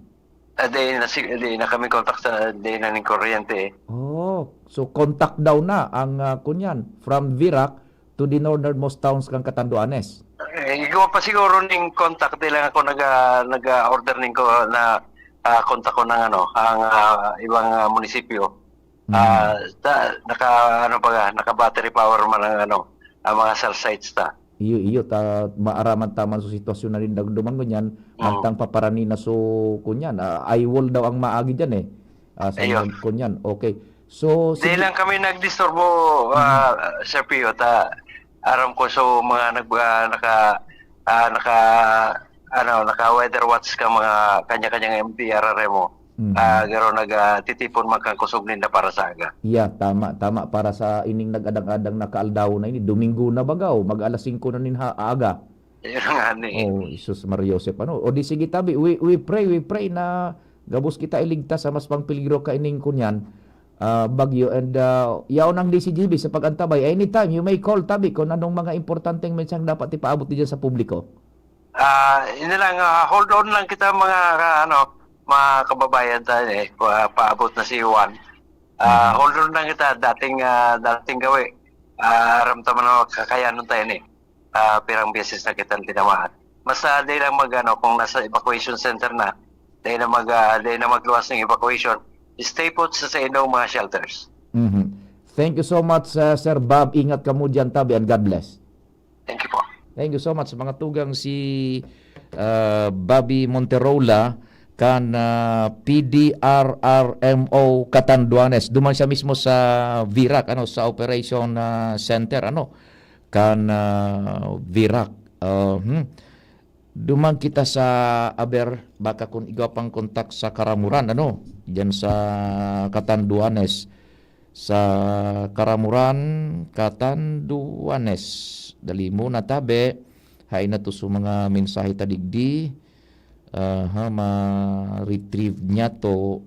Ah, dai na si-, dai na kami contact sa, dai na ning kuryente, eh. Oh, so contact daw na ang, ah, kunyan, from Virac to the northernmost towns kan Catanduanes. Eh, igwa pa siguro ning contact, di lang ako nag-, ah, nag-, ah, order ning ko na, ah, contact ko ng ano, ang, ah, ibang, ah, munisipyo. Mm. Ah, ta-, naka, ano pa nga, naka-battery power man ang ano, ang mga cell sites ta. Iyo, iyo, ta, maaraman ta man sa sitwasyon na rin duman ngunyan, Mm. mantang paparani na so, kunyan, ah, eye wall daw ang maagi diyan, eh. Ah, sa Iyo. mga kunyan. Okay. So, Di sige. lang kami nagdisturbo, Mm. ah, Sir Pio, ta, aram ko so mga nag-, ah, naka, ah, naka, ano, naka-weather watch ka mga kanya-kanyang M P R R M O. Mhm. Ah, garo nag, ah, titipon man kan kusog ninda para sa aga. Yeah, tama, tama. Para sa ining nag-adang-adang na kaaldaw na ini, Domingo na bagaw, mag alas singko na nin ha-, aga. Yun nga ni. Oh, Jesus Maria Joseph, ano? O di sige tabi, we, we pray, we pray na gabos kita iligtas sa mas pang peligro kaining kunyan. ah, bagyo. And, ah, yaon ang D C G B sa pag-antabay. Anytime, you may call, tabi, kung anong mga importanteng mensaheng dapat ipaabot diyan sa publiko. Ah, yun na lang, ah, hold on lang kita, mga, ah, ano, mga kababayan tayo eh, pa, paabot na si Juan. Ah, hold on lang kita, dating, ah, dating gawi. Ah, aram ta man na kakayanon tayo ni. Ah, pirang beses na kitang tinamaan. Basta di lang mag, ano, kung nasa evacuation center na, di na mag, ah, di na magluwas ng evacuation. Stay put sa, sa inyong mga shelters. Mhm. Thank you so much, uh, Sir Bob. Ingat kamo diyan, tabi, and God bless. Thank you po. Thank you so much, mga tugang. Si, uh, Bobby Monterola kan, uh, P D R R M O Catanduanes. Duman siya mismo sa VIRAC, ano, sa Operation, uh, Center, ano, kan, uh, VIRAC. Uh, hmm. Duman kita sa aber, baka kung igwa pang kontak sa Karamuran, ano, diyan sa Catanduanes. Sa Karamuran, Catanduanes. Dali mo na, tabi. Hain na to sa mga mensahe ta digdi. Aha, ma-retrieve niya to.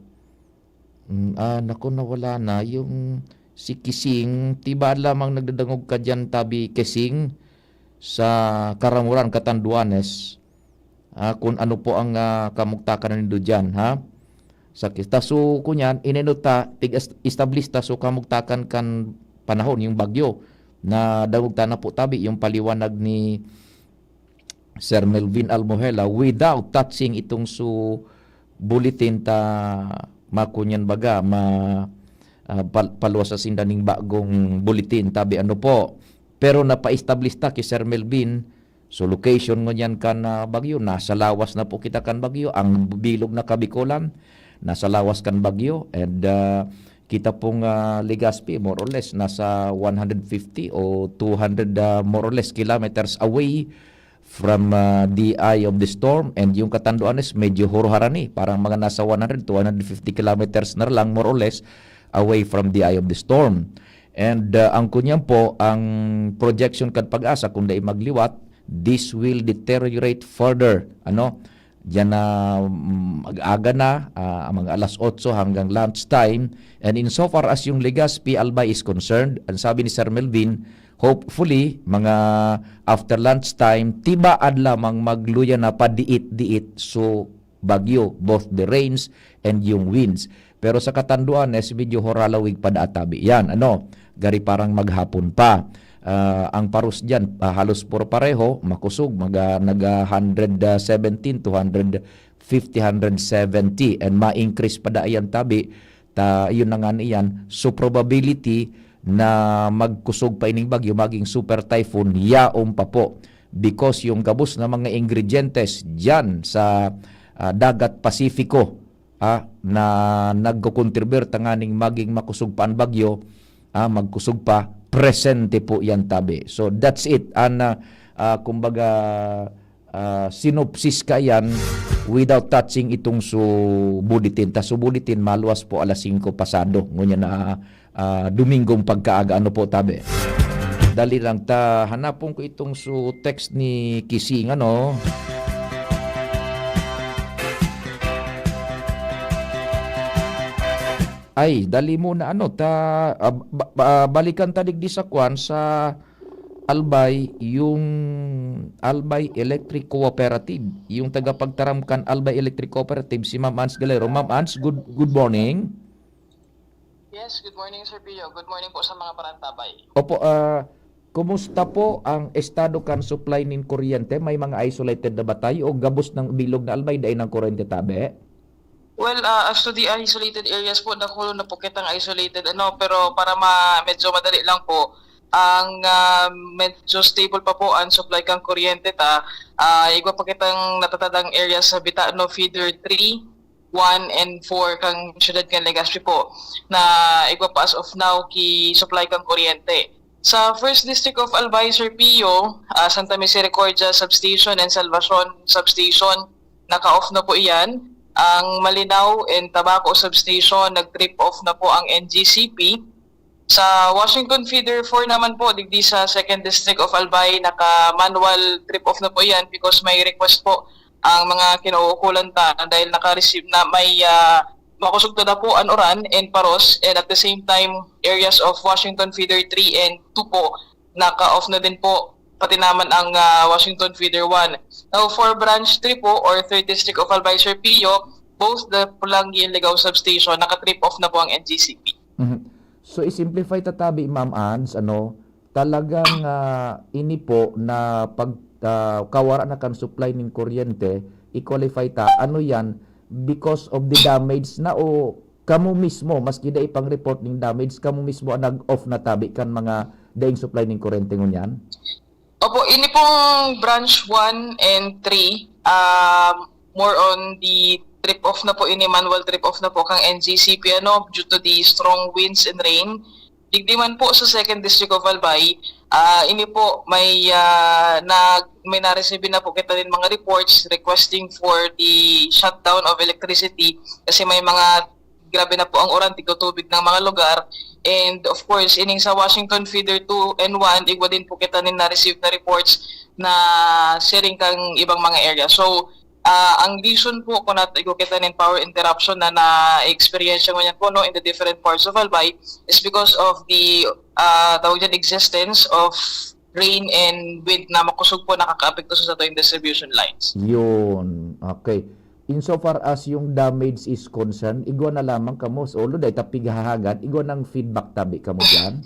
Mm, ah, naku, nawala na yung si Kising. Tiba lamang nagdadangog ka diyan, tabi, Kising, sa Karamuran, Catanduanes. Ah, kung ano po ang, ah, kamugtakan nindo diyan, ha? Sa kita, so, kunyan, ineno ta, tig-, establish ta, so, kamugtakan kan panahon, yung bagyo, na dangog ta na po, tabi, yung paliwanag ni Sir Melvin Almohela without touching itong su bulletin ta makunyan baga, ma, ah, pal-, paluwas sa sinda ning bagong bulletin, tabi, ano po. Pero napa-establish ta ki Sir Melvin, so location ngunyan kan, ah, bagyo, nasa lawas na po kita kan bagyo. Ang bilog na Kabikolan, nasa lawas kan bagyo. And, ah, kita pong, ah, Legazpi, more or less, nasa one hundred fifty o two hundred, ah, more or less, kilometers away from, ah, the eye of the storm. And yung Catanduanes, medyo huruharani, parang mga nasa one hundred, two hundred fifty kilometers na lang, more or less, away from the eye of the storm. And, ah, ang kunyan po, ang projection kan PAGASA, kung dai magliwat, this will deteriorate further. Ano? Diyan na, mm, mag-aga na, ah, mga alas otso hanggang lunch time. And insofar as yung Legazpi, Albay is concerned, ang sabi ni Sir Melvin, hopefully, mga after lunch time, tibaad lamang magluya na padiit-diit. So, bagyo, both the rains and yung winds. Pero sa Catanduanes, medyo horalawig pa da, tabi. Yan, ano, gari parang maghapon pa. Ah, ang parus diyan, ah, halos puro pareho, makusog, maga-, naga hundred seventeen, two hundred fifty, hundred seventy, and ma-increase pa da yan, tabi. Ta, yun na nga niyan. So, probability na magkusog pa ining bagyo, maging super typhoon, yaon pa po. Because yung gabos na mga ingredientes diyan sa, ah, dagat Pasifiko, ah, na nagko-contribute tanganing maging makusog pa ang bagyo, ah, magkusog pa, presente po yan, tabi. So, that's it. An, ah, ah, kumbaga, ah, synopsis ka yan without touching itong su bulletin. Ta su bulletin, maluwas po alas singko pasado. Ngunyan na, ah, Domingong pagkaaga. Ano po, tabi? Dali lang ta, hanapon ko itong su text ni Kising, ano? Ay, dali muna, ano, ta, ah, ba-, ba-, balikan ta digdi sa kwan, sa Albay, yung Albay Electric Cooperative, yung tagapagtaram kan Albay Electric Cooperative, si Ma'am Ans Galero. Ma'am Ans, good, good morning. Yes, good morning, Sir Pio. Good morning po sa mga parantabay. Opo, ah, kumusta po ang estado kan supply nin kuryente? May mga isolated na ba tayo o gabos ng bilog na Albay, dai nang kuryente, tabi? Well, ah, as to the isolated areas po, dakul na po kitang isolated, ano, pero para ma medyo madali lang po, ang, ah, medyo stable pa po ang supply kan kuryente ta, ah, igwa pa kitang natatadang area sa Bitano Feeder three, one, and four kang siyudad kan Legazpi po, na igwa pa as of now ki supply kan kuryente. Sa First District of Albay, Sir Pio, ah, Santa Misericordia Substation and Salvacion Substation, naka-off na po iyan. Ang Malinao and Tabaco Substation, nag-trip off na po ang N G C P. Sa Washington Feeder four naman po, digdi sa Second District of Albay, naka-manual trip off na po iyan because may request po ang mga kinauukulan ta dahil naka-receive na may, ah, Makosog ta na po an Oran and Paros, and at the same time, areas of Washington Feeder three and two po, naka-off na din po, pati naman ang, ah, Washington Feeder one. Now, for Branch three po or third District of Albay, Sir Pio, both the Polangui and Ligao Substation, naka-trip off na po ang N G C P. Mhm. So, i-simplify ta tabi, Ma'am Ans, ano, talagang, ah, ini po na pag, ah, kawara na kan supply nin kuryente, i-qualify ta, ano yan, because of the damage na o kamo mismo, maski dai pang report ning damage, kamo mismo ang nag-off na tabi kan mga daing supply nin kuryente ngunyan? Opo, ini pong branch one and three, um, more on the trip off na po ini, manual trip off na po kang N G C P, ano, due to the strong winds and rain. Digdi man po sa second District of Albay, ah, ini po may, ah, nag-, may na-receive na po kita nin mga reports requesting for the shutdown of electricity kasi may mga grabe na po ang uran, tigtutubig ng mga lugar. And of course, ining sa Washington Feeder two and one, igwa din po kita nin na-receive na reports na sharing kang ibang mga area. So, ah, ang reason po kung nato igwa kita nin power interruption na na-experience ngunyan po, no, in the different parts of Albay is because of the, ah, tawag dyan, existence of rain and wind na makosog po nakakaapekto sa satuyang distribution lines. Yun. Okay. Insofar as yung damage is concerned, igwa na lamang kamo, although dai ta pighahagad, igwa nang feedback tabi kamo diyan?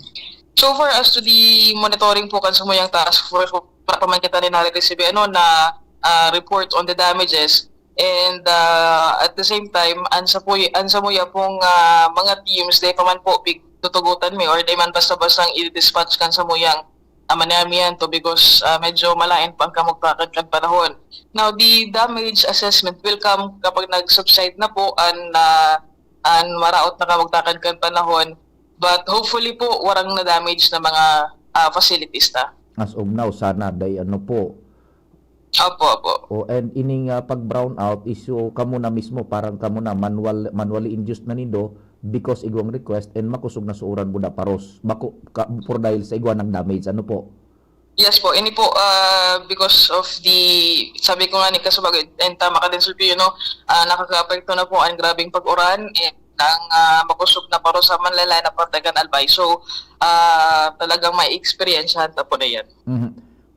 So far as to the monitoring po kan samuyang task force po, wala pa man kita rin nare-receive, ano, na, ah, report on the damages. And, ah, at the same time, an sapuy-, an samuya pong, ah, mga teams, dai pa man po pig-, tutugotan mi or dai man basta-bastang i-dispatch kan samuyang, ah, manamian to because, ah, medyo malain pa ang kamugtakan kan panahon. Now, the damage assessment will come kapag nag-subside na po an, ah, an maraot na kamugtakan kan panahon. But hopefully po, warang na-damage na mga, ah, facilities ta. As of now, sana dai ano po. Opo, opo. Oh, and ining, ah, pag-brownout is, so, kamo na mismo, parang kamo na manual, manually induced na nindo because igwang request and makosog na sa uran buda paros. Bako, ka, for dahil sa igwa ng damage, ano po? Yes po, ini po, ah, because of the, sabi ko nga ni kasubag, and tama ka din, Sir Pio, no? Ah, nakakaapekto na po ang grabeng pag-uran and ang, ah, makosog na paros sa Manlay-Lay na parte kan Albay. So, ah, talagang may experience ta po na yan. Mhm.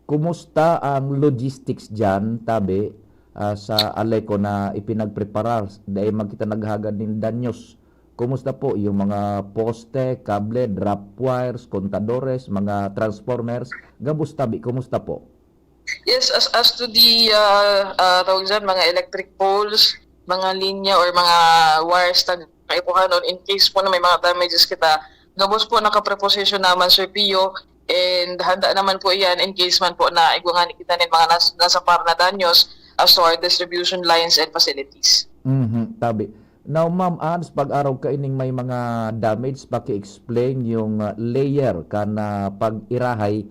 Kumusta ang logistics diyan, tabi, ah, sa Aleco na ipinagpreparar? Dai man kita naghagad nin danyos. Kumusta po yung mga poste, kable, drop wires, kontadores, mga transformers? Gabos tabi, kumusta po? Yes, as, as to the, ah, ah, tawag dyan, mga electric poles, mga linya or mga wires na kaipuhanon, in case po na may mga damages kita, gabos po nakapreposition naman, Sir Pio, and handa naman po iyan in case man po na igwa ngani kita nin mga nas-, nasapar na danyos as to our distribution lines and facilities. Mhm, tabi. Now, Ma'am Ans, pag-arog kaining may mga damage, paki-explain yung, ah, layer kan, ah, pag-irahay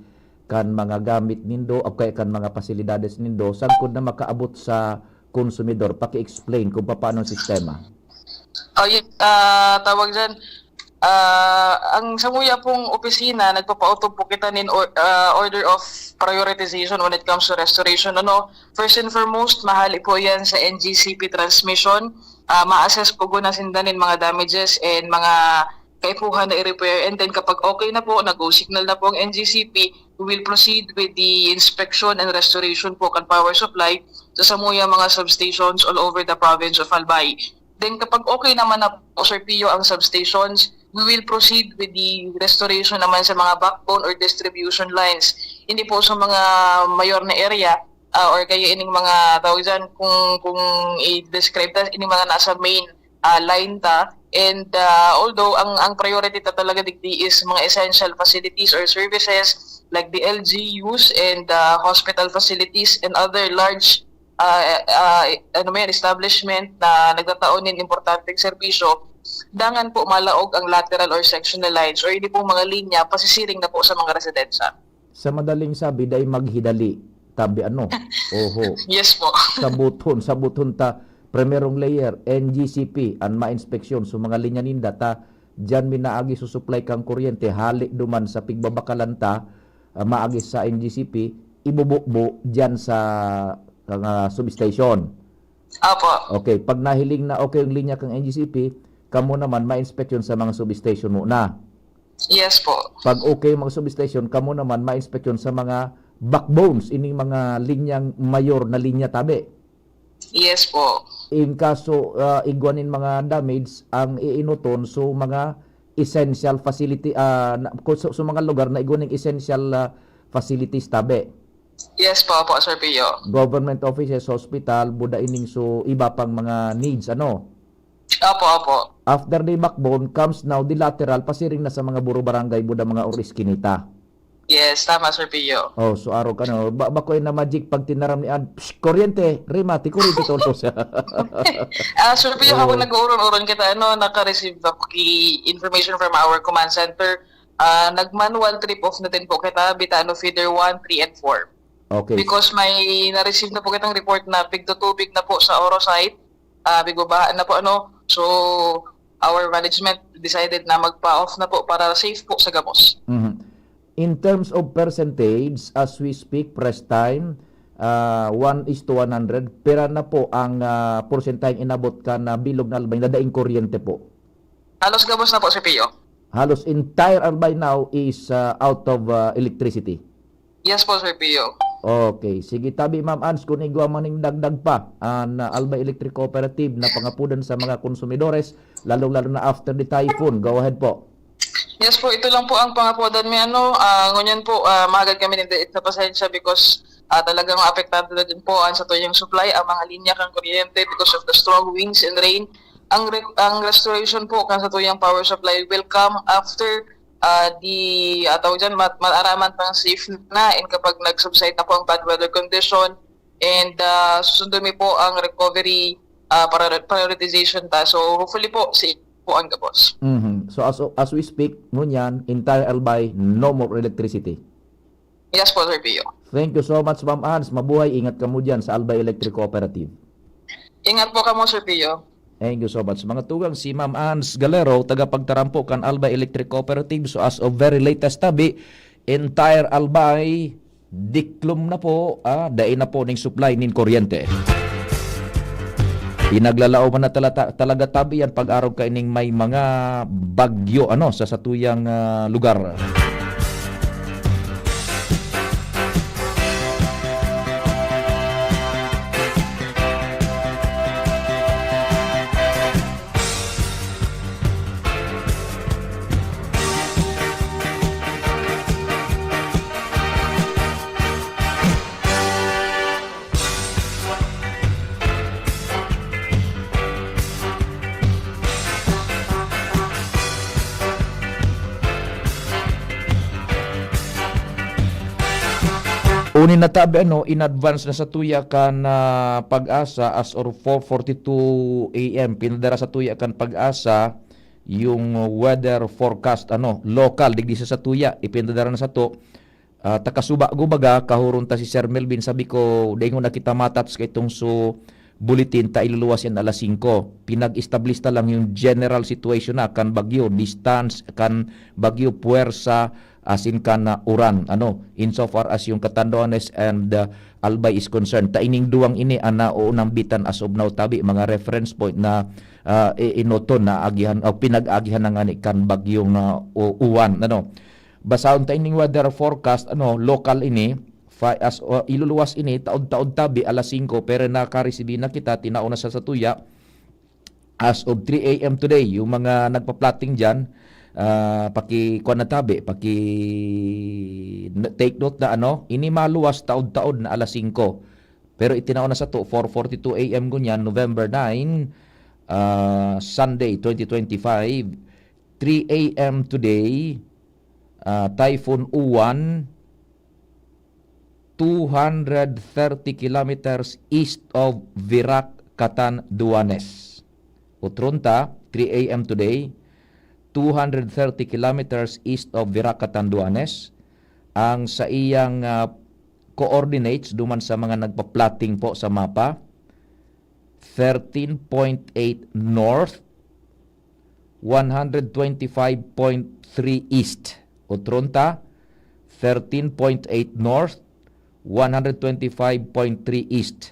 kan mga gamit nindo o kaya kan mga pasilidades nindo sagkod na makaabot sa konsumidor. Paki-explain kung papaano ang sistema. Oh, yes. Ah, tawag dyan, ah, ang samuya pong opisina, nagpapautob po kita nin or-, ah, order of prioritization when it comes to restoration. Ano, first and foremost, mahali po yan sa N G C P transmission. Ah, ma-assess po guna sinda nin mga damages and mga kaipuhan na i-repair. And then, kapag okay na po, nag-go signal na po ang N G C P, we will proceed with the inspection and restoration po kan power supply sa samuyang mga substations all over the province of Albay. Then, kapag okay naman na po, Sir Pio, ang substations, we will proceed with the restoration naman sa mga backbone or distribution lines. Hindi po sa mga mayor na area, ah, or kaya ining mga, tawag dyan, kung, kung i-describe ta, ining mga nasa main, ah, line ta. And, ah, although ang, ang priority ta talaga digdi is mga essential facilities or services like the L G Us and, ah, hospital facilities and other large, ah, ah, ano man yan, establishment na nagtatao nin importanteng serbisyo, dangan po malaog ang lateral or sectional lines or ini pong mga linya pasisiring na po sa mga residensya. Sa madaling sabi, dai maghidali, tabi ano. Oho. Yes po. Sabuton, sabuton ta, primerong layer, N G C P, an mainspeksyon. So, mga linya ninda ta, diyan mi naagi susuplay kang kuryente, hali duman sa pigbabakalan ta, ah, maagi sa N G C P, ibububo diyan sa, ah, substation. Opo. Okay, pag nahiling na okay yung linya kang N G C P, kamo naman ma-inspeksyon sa mga substation muna. Yes po. Pag okay yung mga substation, kamo naman ma-inspeksyon sa mga backbones, ining mga linyang mayor na linya tabi. Yes po. In kaso, ah, igwa nin mga damage, ang iinoton, so mga essential facility, ah, na, ku-, so, so mga lugar na igwa ning essential, ah, facilities tabi. Yes po, po, Sir Pio. Government offices, hospital, buda ining so iba pang mga needs, ano? Opo, opo. After the backbone comes now the lateral, pasiring na sa mga buro barangay, buda mga or iskinita. Yes, tama, Sir Pio. Oh, so aro ka na. Ba, bakoy na magic pag tinaram ni Ad, "Psh, kuryente, Rima, ti kuryente tolos." Ah, Sir Pio, Oo. Ako nag-uuron-uron kita, ano, naka-receive ako ki information from our command center. Ah, nag-manual trip off na din po kita, Bitano feeder one, three, and four. Okay. Because may na-receive na po kitang report na pigtutubig na po sa Oro site, ah, bigbabaha na po, ano. So, our management decided na magpa-off na po para safe po sa gabos. Mhm. In terms of percentage, as we speak, press time, ah, one is to one hundred, pira na po ang, ah, porsentaheng inabot kan bilog na Albay na daing kuryente po? Halos gabos na po, Sir Pio. Halos entire Albay now is, ah, out of, ah, electricity. Yes po, Sir Pio. Okay. Sige, tabi, Ma'am Ans, kung igwa man ning dagdag pa, an Albay Electric Cooperative na pangapodan sa mga konsumidores, lalong-lalo na after the typhoon. Go ahead po. Yes po, ito lang po ang pangapodan mi, ano, ah, ngunyan po, ah, mahagad kami nin dait na pasensya because, ah, talagang apektado na din po ang satuyang supply, ang mga linya kan kuryente because of the strong winds and rain. Ang re-, ang restoration po kan satuyang power supply will come after, ah, the, ah, tawag dyan, mat-, maaraman pang safe na and kapag nag-subside na po ang bad weather condition, and, ah, susundan mi po ang recovery, ah, prior-, prioritization ta. So, hopefully po, safe po ang gabos. Mhm. So, as, as we speak, ngunyan, entire Albay, no more electricity. Yes po, Sir Pio. Thank you so much, Ma'am Ans. Mabuhay, ingat kamo dyan sa Albay Electric Cooperative. Ingat po kamo, Sir Pio. Thank you so much. Mga tugang, si Ma'am Ans Galero, tagapagtarampo kan Albay Electric Cooperative. So, as of very latest tabi, entire Albay, diklom na po, ah, dai na po ning supply nin kuryente. Pinaglalaoman na tala-, ta-, talaga tabi yan pag-arog kaining may mga bagyo, ano, sa satuyang, ah, lugar. Uni na tabi, ano, in advance na satuya kan, ah, Pag-asa as of four forty-two A M. Pinadara satuya kan Pag-asa yung weather forecast, ano, local, digdi sa satuya. Ipinadara na sato, ah, ta kasuba ko baga, kahuron ta si Sir Melvin, sabi ko, "Dai ngona kita matats kaitong so bulletin ta iluluwas yan alas singko." Pinag-establish ta lang yung general situation na kan bagyo, distance, kan bagyo, puwersa, asin kan, ah, uran, ano, insofar as yung Catanduanes and, ah, Albay is concerned. Ta ining duwang ini an naoonambitan as of now, tabi, mga reference point na, ah, i-, inoton na agihan, o pinag-agihan na ngani kan bagyong, ah, U-, Uwan, ano. Basahon ta ining weather forecast, ano, local ini, fi-, as, o, iluluwas ini, taod-taod tabi, alas singko, pero nakaresibi na kita, tinao na sa satuya, as of three A M today, yung mga nagpa-plotting dyan, ah, paki-, kuwan na tabi, paki-, n-, take note na, ano, ini maluwas taod-taod na alas singko. Pero itinao na sato, four forty-two A M ngunyan, November nine, ah, Sunday, twenty twenty-five, three A M today, ah, Typhoon Uwan, two hundred thirty kilometers east of Virac, Catanduanes. Otron ta, three A M today, two hundred thirty kilometers east of Virac, Catanduanes, ang saiyang, ah, coordinates duman sa mga nagpa-plotting po sa mapa, thirteen point eight north, one hundred twenty-five point three east. Otron ta, thirteen point eight north, one hundred twenty-five point three east.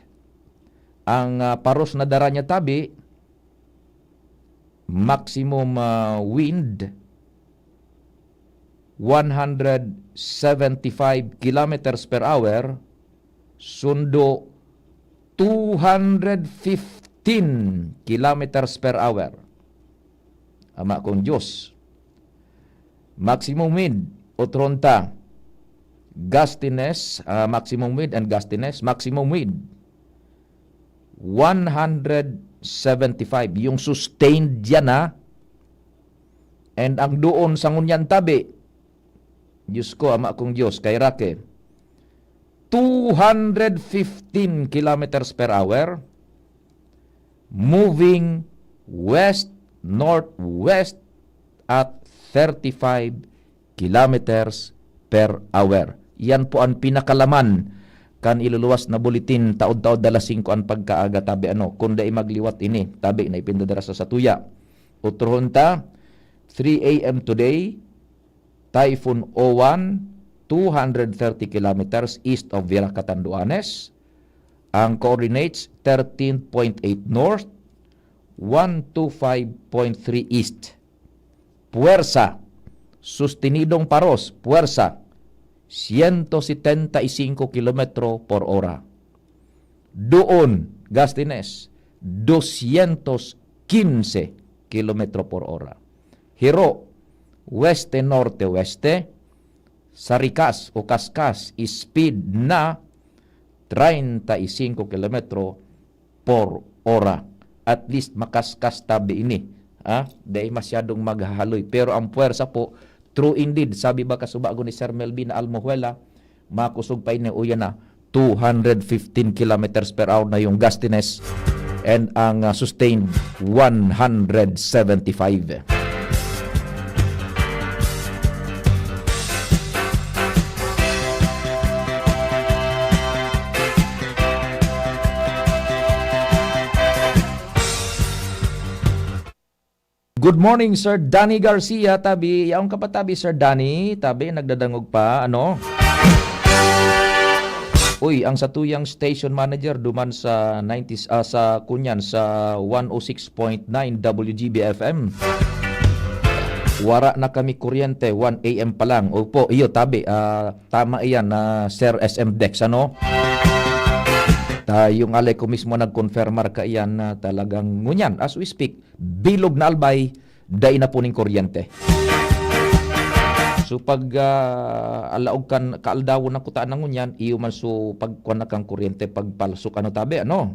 Ang, ah, paros na dara niya tabi, maximum, ah, wind, one hundred seventy-five kilometers per hour, sundo two hundred fifteen kilometers per hour. Ama kong Diyos. Maximum wind, otrohon ta. Gustiness, ah, maximum wind and gustiness, maximum wind, one hundred seventy-five. Yung sustained yan, ha? And ang doon sa ngunyan tabi, Diyos ko, Ama kong Diyos, kay Rake, two hundred fifteen kilometers per hour, moving west-northwest at thirty-five kilometers per hour. Yan po an pinakalaman kan iluluwas na bulletin, taod-taod alas singko an pagkaaga, tabi ano, kun dai magliwat ini, tabi na ipinda dara sa satuya. Otrohon ta, three a m today, Typhoon Owan, two hundred thirty kilometers east of Virac, Catanduanes. Ang coordinates, thirteen point eight north, one two five point three east. Puwersa, sustinidong paros, puwersa, siyento setenta y singko kilometro por ora. Doon, gastines, dosyentos kinse kilometro por ora. Hiro, weste-norte-weste, sa rikas o kaskas, speed na treinta y cinco kilometro por ora. At least makaskas tabi ini. Ah, dai masyadong maghahaloy. Pero ang puwersa po, true indeed, sabi ba kasubago ni Sir Melvin Almohuela, makosog pa ini, uya na, two hundred fifteen kilometers per hour na yung gustiness and ang, ah, sustained one hundred seventy-five. Good morning, Sir Danny Garcia. Tabi, yaon ka pa tabi, Sir Danny. Tabi, nagdadangog pa, ano? Uy, ang satuyang station manager duman sa nineties, ah, sa kunyan, sa one oh six point nine W G B F M. Wara na kami kuryente, one A M pa lang. Opo, iyo, tabi, ah, tama iyan, ah, Sir S M Dex, ano? Ta, yung alay ko mismo nagkonfirmar ka iyan na talagang ngunyan, as we speak, bilog na albay, dai na po ning kuryente. So, pag, ah, alaog kan kaaldawon na kutaan na ngunyan, iyo man so pagkuan na kan kuryente, pagpalsok, ano tabi, ano?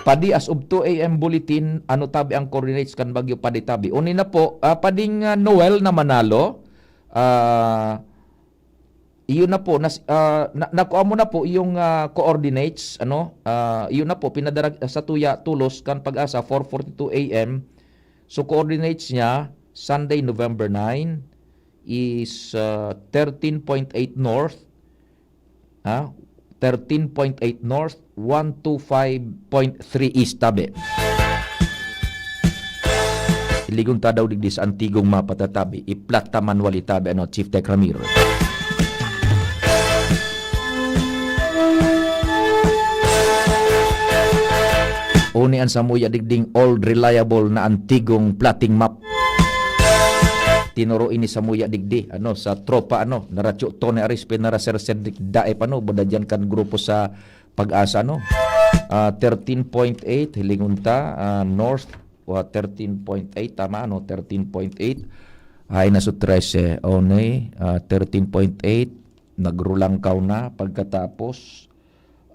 Padi as of two A M bulletin, ano tabi ang coordinates kan Bagyo Padi tabi? Uni na po, ah, pading, ah, Noel na Manalo, ah, Iyon na po, nas-, ah, na, nakuha mo na po yung, ah, coordinates, ano? Ah, iyon na po, pinadara sa tuya, tulos kan Pag-asa, four forty-two A M. So, coordinates niya, Sunday, November nine, is, ah, thirteen point eight north, ha? Thirteen point eight north, one two five point three east tabi. Iligon ta daw digdi sa antigong mapa ta tabi, i-plot ta manually tabi, ano, Chief Tech Ramiro. Uni an samuya digding old reliable na antigong plotting map. Tinuro ini samuya digdi, ano, sa tropa, ano, naratyo Tony Arispe, nara Sir Cedric Daep, ano, buda dyan kan grupo sa Pag-asa, no? Ah, thirteen point eight, hilingon ta, ah, north, wa, thirteen point eight, tama, no? Thirteen point eight. Ay, naso trese, onay, ah, thirteen point eight, nagrulangkaw na. Pagkatapos,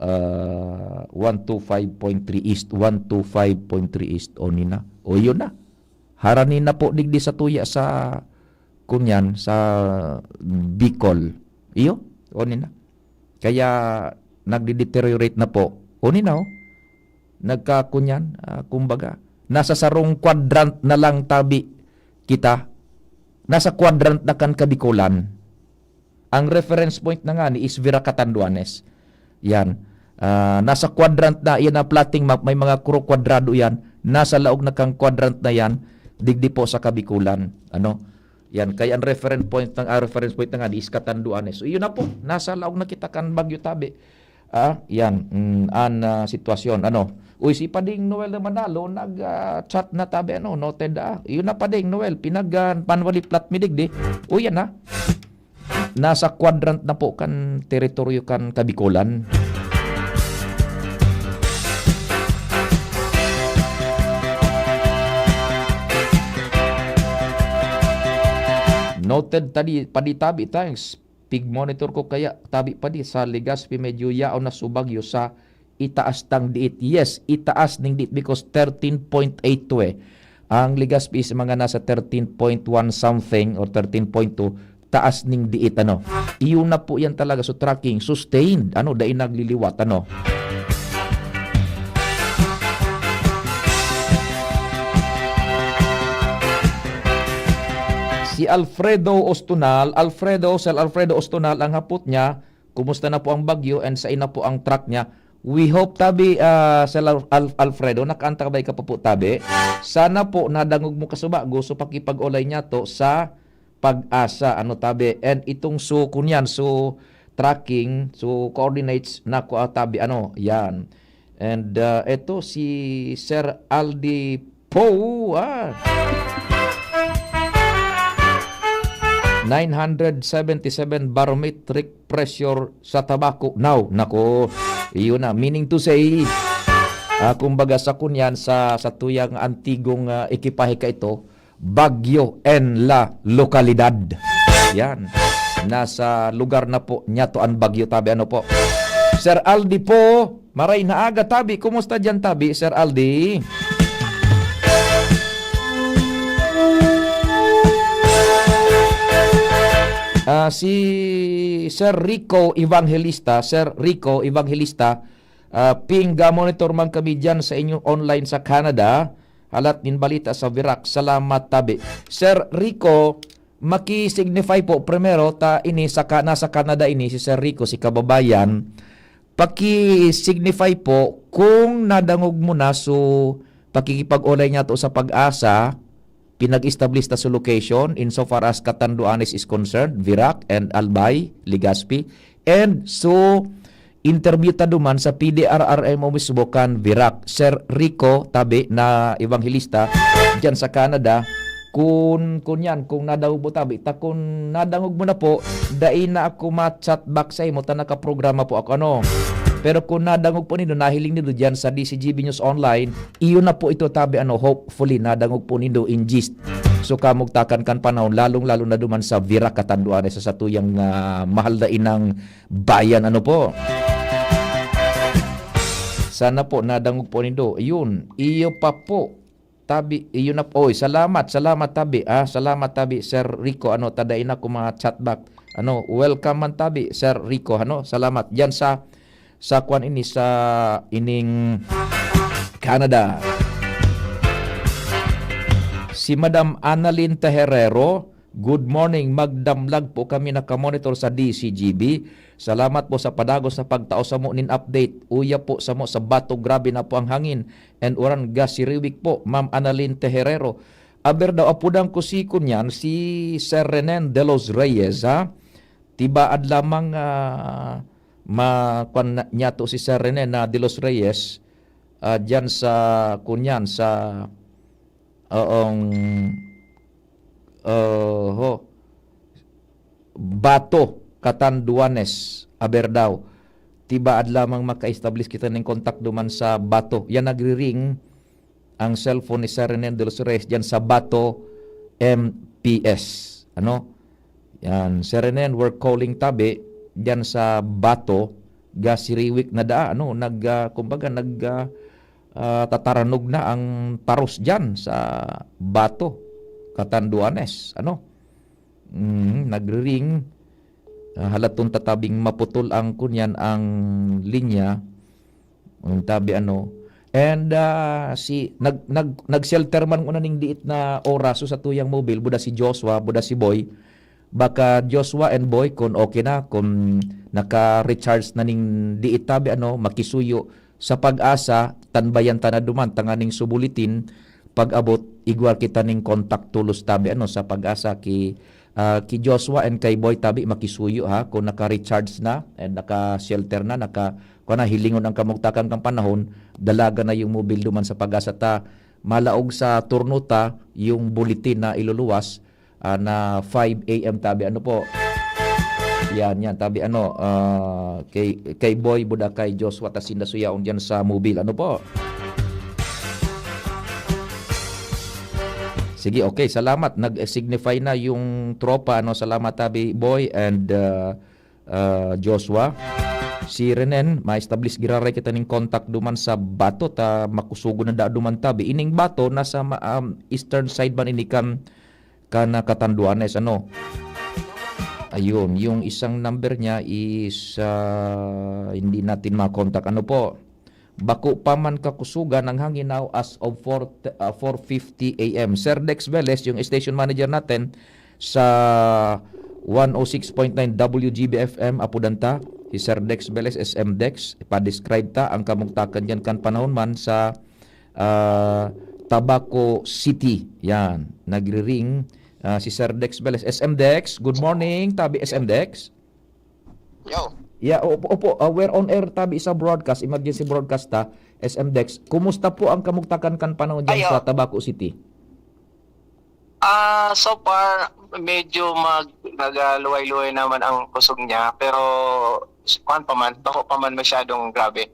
ah, one two five point three east, one two five point three east, oni na. O, yun na. Harani na po digdi sa tuya sa, kunyan, sa Bicol. Iyo, oni na. Kaya nagde-deteriorate na po. Oni na, oh. Nagkakunyan, ah, kumbaga, nasa sarong quadrant na lang tabi kita. Nasa quadrant na kan Kabikolan. Ang reference point na ngani is Virac, Catanduanes. Yan. Ah, nasa quadrant na, yan ang plotting map, may mga kuro-, kwadrado yan. Nasa laog na kang quadrant na yan, digdi po sa Kabikolan. Ano? Yan. Kaya ang reference point ng, ah, reference point na ngani is Catanduanes. So, yun na po. Nasa laog na kita kan Bagyo Tabi. Ah, yan, mm, an, ah, sitwasyon, ano. Uy, si Pading Noel na Manalo, nag, ah, chat na tabi, ano, noted, ah. Yun na, Pading Noel, pinag, ah, panwali plat mi digdi. Uy, yan na. Nasa quadrant na po kan teritoryo kan Kabikolan. Noted tadi, Padi Tabi, thanks. Pig-monitor ko kaya, tabi pa di, sa Legazpi, medyo yaon na so bagyo sa itaas tang diit. Yes, itaas ning diit because thirteen point eight to eh. Ang Legazpi is mga nasa thirteen point one something or thirteen point two, taas ning diit, ano. Iyon na po yan talaga. So, tracking, sustained, ano, dai nagliliwat, ano. Si Alfredo Ostonal, Alfredo, Sir Alfredo Ostonal, ang hapot niya, kumusta na po ang bagyo and sain na po ang track niya? We hope, tabi, ah, Sir Al-, Al-, Alfredo, nakaantabay ka pa po, tabi. Sana po nadangog mo kasubago, so pakipag-olay niya to sa Pag-asa, ano, tabi. And itong so, kunyan, so, tracking, so, coordinates na ko, ah, tabi, ano, yan. And, ah, eto si Sir Aldi Poe, ah. Nine hundred seventy-seven barometric pressure sa Tabaco now. Nako, iyon na. Meaning to say, ah, kumbaga sa kunyan, sa, sa tuyang antigong, ah, ekipahe ka ito, Bagyo en la lokalidad. Yan. Nasa lugar na po niya to an bagyo, tabi, ano po. Sir Aldi po, maray na aga, tabi. Kumusta diyan, tabi, Sir Aldi? Ah, si Sir Rico Evangelista, Sir Rico Evangelista, ah, pingga monitor man kami diyan sa inyong online sa Canada. Halat nin balita sa Virac. Salamat, tabi. Sir Rico, maki-signify po, primero, ta ini sa Ka-, nasa Canada ini, si Sir Rico, si kababayan. Paki-signify po kung nadangog mo na, so, pakikipag-olay niya to sa Pag-asa, pinag-establish ta sa location, insofar as Catanduanes is concerned, Virac and Albay, Legazpi. And so, interview ta duman sa P D R R M o mismo kan Virac. Sir Rico Tabi na ebanghelista diyan sa Canada. Kun, kun yan, kung nadangog mo tabi, ta kun nadangog mo na po, dai na ako ma-chat back sa imo, ta nakaprograma po ako, ano. Pero kung nadangog po nindo, nahiling nindo diyan sa D C G B News Online, iyo na po ito, tabi, ano, hopefully, nadangog po nindo in gist. So, kamugtakan kan panahon, lalong-lalo na duman sa Virac, Catanduanes, sa satuyang, ah, mahal na inang bayan, ano po. Sana po, nadangog po nindo. Yun, iyo pa po. Tabi, iyo na po. Oy, salamat, salamat, tabi. Ah, salamat, tabi, Sir Rico. Ano, tadain ako mga chat back. Ano, welcome man, tabi, Sir Rico. Ano, salamat. Diyan sa, sa kwan ini, sa ining Canada. Si Madam Annalyn Tejerero, "Good morning, magdamlag po kami nakamonitor sa D C G B. Salamat po sa padagos na pagtao samo nin update. Uya po samo sa Bato, grabe na po ang hangin and uran, gasiriwik po, Ma'am Annalyn Tejerero." Aber daw, apudan ko si kunyan, si Sir Renen de los Reyes, ha? Tibaad lamang, ah, ma-, kwan na, niya to si Sir Renen na de los Reyes, ah, diyan sa, kunyan, sa, oong, oho, Bato, Catanduanes, aber daw, tibaad lamang maka-establish kita ning kontak duman sa Bato. Yan nagri-ring ang cellphone ni Sir Renen de los Reyes diyan sa Bato M P S. Ano? Yan, Sir Renen, we're calling tabi diyan sa Bato, gasiriwik na daa, ano? Nag, ah, kumbaga, nag, ah, ah, tataranog na ang taros diyan sa Bato, Catanduanes, ano? Mm, nagri-ring. Ah, halaton ta tabing maputol ang kunyan, ang linya. Ang tabi, ano. And, ah, si, nag, nag, nag-shelter man nguna ning diit na oras, so sa tuyang mobile, buda si Joshua, buda si Boy. Baka Joshua and Boy, kung okay na, kung naka-recharge na ning diit tabi, ano, makisuyo sa Pag-asa, tanbayan ta na duman, tanganing subulitin, pag-abot, igwar kita ning kontak tolos tabi, ano, sa Pag-asa ki Ah, ki Joshua and kay Boy tabi, makisuyo ha, kung naka-recharge na and naka-shelter na, naka, kuwan na, hilingon ang kamugtakan kan panahon, dalagan na yung mobile duman sa PAGASA ta malaog sa turno ta yung bulletin na iluluwas, ah, na five A M tabi. Ano po? Yan, yan. Tabi ano, ah, kay, kay Boy Buda, kay Joshua, ta sinda suyaon dyan sa mobile. Ano po? Sige, okay. Salamat. Nag-signify na yung tropa. Ano, salamat, tabi, Boy and, ah, ah, Joshua. Si Renen, ma-establish giraray kita ning contact duman sa Bato ta makusugon na da duman tabi. Ining Bato, nasa ma-, um, eastern side man ini kan, kan, ah, Catanduanes, ano? Ayun, yung isang number niya is, ah, hindi natin makontak. Ano po? Bako pa man kakusugan ang hangin now as of four, ah, four fifty A M. Sir Dex Velez, yung station manager natin sa one oh six point nine W G B F M, apodan ta, si Sir Dex Velez, S M Dex. Ipa-describe ta ang kamugtakan diyan kan panahon man sa, ah, Tabaco City. Yan, nagri-ring, ah, si Sir Dex Velez. S M Dex, good morning, tabi S M Dex. Yo. Yeah, opo, opo. Ah, we're on air tabi sa broadcast, emergency broadcast ta, S M Dex. Kumusta po ang kamugtakan kan panahon diyan Ayo. sa Tabaco City? Ah, so far, medyo mag-, nagaluway-luway naman ang kusog niya, pero kuwan pa man, bako pa man masyadong grabe.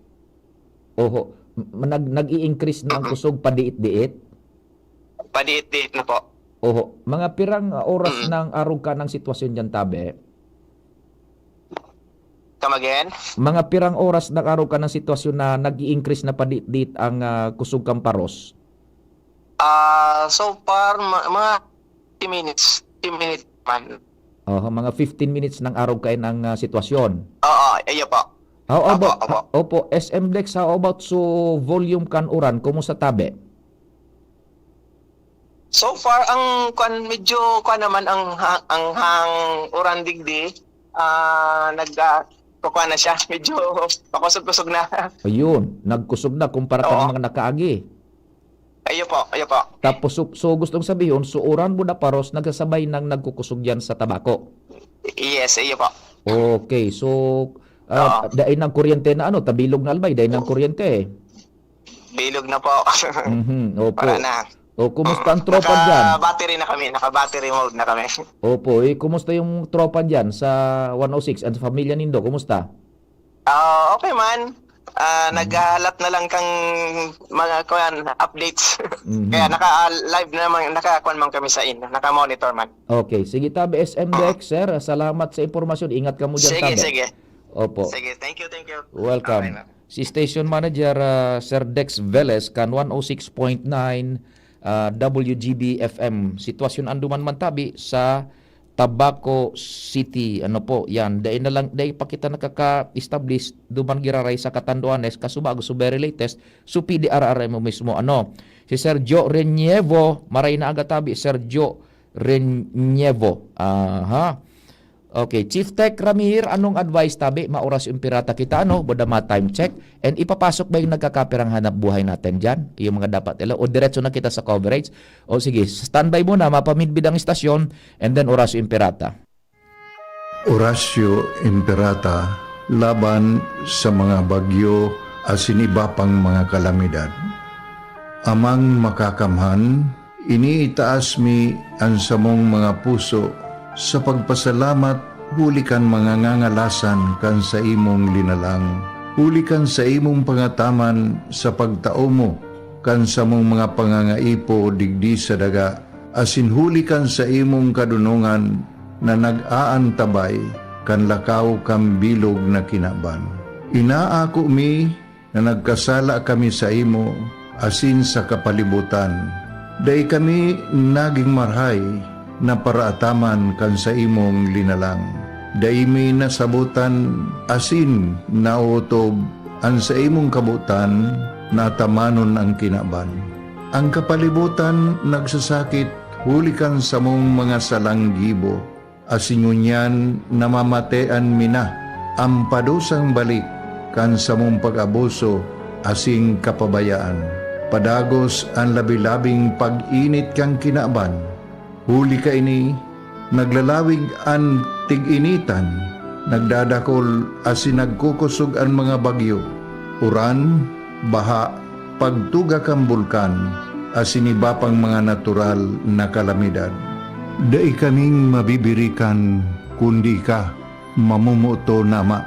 Oho. M-, nag-, nag-i-increase na ang Mm-mm. kusog padiit-diit? Padiit-diit na po. Oho. Mga pirang, ah, oras Mm. nang arog ka ng sitwasyon diyan, tabi? Come again? Mga pirang oras nang arog ka ng sitwasyon na nag-i-increase na padiit-diit ang, ah, kusog kan paros? Ah, so far, ma-, mga fifty minutes. Fifty minutes man. Oho, mga fifteen minutes nang arog kain ang, ah, sitwasyon. Oo, iyo po. How Opo, about, opo. ha-, opo, S M Dex, how about so volume kan uran? Kumusta tabi? So far, ang kwan, medyo kwan naman ang ha-, ang hang uran digdi, ah, nag, ah, kukwan na siya, medyo pakusog-kusog na. Ayun, nagkusog na kumpara kan Oo. mga nakaagi. Ayo po, ayo po. Tapos, so, so gustong sabihon, so uran Buda paros nagsasabay nang nagkukusog yan sa Tabaco? Yes, ayo po. Okay, so, ah, Oo. dai nang kuryente na ano, tabilog na albay, dai nang kuryente. Bilog na po. Mhm, opo. Wala na. O, kumusta ang Mm, tropa dyan? Naka-battery na kami, naka-battery mode na kami. Opo, eh, kumusta yung tropa dyan sa one oh six at sa pamilya nindo? Kumusta? Ah, okay man. Ah, Mm. naghahalat na lang kang mga, kuwan, updates. Mhm. Kaya naka-, ah, live naman, naka-, kuwan man kami sa inyo, naka-monitor man. Okay, sige tabi, S M Mm. Dex, sir. Salamat sa impormasyon. Ingat kamo dyan, Sige, tabi. sige. Opo. Sige, thank you, thank you. Welcome. Okay na. Si Station Manager, ah, Sir Dex Velez kan one oh six point nine, ah, W G B F M. Sitwasyon anduman man tabi sa Tabaco City. Ano po, yan. Dai na lang, dai pa kita nakaka-establish duman giraray sa Catanduanes, kasubago, so very latest, so P D R R M mo mismo. Ano, si Sir Joe Renievo, maray na aga tabi, Sir Joe Renievo. Aha. Okay, Chief Tech Ramir, anong advice tabi? Maoras yung pirata kita, ano? Bodama time check. And ipapasok ba yung nagkakapirang hanap buhay natin dyan? Yung mga dapat ila? O diretso na kita sa coverage? O sige, standby muna, mapamidbid ang istasyon, and then Orasyo Imperata. Orasyo Imperata laban sa mga bagyo asin iba pang mga kalamidad. Amang Makakamhan, iniitaas mi an samong mga puso sa pagpasalamat huli kan mga ngangalasan kan saimong linalang, huli kan saimong pangataman sa pagtao mo kan samong mga pangangaipo digdi sa daga, asin huli kan saimong kadonongan na nag-aantabay kan lakaw kan bilog na kinaban. Inaako mi na nagkasala kami saimo asin sa kapalibotan. Dai kami nagin marahay na paraataman kan saimong linalang. Dai mi nasabotan asin naotob an saimong kabotan na atamanon an kinaban. An kapalibotan nagsasakit huli kan samong mga salang gibo, asin ngunyan namamatean mi na an padusang balik kan samong pag-abuso asin kapabayaan. Padagos an labi-labing pag-init kan kinaban. Huli kaini, Naglalawig an tig-initan, nagdadakol asin nagkukosog an mga bagyo, uran, baha, pagtuga kan bulkan, asin iba pang mga natural na kalamidad. Dai kaming mabibirikan kundi ika, mamomoton, Ama.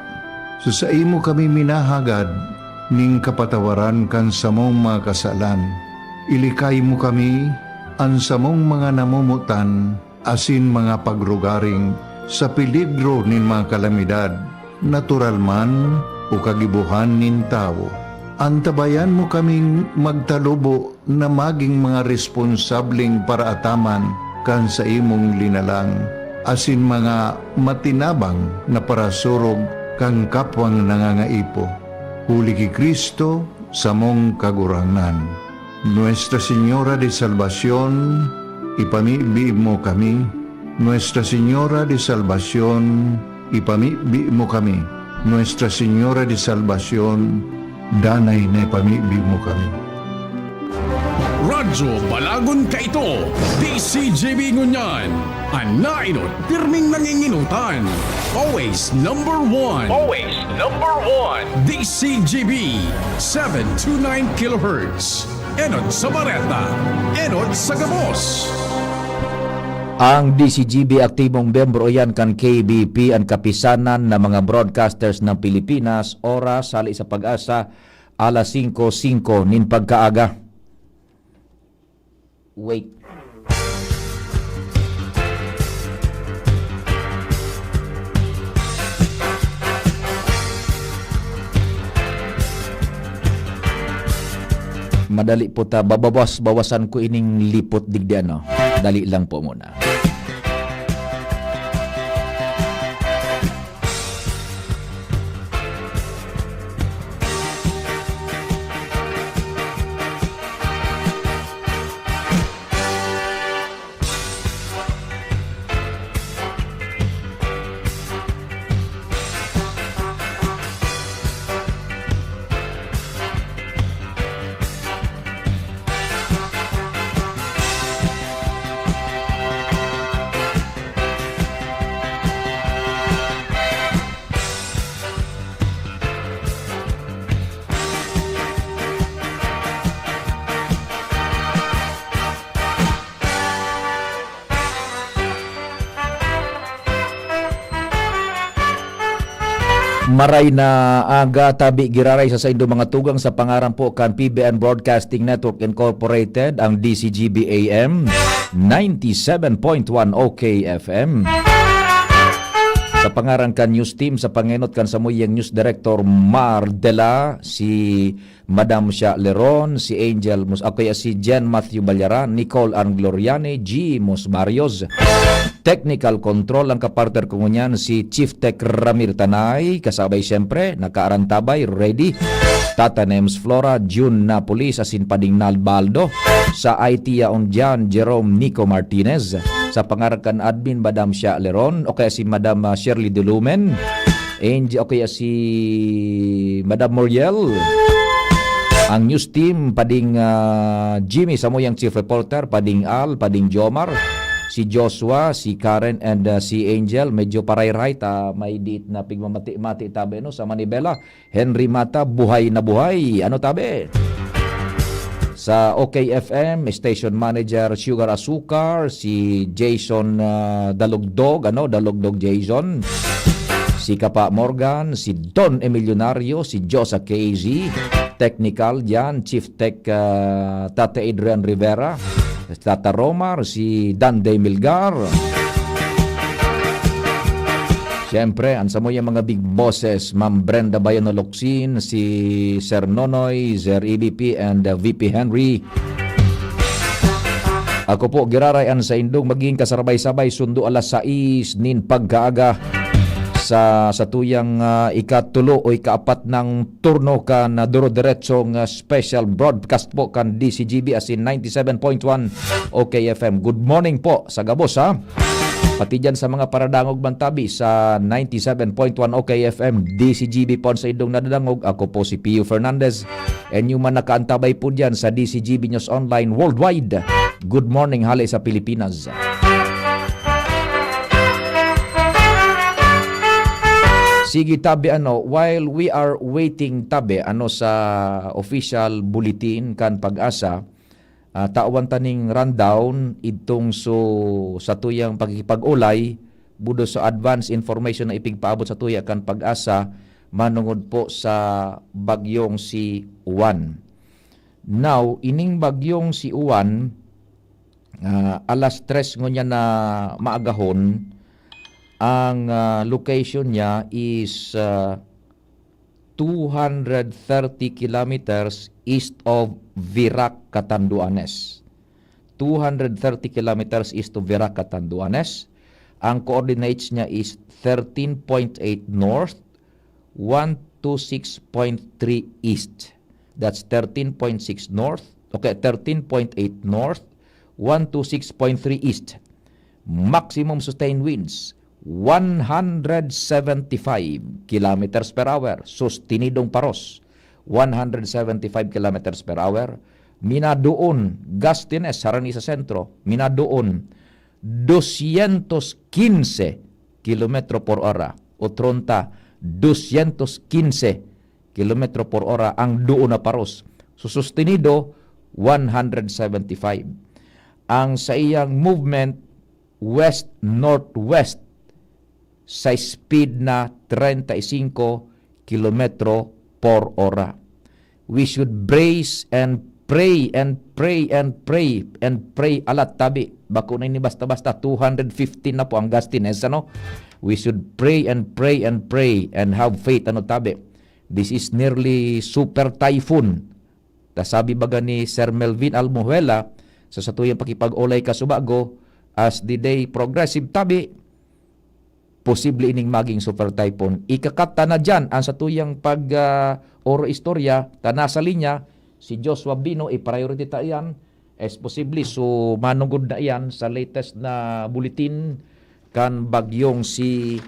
Sa saimo kami minahagad ning kapatawaran kan samong mga kasalan. Ilikay mo kami, an samong mga namomotan, asin mga pagrugaring sa peligro nin mga kalamidad, natural man o kagibohan nin tawo. Antabayan mo kaming magtalubo na magin mga responsableng paraataman kan saimong linalang, asin mga matinabang na parasurog kan kapwang nangangaipo. Huli ki Cristo, samong Kagurangnan. Nuestra Señora de Salvacion, ipamibi mo kami. Nuestra Señora de Salvacion, ipamibi mo kami. Nuestra Señora de Salvacion, danay na ipamibi mo kami. Radyo Balagon kaito, D C G B ngunyan. An nainot, pirming nanginginotan. Always number one. Always number one. D C G B, seven two nine kilohertz. Enot sa bareta, enot sa gabos. Ang D C G B aktibong miyembro iyan kan K B P, an Kapisanan ng mga Broadcasters ng Pilipinas, oras, hali sa Pag-asa, alas singko singko nin pagkaaga. Wait. Madali po ta, babawas-bawasan ko ining lipot digdi, ano. Dali lang po muna. Maray na aga tabi giraray sa saindo mga tugang, sa pangaran po kan P B N Broadcasting Network Incorporated, ang D C G B A M, ninety-seven point one O K F M. Sa pangaran kan news team, sa pangenot kan samuyang news director Mar Dela, si Madam Sha Leron, si Angel Mus-, ako ya si Jen Matthew Ballaran, Nicole Ann Gloriani, G Mus Barrios. Technical control ang kapartner ko ngunyan, si Chief Tech Ramir Tanay, kasabay siyempre, nakaarantabay, ready. Tata Nems Flora, June Napolis, asin Pading Nalbaldo. Sa I T yaon diyan, Jerome Nico Martinez. Sa pangaran kan admin, Madam Sha Leron, o kaya si Madam, ah, Shirley Dulumen. Angie, o kaya si Madam Muriel. Ang news team, Pading, ah, Jimmy, samuyang chief reporter, Pading Al, Pading Jomar, si Joshua, si Karen, and, ah, si Angel. Medyo parayray ta, may diit na pigmamati-mati tabi, no, sa Manibela. Henry Mata, buhay na buhay. Ano tabi? Sa O K F M, station manager Sugar Asukar, si Jason, ah, Dalugdog, ano, Dalugdog Jason. Si Kapa Morgan, si Don Emilionario, si Josa K Z. Technical diyan, Chief Tech, ah, Tata Adrian Rivera. Tata Romar, si Dande Milgar. Siyempre, ang samuyang mga big bosses, Ma'am Brenda Bayano Locsin, si Sir Nonoy, Sir E V P, and, uh, V P Henry. Ako po, giraray an saindong maging kasabay-sabay sundo alas sais nin pagkaaga sa, sa tuyang, ah, ikatulo o ikaapat na turno kan, ah, durodiretsong, ah, special broadcast po kan D C G B asin ninety-seven point one O K F M. Good morning po sa gabos, ha? Pati diyan sa mga paradangog man tabi sa ninety-seven point one O K F M, D C G B po ang saindong nadadangog. Ako po si Pio Fernandez. And yung man nakaantabay po diyan sa D C G B News Online Worldwide. Good morning, hali sa Pilipinas. Sige, tabi, ano, while we are waiting, tabi, ano, sa official bulletin kan PAGASA, ah, tawan ta ning rundown idtong so satuyang pakikipag-olay budos sa advance information na ipigpaabot satuya kan PAGASA manungod po sa bagyong si Juan. Now, ining bagyong si Juan, ah, alas tres ngunyan na maagahon, ang, ah, location niya is, ah, two hundred thirty kilometers east of Virac, Catanduanes. Two hundred thirty kilometers east of Virac, Catanduanes. Ang coordinates niya is thirteen point eight north, one two six point three east. That's thirteen point six north, okay, thirteen point eight north, one two six point three east. Maximum sustained winds, one hundred seventy-five kilometers per hour. Sustinidong paros, one hundred seventy-five kilometers per hour. Minadoon, gustines, harani sa sentro, minadoon, dosyentos kinse kilometro por ora. Otronta, dosyentos kinse kilometro por ora ang doon na paros. So, sustenido, one hundred seventy-five. Ang saiyang movement, west-northwest, sa speed na treinta y cinco kilometro por ora. We should brace and pray and pray and pray and pray a lot, tabi. Bako na ini basta-basta, two hundred fifteen na po ang gustines, ano? We should pray and pray and pray and have faith, ano, tabi. This is nearly super typhoon. Ta sabi baga ni Sir Melvin Almuhuela, sa satuyang pakipag-olay kasubago, as the day progressive, tabi, posible ining maging super typhoon. Ikakat ta na diyan ang satuyang pag, ah, oro istorya, ta nasa linya si Joshua Bino, i-priority ta iyan. As posible, so manugod na iyan sa latest na bulletin kan bagyong si,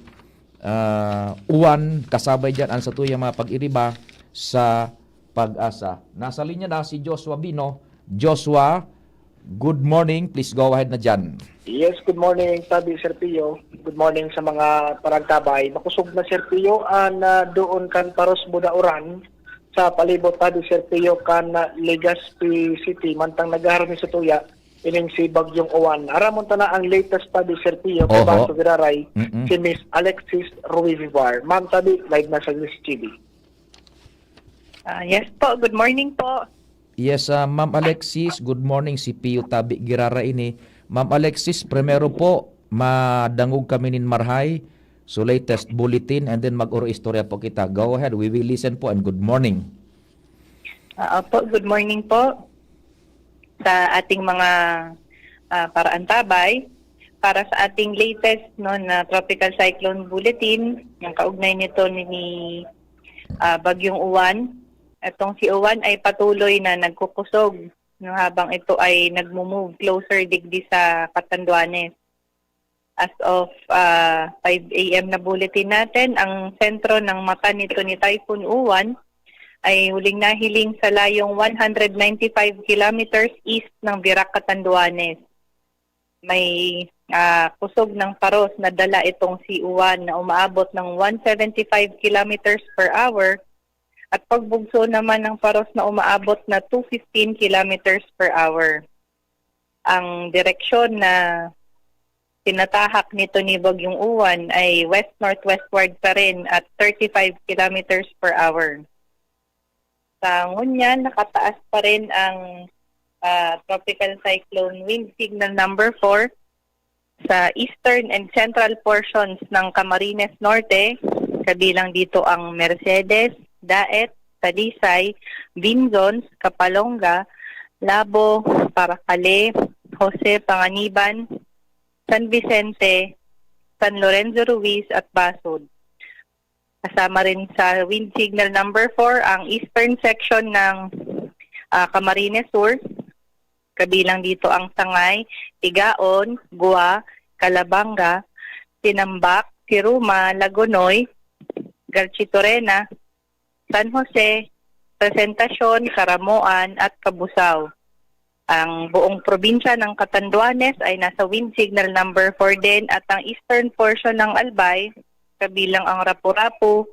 ah, Juan. Kasabay diyan ang satuyang mga pag-iriba sa PAGASA. Nasa linya na si Joshua Bino. Joshua, good morning. Please go ahead na diyan. Yes, good morning, Tabi, Sir Pio. Good morning sa mga paragtabay. Makusog na, Sir Pio, an, ah, doon kan Paros Budaoran sa palibot, Tabi, Sir Pio, kan, ah, Legazpi City, mantang naghaharani sa tuya, ining si Bagyong Juan. Aramon ta na ang latest, Tabi, Sir Pio, kay Oho. Baso Giraray, Mm-mm. si Miss Alexis Ruivivar. Ma'am Tabi, live na sa News T V. Ah, yes po, good morning po. Yes, ah, Ma'am Alexis, good morning. Si Pio Tabi Girara ini. Ma'am Alexis, primero po, madangog kami nin marahay. So, latest bulletin, and then mag-oro istorya po kita. Go ahead, we will listen po, and good morning. Ah, opo, good morning po sa ating mga, ah, paraantabay. Para sa ating latest, no, na Tropical Cyclone Bulletin, ang kaugnay nito ni, ni, ah, Bagyong Juan. Itong si Juan ay patuloy na nagkukusog, no, habang ito ay nagmo-move closer digdi sa Catanduanes. As of, ah, five A M na bulletin natin, ang sentro ng mata nito ni Typhoon Juan ay huling nahiling sa layong one hundred ninety-five kilometers east ng Virac, Catanduanes. May, ah, kusog ng paros na dala itong si Juan na umaabot ng one seventy-five kilometers per hour at pagbugso naman ng paros na umaabot na two fifteen kilometers per hour. Ang direksyon na tinatahak nito ni Bagyong Juan ay west-northwestward pa rin at thirty-five kilometers per hour. Sa ngunyan, nakataas pa rin ang, ah, Tropical Cyclone Wind Signal number four sa eastern and central portions ng Camarines Norte, kabilang dito ang Mercedes, Daet, Talisay, Vinzons, Capalonga, Labo, Paracale, Jose Panganiban, San Vicente, San Lorenzo Ruiz at Basud. Kasama rin sa Wind Signal number four ang eastern section ng, ah, Camarines Sur, kabilang dito ang Sangay, Tigaon, Gua, Calabanga, Sinambac, Siruma, Lagonoy, Garchitorena, San Jose, Presentacion, Caramoan at Cabusao. Ang buong probinsya ng Catanduanes ay nasa Wind Signal number four din at ang eastern portion ng Albay, kabilang ang Rapu-Rapu,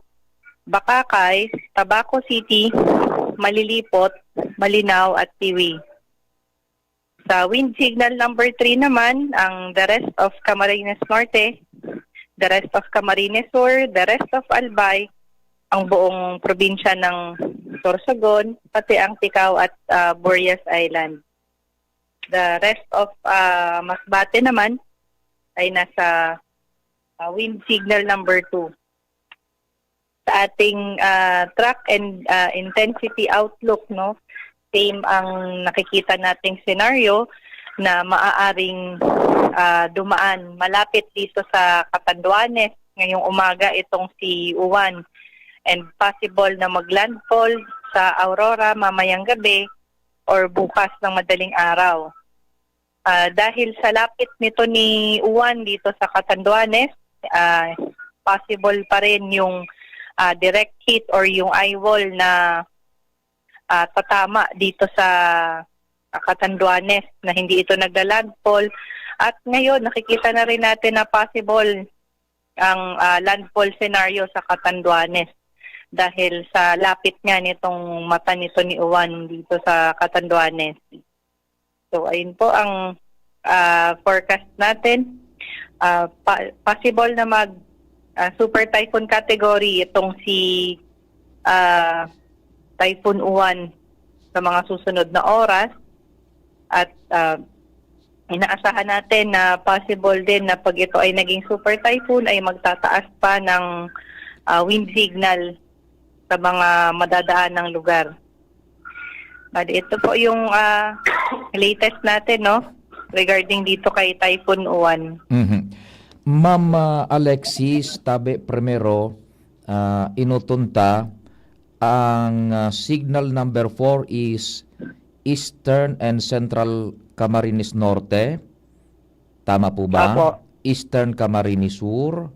Bacacay, Tabaco City, Malilipot, Malinao at Tiwi. Sa wind signal number three naman, ang the rest of Camarines Norte, the rest of Camarines Sur, the rest of Albay, ang buong probinsya ng Sorsogon, pati ang Ticao at, ah, Burias Island. The rest of, ah, Masbate naman ay nasa, ah, wind signal number two. Sa ating, ah, track and, ah, intensity outlook, no, same ang nakikita nating senaryo na maaaring, ah, dumaan malapit dito sa Catanduanes ngayong umaga itong si Uwan, and possible na maglandfall sa Aurora mamayang gabi or bukas ng madaling araw. Ah, dahil sa lapit nito ni Uwan dito sa Catanduanes, ah, possible pa rin yung, ah, direct hit or yung eye wall na, ah, tatama dito sa, ah, Catanduanes na hindi ito nagla-landfall. At ngayon, nakikita na rin natin na possible ang, ah, landfall scenario sa Catanduanes dahil sa lapit nga nitong mata nito ni Uwan dito sa Catanduanes. So, ayun po ang, ah, forecast natin. Ah, pa- possible na mag, ah, super typhoon category itong si, ah, Typhoon Uwan sa mga susunod na oras. At, ah, inaasahan natin na possible din na pag ito ay naging super typhoon ay magtataas pa ng, ah, wind signal sa mga madadaan ng lugar. Bali, ito po yung, ah, latest natin, no? Regarding dito kay Typhoon Uwan. Mhm. Ma'am, ah, Alexis Tabe, primero, ah, inoton ta, ang, ah, signal number four is Eastern and Central Camarines Norte. Tama po ba? Opo. Eastern Camarines Sur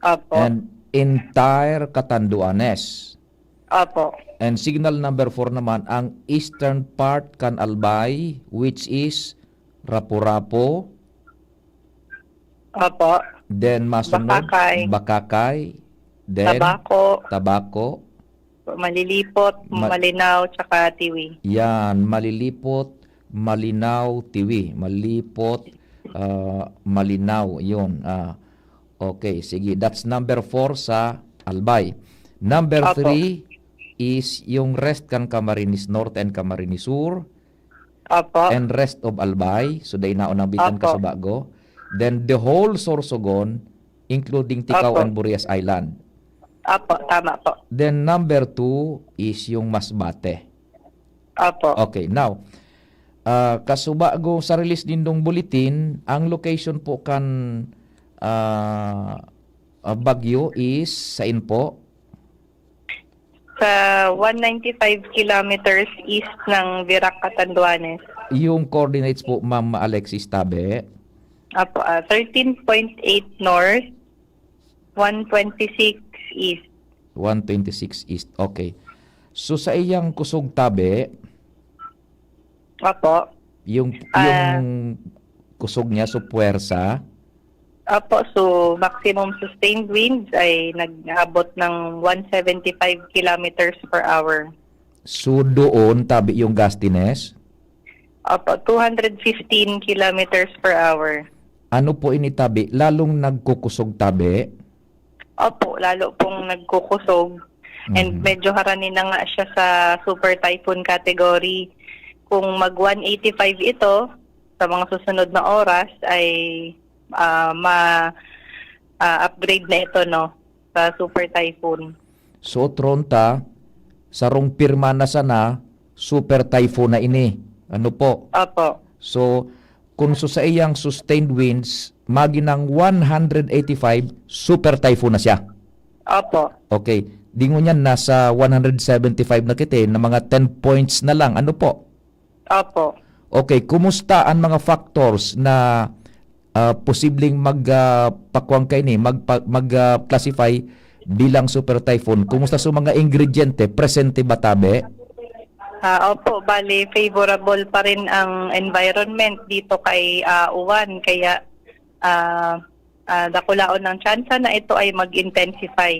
Opo. and entire Catanduanes. Opo. And signal number four naman, ang eastern part kan Albay, which is Rapu-Rapu, Opo. then masunod, Bacacay. Bacacay, then Tabaco. Tabaco. Malilipot, Ma- Malinao, tsaka Tiwi. Yan, Malilipot, Malinao, Tiwi. Malilipot, ah, Malinao, yun. Ah, okay, sige. That's number four sa Albay. Number Opo. three is yung rest kan Camarines Norte and Camarines Sur Opo. and rest of Albay. So, dai na unang bitan Opo. Kasubago. Then, the whole Sorsogon, including Ticao Opo. and Burias Island. Opo, tama po. Then, number two is yung Masbate. Opo. Okay, now, ah, kasubago sa release nindong bulletin, ang location po kan, ah, ah, bagyo is sain po? Sa one ninety-five kilometers east ng Virac, Catanduanes. Yung coordinates po, Ma'am Alexis Tabe? Apo, ah, thirteen point eight north, one twenty-six east. One twenty-six east, okay. So, sa iyang kusog tabi, Apo. yung, Ah. yung kusog niya, so puwersa? Apo, so maximum sustained winds ay nag-aabot ng one seventy-five kilometers per hour. So, doon, tabi yung gustiness? Apo, two hundred fifteen kilometers per hour. Ano po ini tabi? Lalong nagkukusog tabi? Opo, lalo pong nagkukusog. And Mhm. medyo harani na nga siya sa super typhoon category. Kung mag one eighty-five ito, sa mga susunod na oras ay, ah, ma-, ah, upgrade na ito, no, sa super typhoon. So, otron ta, sarong pirma na sana, super typhoon na ini. Ano po? Opo. So, kung sa saiyang sustained winds, maginang one hundred eighty-five, super typhoon na siya. Opo. Okay. Di ngunyan, nasa one hundred seventy-five na kita, eh, na mga ten points na lang. Ano po? Opo. Okay, kumusta ang mga factors na, ah, posibleng mag, ah, pakuwang kaini, magpa-, mag, ah, classify bilang super typhoon? Kumusta sa mga ingrediente? Presente ba tabi? Ah, opo, bali favorable pa rin ang environment dito kay, ah, Uwan, kaya, ah, ah, dakulaon ang tsansa na ito ay mag-intensify.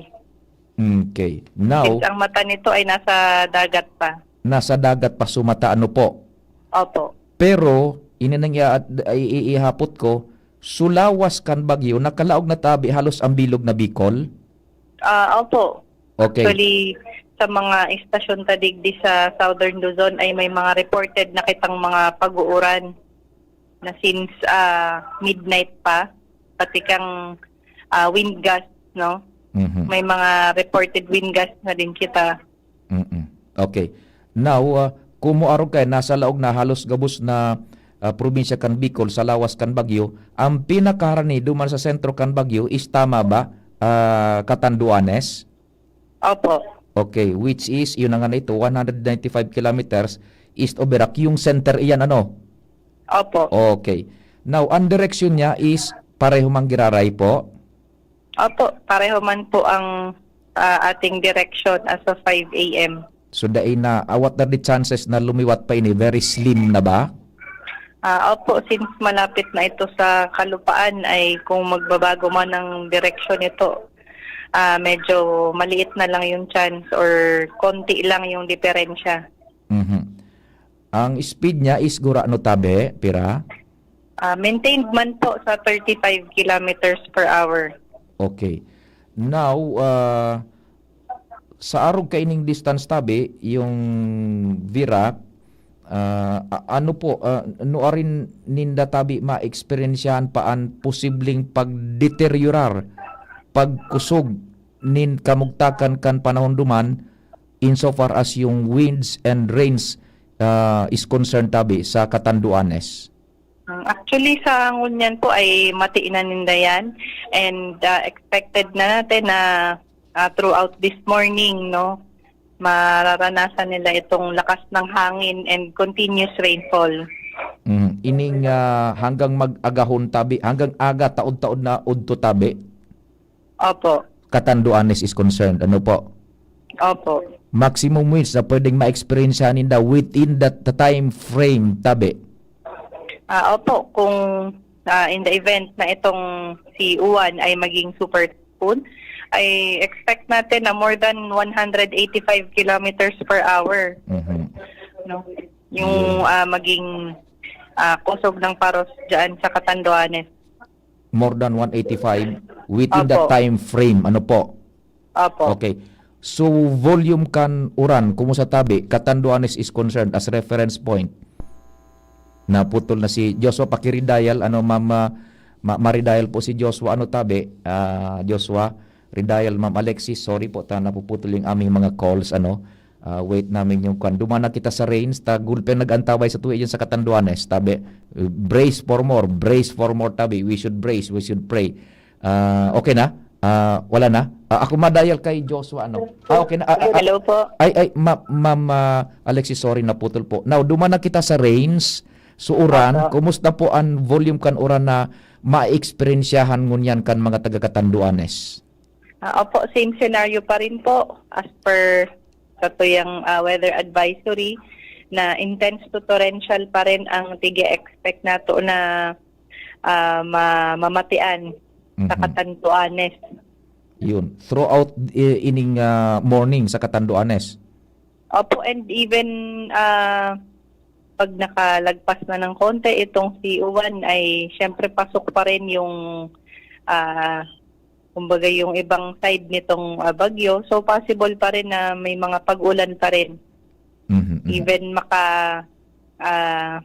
Okay. Now, Since ang mata nito ay nasa dagat pa. nasa dagat pa sumata, ano po? Opo. Pero, ini nang ia- i- i- ihapot ko, sulawas kan bagyo, nakalaog na tabi halos ang bilog na Bicol. Ah, opo. Okay. Actually, sa mga estasyon ta digdi sa Southern Luzon ay may mga reported na kitang mga pag-uuran na since ah, midnight pa, pati kang ah, wind gust, no? Mhm. May mga reported wind gust na din kita. Mm-mm. Okay. Now, ah, kumo arog kay nasa laog na halos gabos na ah, probinsya kan Bicol sa lawas kan bagyo, ang pinakaharani duman sa sentro kan bagyo is tama ba, ah, Catanduanes? Opo. Okay, which is, yun na nga na ito, one hundred ninety-five kilometers east of Virac, yung center iyan, ano? Opo. Okay. Now, ang direksyon niya is pareho mang giraray po? Opo, pareho man po ang ah, ating direksyon as of five a.m. So, dai na, ah, what are the chances na lumiwat pa ini? Very slim na ba? Ah, opo, since malapit na ito sa kalupaan, ay kung magbabago man ang direksyon nito, ah, medyo maliit na lang yung chance or konti lang yung diferensya. Mhm. Ang speed niya is gurano tabi, pira? Ah, maintained man po sa thirty-five kilometers per hour. Okay. Now, ah, sa arog kaining distance tabi, yung Virac, ah, a- ano po, ah, nuarin ninda tabi maeksperiensyahan pa an posibleng pagdeteriorar, pagkusog nin kamugtakan kan panahon duman, insofar as yung winds and rains ah, is concerned tabi sa Catanduanes? Ang actually, sa ngunyan po ay mati na ninda yan, and ah, expected na natin na ah, throughout this morning, no, mararanasan nila itong lakas ng hangin and continuous rainfall. Mm. Ining ah, hanggang mag-agahon tabi, hanggang aga taod-taod na udto tabi, Opo. Catanduanes is concerned. Ano po? Opo. Maximum winds na pwedeng ma-experience ninda within that time frame tabi. Ah, opo, kung ah, in the event na itong si Uwan ay maging super typhoon, ay expect natin na more than one hundred eighty-five kilometers per hour, Mhm. no? Yung ah, maging ah, kusog ng paros diyan sa Catanduanes. More than one eighty-five within that Opo. time frame. Ano po? Opo. Okay. So, volume kan uran, kumusta tabi? Catanduanes is concerned as reference point. Naputol na si Joshua, pakiridial, ano, ma'am, ah, ma- maridial po si Joshua, ano, tabi? Ah, Joshua, redial, ma'am Alexis, sorry po, ta napuputol yung aming mga calls, ano. Ah, wait namin yung kwan. Duman na kita sa rains, ta gulpe nag-antabay sa tuwi dyan sa Catanduanes, tabi. Brace for more, brace for more, tabi. We should brace, we should pray. Ah, okay na? Ah, wala na? Ah, ako madial kay Joshua, ano? Ah, okay na. Ah, ah, ah, Hello po. ay, ay, ma- ma'am ah, Alexis, sorry, naputol po. Now, duman na kita sa rains. So, uran, Opo. Kumusta po ang volume kan uran na maeksperiensyahan ngunyan kan mga taga Catanduanes? Ah, opo, same scenario pa rin po as per sa tuyang ah, weather advisory na intense to torrential pa rin ang tig-expect nato na ah, ma- mamatian sa Mhm. Catanduanes. Yun. Throughout eh, ining ah, morning sa Catanduanes. Opo, and even ah, pag nakalagpas na ng konti itong si Uwan, ay siyempre pasok pa rin yung ah, kumbaga yung ibang side nitong ah, bagyo. So possible pa rin na may mga pag-ulan pa rin. Mhm, mhm. Even maka ah,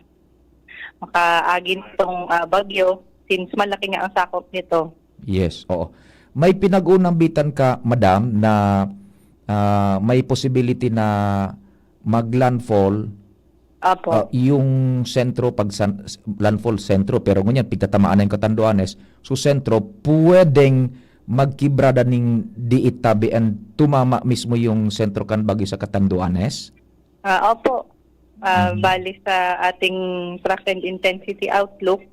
makaagin itong ah, bagyo since malaki nga ang sakop nito. Yes, oo. May pinag-unambitan ka, madam, na ah, may possibility na mag-landfall Opo. ah, yung sentro pag san- landfall sentro, pero ngunyan pigtatamaan na yung Catanduanes. So sentro pwedeng magkibrada ning diit tabi and tumama mismo yung sentro kan bagyo sa Catanduanes? Ah, opo. Ah, Mhm. Bali sa ating trust and intensity outlook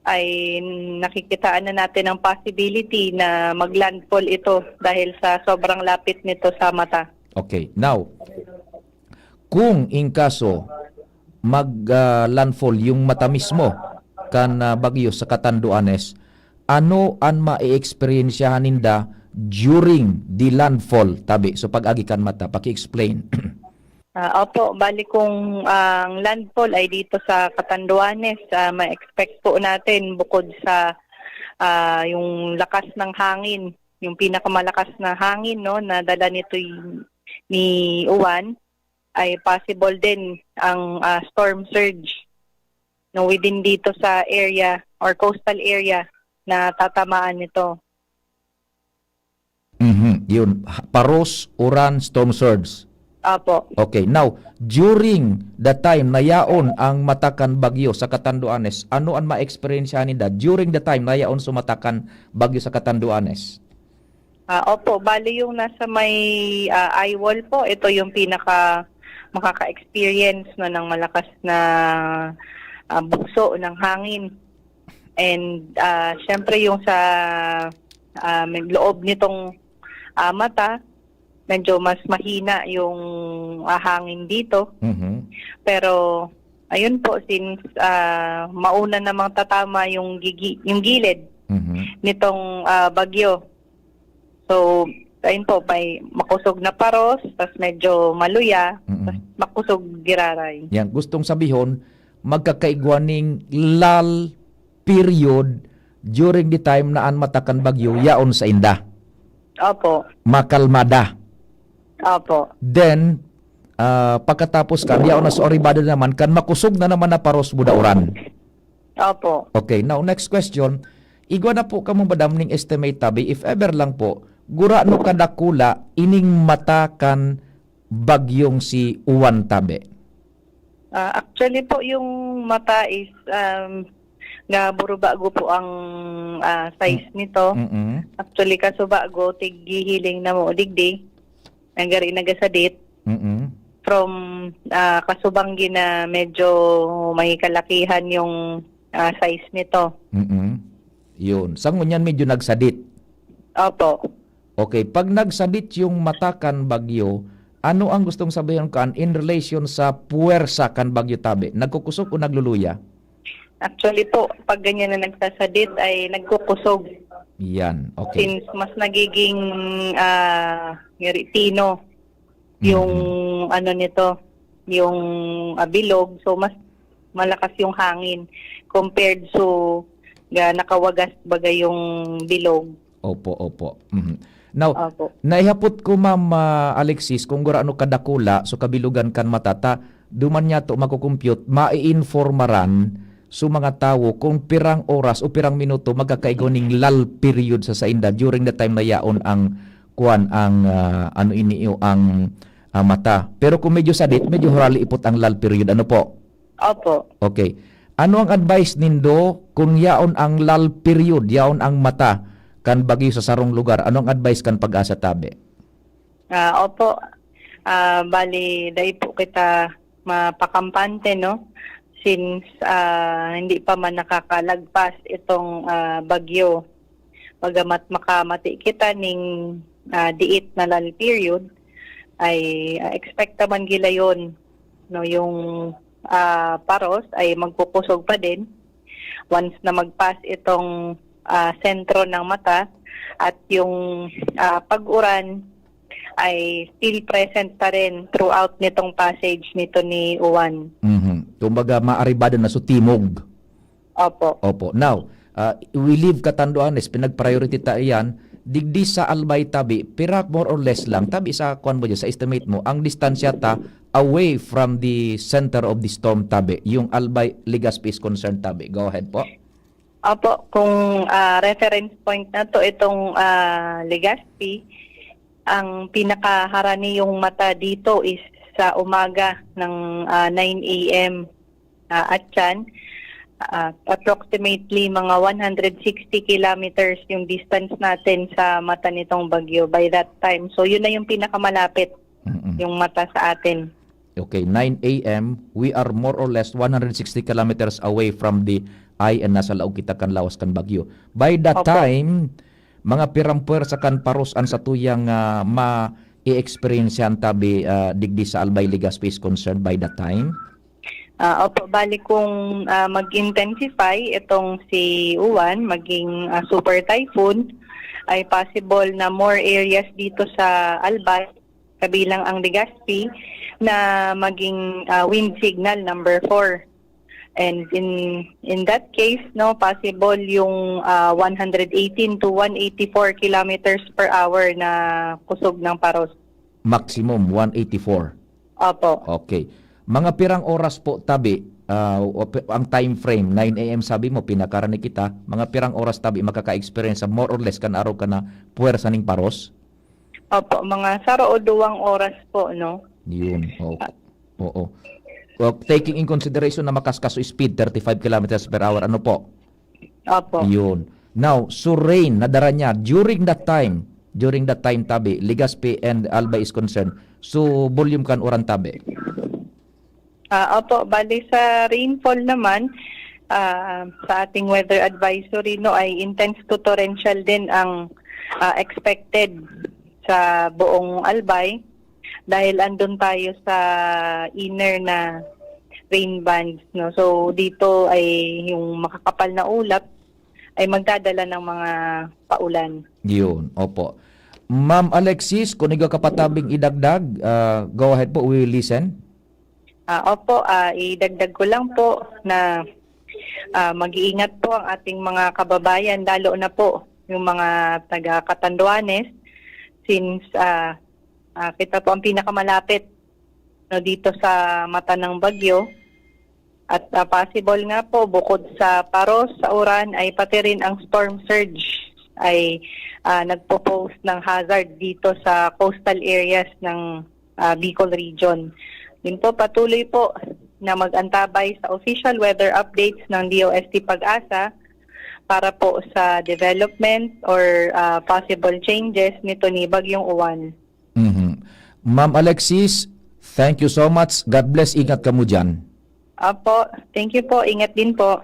ay nakikitaan na natin ang possibility na mag-landfall ito dahil sa sobrang lapit nito sa mata. Okay. Now, kung in kaso mag ah, landfall yung mata mismo kan ah, bagyo sa Catanduanes, Ano an maeeksperyensyahan ninda during the landfall, tabi? So, pag-agi kan mata, paki-explain. Ah, opo, bali kung ang landfall ay dito sa Catanduanes, ah, ma-expect po natin bukod sa, ah, yung lakas ng hangin, yung pinakamalakas na hangin, no, na dala nito y-, ni Uwan, ay possible din ang, ah, storm surge, no, within dito sa area or coastal area na tatamaan nito. Mhm, yun. Ha-, paros, uran, storm surge. Opo. Okay, now, during the time na yaon ang mata kan bagyo sa Catanduanes, ano an maeksperyensyahan ninda during the time na yaon so mata kan bagyo sa Catanduanes? Ah, opo, bali yung nasa may, ah, eye wall po, ito yung pinaka makaka-experience, no, ng malakas na, ah, bugso ng hangin. And, ah, syempre yung sa, ah, may loob nitong, ah, mata, medyo mas mahina yung, ah, hangin dito. Mhm. Pero, ayun po, since, ah, mauna namang tatama yung gigi-, yung gilid Mhm. nitong, ah, bagyo. So, ayun po, may makusog na paros, tas medyo maluya, Mm-mm. tas makusog giraray. Yan, gustong sabihon, magkakaigwa ning lull period during the time na an mata kan bagyo yaon sainda. Opo. Makalmada. Opo. Then, ah, pagkatapos kan, yaon na so aribada naman, kan makusog na naman na paros buda uran. Opo. Okay, now next question. Igwa na po kamo, madam, ning estimate tabi, if ever lang po, gurano kadakula ining mata kan bagyong si Uwan tabi? Ah, actually po, yung mata is, um, nga burubago po ang, ah, size Mm. nito. Mm-mm. Actually, kasubago, tighihiling na mo digdi. Nanggari nagasadit. Mm-mm. From, ah, kasubanggi na medyo may kalakihan yung, ah, size nito. Mm-mm. Yun. Sa ngunyan, medyo nagsadit. Opo. Okay. Pag nagsadit yung mata kan bagyo, ano ang gustong sabihin kan in relation sa puwersa kan bagyo tabi? Nagkukusog o nagluluya? Actually po, pag ganyan na nagsasadit ay nagkukusog. Yan. Okay. Since mas nagiging, ah, ngari, tino yung Mm. ano nito, yung, ah, bilog. So, mas malakas yung hangin compared so ga nakawagas baga yung bilog. Opo, opo. Mhm. Now, Opo. naihapot ko, Ma'am, ah, Alexis, kung gurano kadakula so kabilugan kan mata ta, duman niya to mako-compute, mai-informaran so mga tawo kung pirang oras o pirang minuto magkakaigwa ning lull period sa sainda during the time na yaon ang, kuwan, ang, ah, ano ini, o ang, ah, mata. Pero kung medyo sadit, medyo hurali ipot ang lull period. Ano po? Opo. Okay. Ano ang advice nindo kung yaon ang lull period, yaon ang mata kan bagyo sa sarong lugar? Ano ang advice kan Pag-asa tabi? Ah, opo. Ah, bali, dai po kita mapakampante, no? Since, ah, hindi pa man nakakalagpas itong, ah, bagyo. Bagamat makamati kita ning, ah, diit na lull period, ay, ah, expect naman gila yon, no? Yung, ah, paros ay magkukusog pa din once na magpas itong, ah, sentro ng mata at yung, ah, pag-uran ay still present pa rin throughout nitong passage nito ni Uwan. Mhm. Kumbaga, maaribada na so timog. Opo. Opo. Now, ah, we leave Catanduanes, pinag-priority ta iyan. Digdi sa Albay tabi, pira more or less lang, tabi sa kuwan mo dyan, sa estimate mo, ang distansya ta away from the center of the storm tabi, yung Albay, Legazpi is concerned tabi. Go ahead po. Opo, kung, ah, reference point na to, itong, ah, Legazpi, ang pinakaharani yung mata dito is sa umaga ng, ah, nine a m, ah, at yan, ah, approximately mga one hundred sixty kilometers yung distance natin sa mata nitong bagyo by that time. So, yun na yung pinakamalapit, Mm-mm. yung mata sa atin. Okay, nine a m, we are more or less one hundred sixty kilometers away from the eye and nasa laog kita kan lawas kan bagyo. By that Opo. time, mga pirang puwersa kan paros an satuyang, ah, ma-i-experience yan tabi, ah, digdi sa Albay, Legazpi is concerned by that time? Ah, opo, bali kung, ah, mag-intensify itong si Uwan, maging, ah, super typhoon, ay possible na more areas dito sa Albay, kabilang ang Legazpi, na maging, ah, wind signal number four. And in, in that case, no, possible yung, ah, one hundred eighteen to one eighty-four kilometers per hour na kusog ng paros. Maximum, one eighty-four. Opo. Okay. Mga pirang oras po, tabi, ah, o pi-, ang time frame, nine A M sabi mo, pinakara ni kita, mga pirang oras, tabi, makaka-experience sa more or less kan arog ka na puwersa ning paros? Opo, mga saro o duwang oras po, no? Yun, oo. Ah. Oo. Well, taking in consideration na makaskas so speed, thirty-five kilometers per hour, ano po? Opo. Yun. Now, so rain na dara niya during that time, during that time, tabi, Legazpi and Albay is concerned. So, volume kan uran, tabi? Ah, opo, bali sa rainfall naman, ah, sa ating weather advisory, no, ay intense to torrential din ang, ah, expected sa buong Albay dahil andun tayo sa inner na rain bands, no. So, dito ay yung makakapal na ulap ay magdadala ng mga paulan. Yun, opo. Ma'am Alexis, kung ikaw kapatabing idagdag, ah, go ahead po, we will listen. Ah, opo, ah, idagdag ko lang po na, ah, mag-iingat po ang ating mga kababayan, lalo na po yung mga taga Catanduanes, since, ah, ah, kita po ang pinakamalapit, no, dito sa mata ng bagyo. At, ah, possible nga po, bukod sa paros, sa uran, ay pati rin ang storm surge ay, ah, nagpo-pose ng hazard dito sa coastal areas ng, ah, Bicol Region. Yun po, patuloy po na mag-antabay sa official weather updates ng D O S T PAGASA para po sa development or, ah, possible changes nito ni Bagyong Uwan. Mhm. Ma'am Alexis, thank you so much. God bless. Ingat kamo diyan. Apo, thank you po. Ingat din po.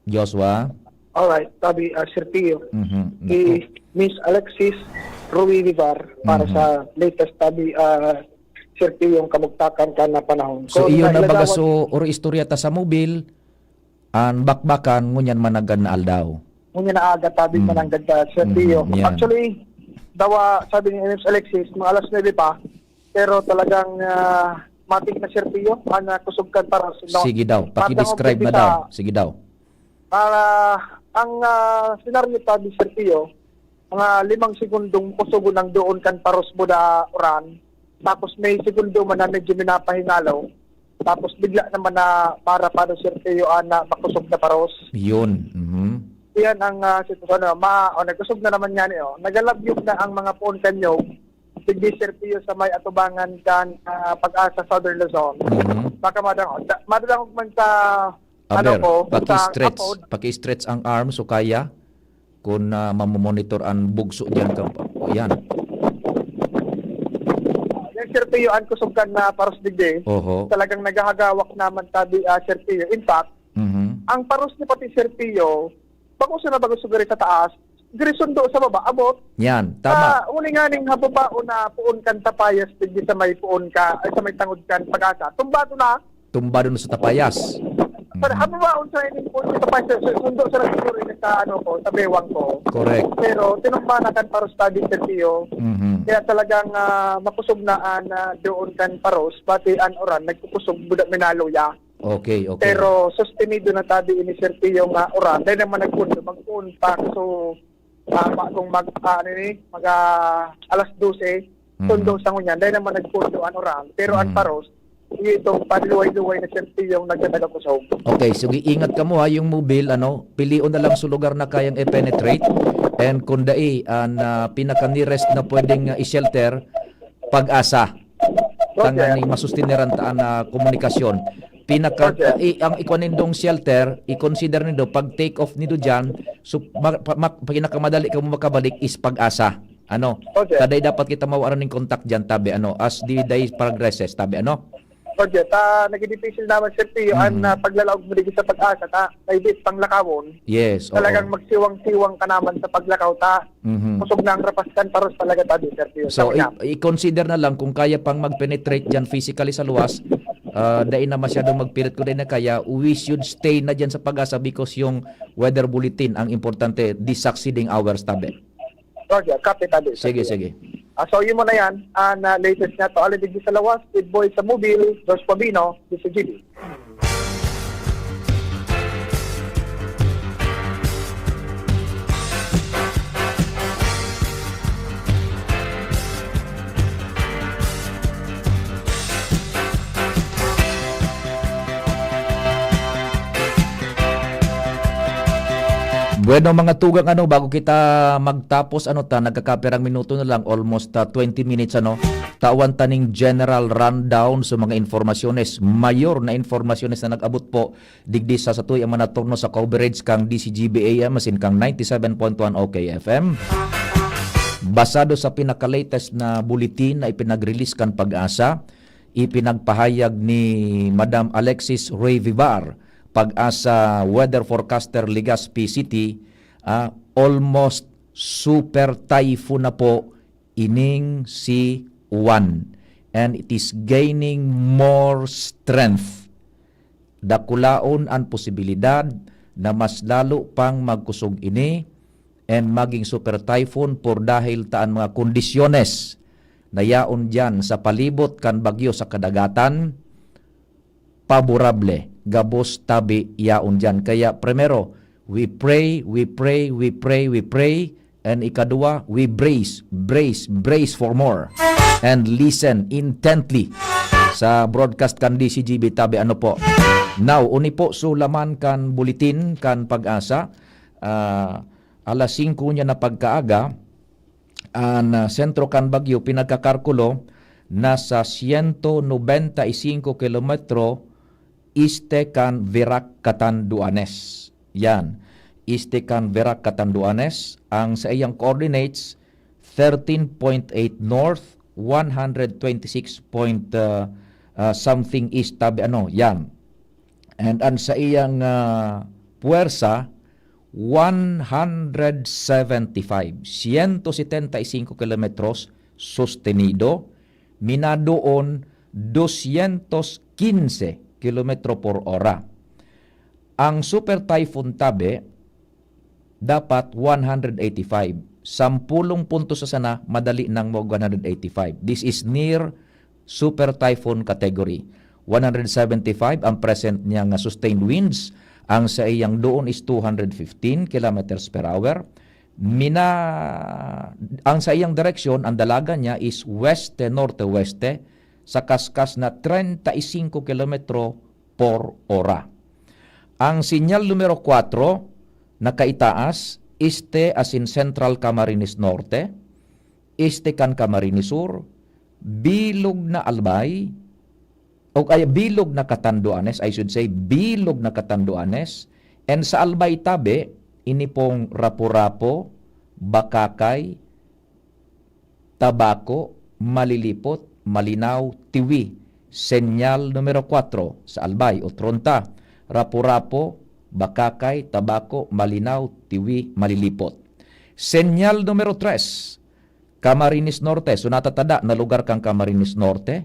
Joshua? Alright, tabi, ah, Sir Pio. Mhm. Si Naku. Miss Alexis Ruivivar para Mhm. sa latest tabi, ah, Sir Pio, yung kamugtakan kan na panahon. So, Kung iyo na baga nailadawan so, or istorya ta sa mobil, an bakbakan, ngunyan mananggad na aldaw. Ngunyan na aga, tabi, Mhm. mananggad na, Sir Mhm. Pio. Yan. Actually, dawa, sabi ni Miss Alexis, mga alas nuebe pa, pero talagang, ah, matik na, Sir Pio, ang, ah, kusog kan paros, no? Sige daw, Matang pakidescribe na obra daw. sa Sige daw. Ah, ang, ah, senaryo, tabi, Sir Pio, mga limang segundong kusugon ang doon kan paros buda uran. Tapos may segundo man na medyo minapahingalo. Tapos bigla naman na marapado, Sir Pio, ah, na makusog na paros. Yun. Mhm. Yan ang, ah, sitwasyon, ano, ma-, o, nagkusog na naman nga ni, oh. Nagalabyog na ang mga poon kan nyog. Sige, Sir Pio, sa may atubangan kan, ah, PAGASA Southern Luzon. Mhm. Baka madang-, da-, madadangog man sa, ano Aber, ko, sa paki-stretch, kapod. Paki-stretch ang arms o kaya. Kun, ah, mamomonitor an bugso diyan ka, yan. Yan, Sir Pio, an kusog kan na paros digdi. Oho. Talagang naghahagawak naman tabi, ah, Sir Pio. In fact, Mhm. ang paros ni pati Sir Pio, bako sa nabago sa diri sa taas, diri sundo sa baba, abot. Yan, tama. Sa uli nga ning hababaon na puon kan Tapayas, digdi sa may puon ka, ay, sa may tangod kan PAGASA. Tumbado na. Tumbado na sa Tapayas. Pero Mhm. hababaon sa ining puon kan Tapayas, sa, sa sundo sa nagsiguro ini sa, ano ko, sa bewang ko. Correct. Pero tinumba na kan paros tabi, Sir Pio. Mhm. Kaya talagang, ah, makusog na an, ah, doon kan paros, pati an uran, nagkukusog, buda minaluya. Okay, okay. Pero sustenido na tabi ini, Sir Pio, nga uran. Dahil naman nagpundo, magpuon pa. So, ah, bagong mag, ah, ano ni, mag, ah, alas dose, Mhm. sundo sa ngunyan. Dahil naman nagpundo an uran. Pero an Mhm. paros, itong paniluway-luway na, Sir Pio, yung nagdadaga kusog. Okay, so giingat kamo, ha, yung mobil, ano, pilion na lang sa lugar na kayang i-penetrate. And kung dai, an, ah, pinaka-nearest na pwedeng, ah, i-shelter, PAGASA. Roger. Tanganing masustineran ta an, ah, komunikasyon. Pinaka, Roger. I-, ang ikwan nindong shelter, i-consider nindo, pag take off nindo diyan, so, ma-, pa-, ma-, pinakamadali kamo makabalik is PAGASA. Ano? Roger. Kada dapat kita mawaran ning contact diyan, tabi, ano, as the day progresses, tabi, ano? Roger, ta, naging difícil naman, Sir Pio, an, Mhm. ah, paglalaog mo digdi sa PAGASA, ta, may bit pang lakawon. Yes, oo. Talagang magsiwang-siwang ka naman sa paglakaw, ta. Mhm. Kusog na ang rapas kan paros talaga tabi, Sir Pio. So, Sabi nga. i-, i-consider na lang kung kaya pang mag-penetrate diyan physically sa luwas, Ah, dai na masyadong magpilit, kung dai na kaya, we should stay na dyan sa PAGASA because yung weather bulletin ang importante this succeeding hours, tabi. Roger, copy, tabi. Sige, sige. Ah, so, yun muna yan. Ang, ah, latest niya to, alin digdi sa lawas, with Boy sa Mobile, Josh Pabino, D C G B. Bueno, mga tugang, ano, bago kita magtapos, ano ta, nagkakapirang minuto na lang, almost, ah, twenty minutes, ano, tawan ta ning general rundown sa mga informasyones, mayor na informasyones na nag-abot po digdi sa satuya man na turno sa coverage kang D C G B A M asin kang ninety-seven point one O K F M. Basado sa pinaka-latest na bulletin na ipinag-release kan PAGASA, ipinagpahayag ni Madam Alexis Reyvivar, PAGASA weather forecaster, Legazpi City, ah, almost super typhoon na po ining si Juan, and it is gaining more strength. Dakulaon an posibilidad na mas lalo pang magkusog ini and maging super typhoon por dahil ta an mga kondisyones na yaon diyan sa palibot kan bagyo sa kadagatan, paborable, gabos tabi yaon diyan. Kaya primero, we pray, we pray, we pray, we pray. And ikadua, we brace, brace, brace for more. And listen intently sa broadcast kan D C G B tabi, ano po. Now, uni po su laman kan bulletin kan PAGASA, ah, alas singko niya na pagkaaga, an, ah, sentro kan bagyo, pinagkakalkulo, nasa siyento nobenta y singko kilometro este kan Virac, Catanduanes. Yan. Este kan Virac, Catanduanes. Ang saiyang coordinates, thirteen point eight north, one hundred twenty-six point, ah, ah, something east, tabi, ano, yan. And ang saiyang, ah, puwersa, one hundred seventy-five, siyento setenta y singko kilometros sostenido, minadoon dosyentos kinse kilometro por ora. Ang Super Typhoon Tabe, dapat one hundred eighty-five. Sampulong puntos sa sana, madali nang mag one hundred eighty-five. This is near Super Typhoon category. One hundred seventy-five ang present niya nga sustained winds. Ang saiyang doon is two hundred fifteen kilometers per hour. Mina-, ang saiyang direksyon, ang dalagan niya is weste-norte-weste, sa kaskas na treinta y cinco kilometro por ora. Ang senyal numero kwatro, nakaitaas, este asin Central Camarines Norte, este kan Camarines Sur, bilog na Albay, o kaya bilog na Catanduanes, I should say, bilog na Catanduanes, and sa Albay tabi, ini pong Rapu-Rapu, Bacacay, Tabaco, Malilipot, Malinao, Tiwi. Senyal numero kwatro sa Albay, Otronta, Rapu-Rapu, Bacacay, Tabaco, Malinao, Tiwi, Malilipot. Senyal numero tres, Camarines Norte. So, natatada na lugar kan Camarines Norte,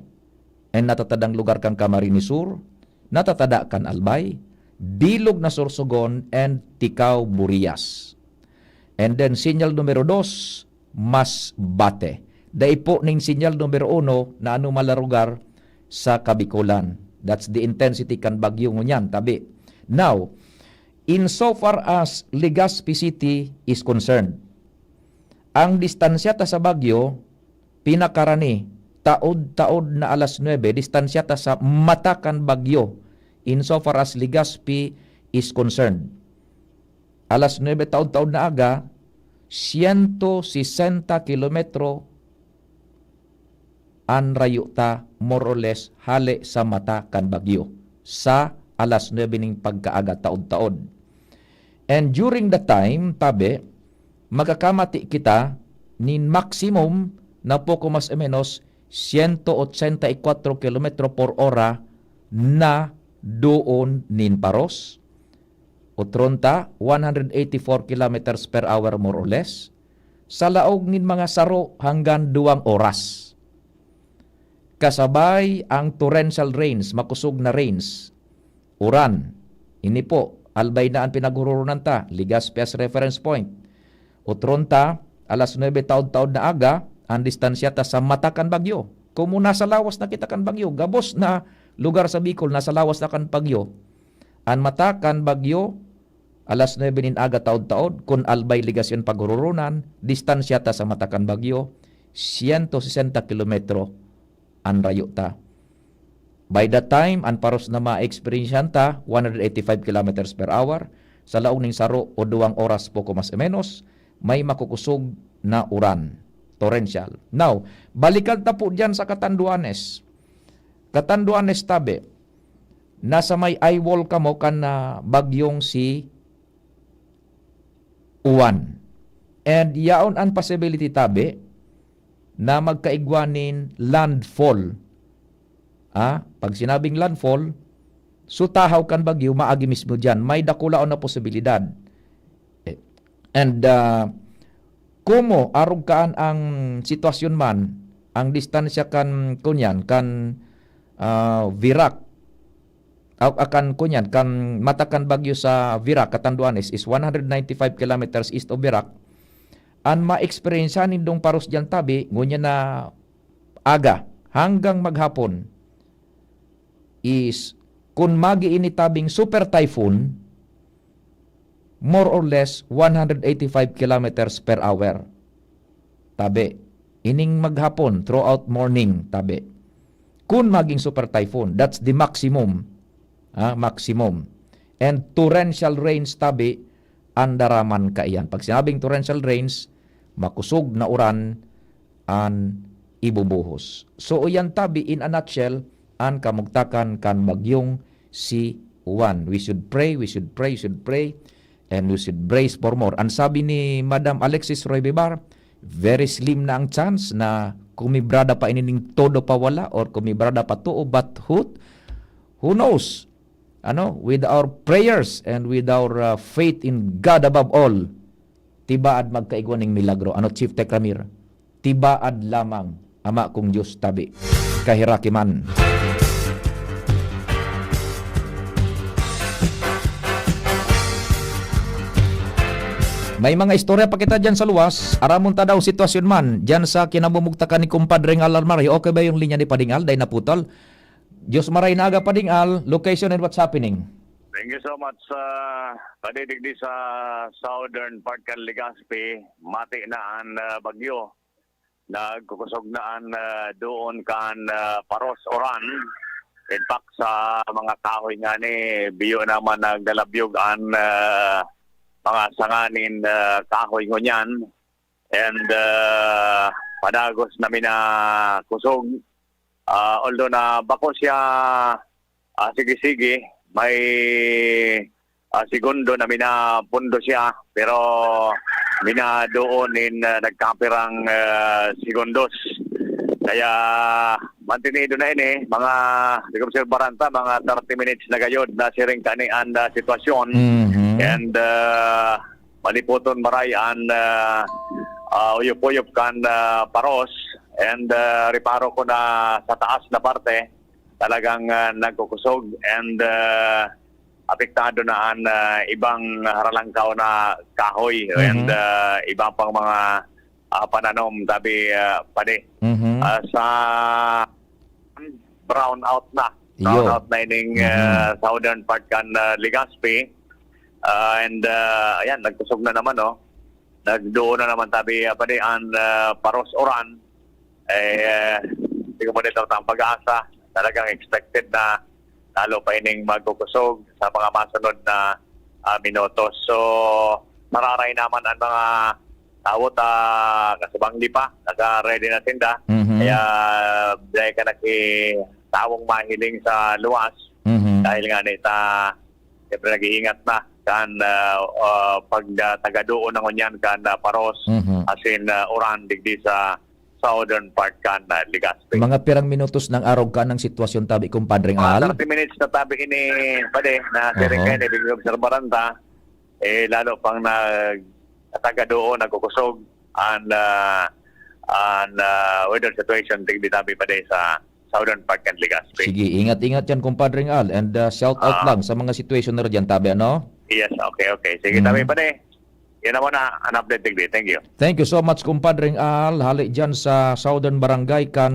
and natatadang lugar kan Camarines Sur, natatada kan Albay, bilog na Sorsogon, and Ticao, Burias. And then, senyal numero dos, Masbate. Dai po ning senyal numero uno na anoman na lugar sa Kabikolan. That's the intensity kan bagyo ngunyan, tabi. Now, in so far as Legazpi City is concerned, ang distansya ta sa bagyo, pinakarani, taod-taod na alas nuebe, distansya ta sa mata kan bagyo, in so far as Legazpi is concerned. Alas nuebe taod-taod na aga, siyento sesenta kilometro an rayo ta, more or less, hale sa mata kan bagyo, sa alas nuebe ning pagkaaga taod-taod. And during the time, tabi, makakamati kita nin maximum na poko mas o menos siyento otsenta y kwatro kilometro por ora na doon nin paros. Otronta, one hundred eighty-four kilometers per hour, more or less, sa laog nin mga saro hanggan duwang oras. kasabay ang torrential rains, makosog na rains, uran. Ini po, Albay na an pinaghuroronan ta, Legazpi as reference point. Otron ta, alas nuebe taod-taod na aga, an distansya ta sa mata kan bagyo. Komo nasa lawas na kita kan bagyo, gabos na lugar sa Bicol nasa lawas na kan bagyo. An mata kan bagyo, alas nuebe nin aga taod-taod, kun Albay, Legazpi an paghuroronan, distansya ta sa mata kan bagyo, siyento sesenta kilometro an rayo ta. By that time, an paros na maeksperyensyahan ta, one hundred eighty-five kilometers per hour, sa laog nin saro o duwang oras, poko mas o menos, may makukosog na uran, torrential. Now, balikan ta po diyan sa Catanduanes. Catanduanes tabi, nasa may eye wall kamo kan, ah, bagyong si Juan. And yaon an possibility tabi na magkaigwa nin landfall. Ah, pag sinabing landfall, so tahaw kan bagyo, maagi mismo diyan. May dakulaon na posibilidad. Eh, and, ah, komo, arog kaan ang sitwasyon man, ang distansya kan, kunyan, kan, ah, Virac, aw, akan, kunyan, kan mata kan bagyo sa Virac, Catanduanes, is one hundred ninety-five kilometers east of Virac. An maeksperyensyahan nindong paros diyan tabi, ngunyan na aga hanggang maghapon is kun magi ini tabing super typhoon, more or less one hundred eighty-five kilometers per hour. Tabi, ining maghapon, throughout morning, tabi. Kun maging super typhoon, that's the maximum. Ah, maximum. And torrential rains, tabi, an daraman kaiyan. Pag sinabing torrential rains, makusog na uran an ibubuhos. So, iyan tabi, in a nutshell, an kamugtakan kan bagyong si Juan. We should pray, we should pray, we should pray, and we should brace for more. An sabi ni Madam Alexis Roy Bibar, very slim na ang chance na kumibrada pa ini ning todo pa wala or kumibrada pa too, but who, who knows? Ano, with our prayers and with our, uh, faith in God above all, tibaad magkaigwa ning milagro. Ano, Chief Tech Ramir? Tibaad lamang, Ama kong Diyos, tabi. Kaheraki man. May mga istorya pa kita dyan sa luwas. Aramon ta daw sitwasyon man dyan sa kinamumugtakan ni Kumpadre Ngal Almario. Okay ba yung linya ni Pading Al? Dahil naputol. Diyos maray na aga, Pading Al. Location and what's happening? Thank you so much, ah, Padi. Digdi sa southern part kan Legazpi, mati na an, ah, bagyo. Nagkukusog na an, ah, doon kan, ah, paros uran. In fact, sa mga kahoy ngani, biyo naman nagdalabyog an, ah, mga sanga nin, ah, kahoy ngunyan. And, ah, padagos na minakusog. Ah, although na bako siya, ah, sige-sige, may, ah, segundo na minapundo siya, pero minadoon nin, ah, nagkapirang, ah, segundos. Kaya mantinido na ini, mga, di ko obserbaran ta, mga thirty minutes na gayod na siring kani an, ah, sitwasyon. Mhm. And, ah, malipoton maray an, ah, ah, uyop-uyop kan, ah, paros. And, ah, reparo ko na sa taas na parte, talagang, ah, nagkukusog and, ah, apektado na an, ah, ibang haralangkaw na kahoy and, Mhm. ah, iba pang mga, ah, pananom, tabi, ah, padi. Mhm. Ah, sa brown out na. Iyo. Brown out na ining, Mhm. ah, southern part kan, ah, Legazpi. Ah, and, ah, ayan, nagkusog na naman, no? Nagdoon na naman, tabi, ah, padi, an, ah, paros uran. Eh, ah, hindi ko monitor ang pag-asa. Talagang expected na lalo pa ining magkukusog sa mga masunod na, ah, minutos. So, mararay naman ang mga tawo ta kasubangli pa. Naka-ready na sinda. Mhm. Kaya, dahil ka naki-, tawong mahiling sa luwas. Mhm. Dahil nga nita, siyempre nag-iingat na kan, ah, ah, pag, ah, tagadoon na ngunyan kan, ah, paros, Mhm. asin, ah, uran digdi sa southern part kan, ah, Legazpi. Mga pirang minutos nang arog ka ng sitwasyon tabi, Kumpadreng Mga Al? thirty minutes na tabi ini, padi, na siring Oho. kayo, ibig obserbaran ta, eh, lalo pang nag-, tagadoon, nagkukusog, an, ah, an, ah, weather situation, digdi tabi, padi, sa Southern Park and Legazpi. Sige, ingat-ingat yan, kumpadreng Al. And uh, shout out Ah. lang sa mga situation na dyan, tabi, ano? Yes, okay, okay. Sige, Mm. tabi pa ni. Yan naman na an update digdi. Thank you. Thank you so much, kumpadreng Al. Hali dyan sa Southern Barangay kan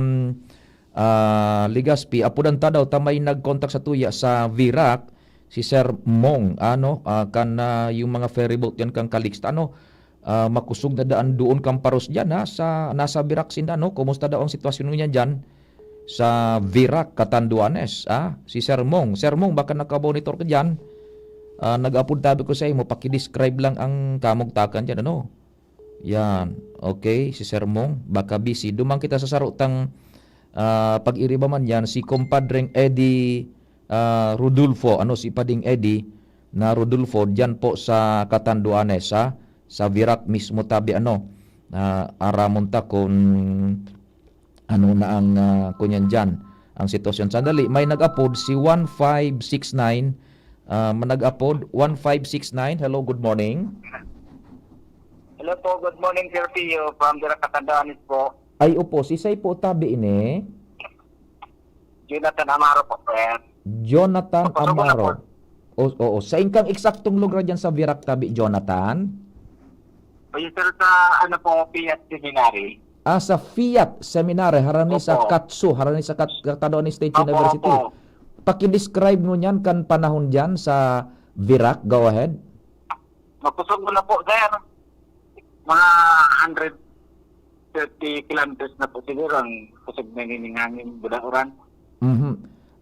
ah, Legazpi. Apudan ta daw, ta may nag-contact sa tuya sa Virac, si Sir Mong, ano, ah, kan ah, yung mga ferryboat yan kan Calixta, ano, ah, makusog na daan doon kan paros dyan, ha, sa, nasa Virac sinda, no? Kumusta daw ang sitwasyon niya dyan sa Virac, Catanduanes, ah? Si Sir Mong. Sir Mong, baka nakamonitor ka dyan. Ah, nag-apod tabi ko sa imo, pakidescribe lang ang kamugtakan dyan, ano? Yan. Okay, si Sir Mong, baka busy. Duman kita sa sarutang ah, pag-iriba man yan, si Compadreng Eddie ah, Rodulfo, ano, si Pading Eddie na Rodulfo, dyan po sa Catanduanes, ha? Sa Virac mismo tabi, ano, ah, aramon ta kung ano na ang ah, kunyan dyan, ang sitwasyon. Sandali, may nag-apod si one five six nine, ah, nag-apod, one five six nine, hello, good morning. Hello po, good morning, Sir Pio, from Dirac, Catanduanes po. Ay, opo, si Say po tabi ini. Jonathan Amaro po, sir. Jonathan Opo, sugo na Amaro. po. O, oo, sa ingkang eksaktong lugar dyan sa Virac tabi, Jonathan? O, yung, sir, sa ano po, Piat Seminary. Ah, sa Fiat Seminary, harani sa Opo. Katsu, harani sa Kat Catanduanes State Opo, University. Opo. Pakidescribe mo niyan kan panahon dyan sa Virac, go ahead. Makusog mo na po, sir. Mga hundred thirty kilometers na po siguro ang kusog na ining hangin, Budauran. Mhm.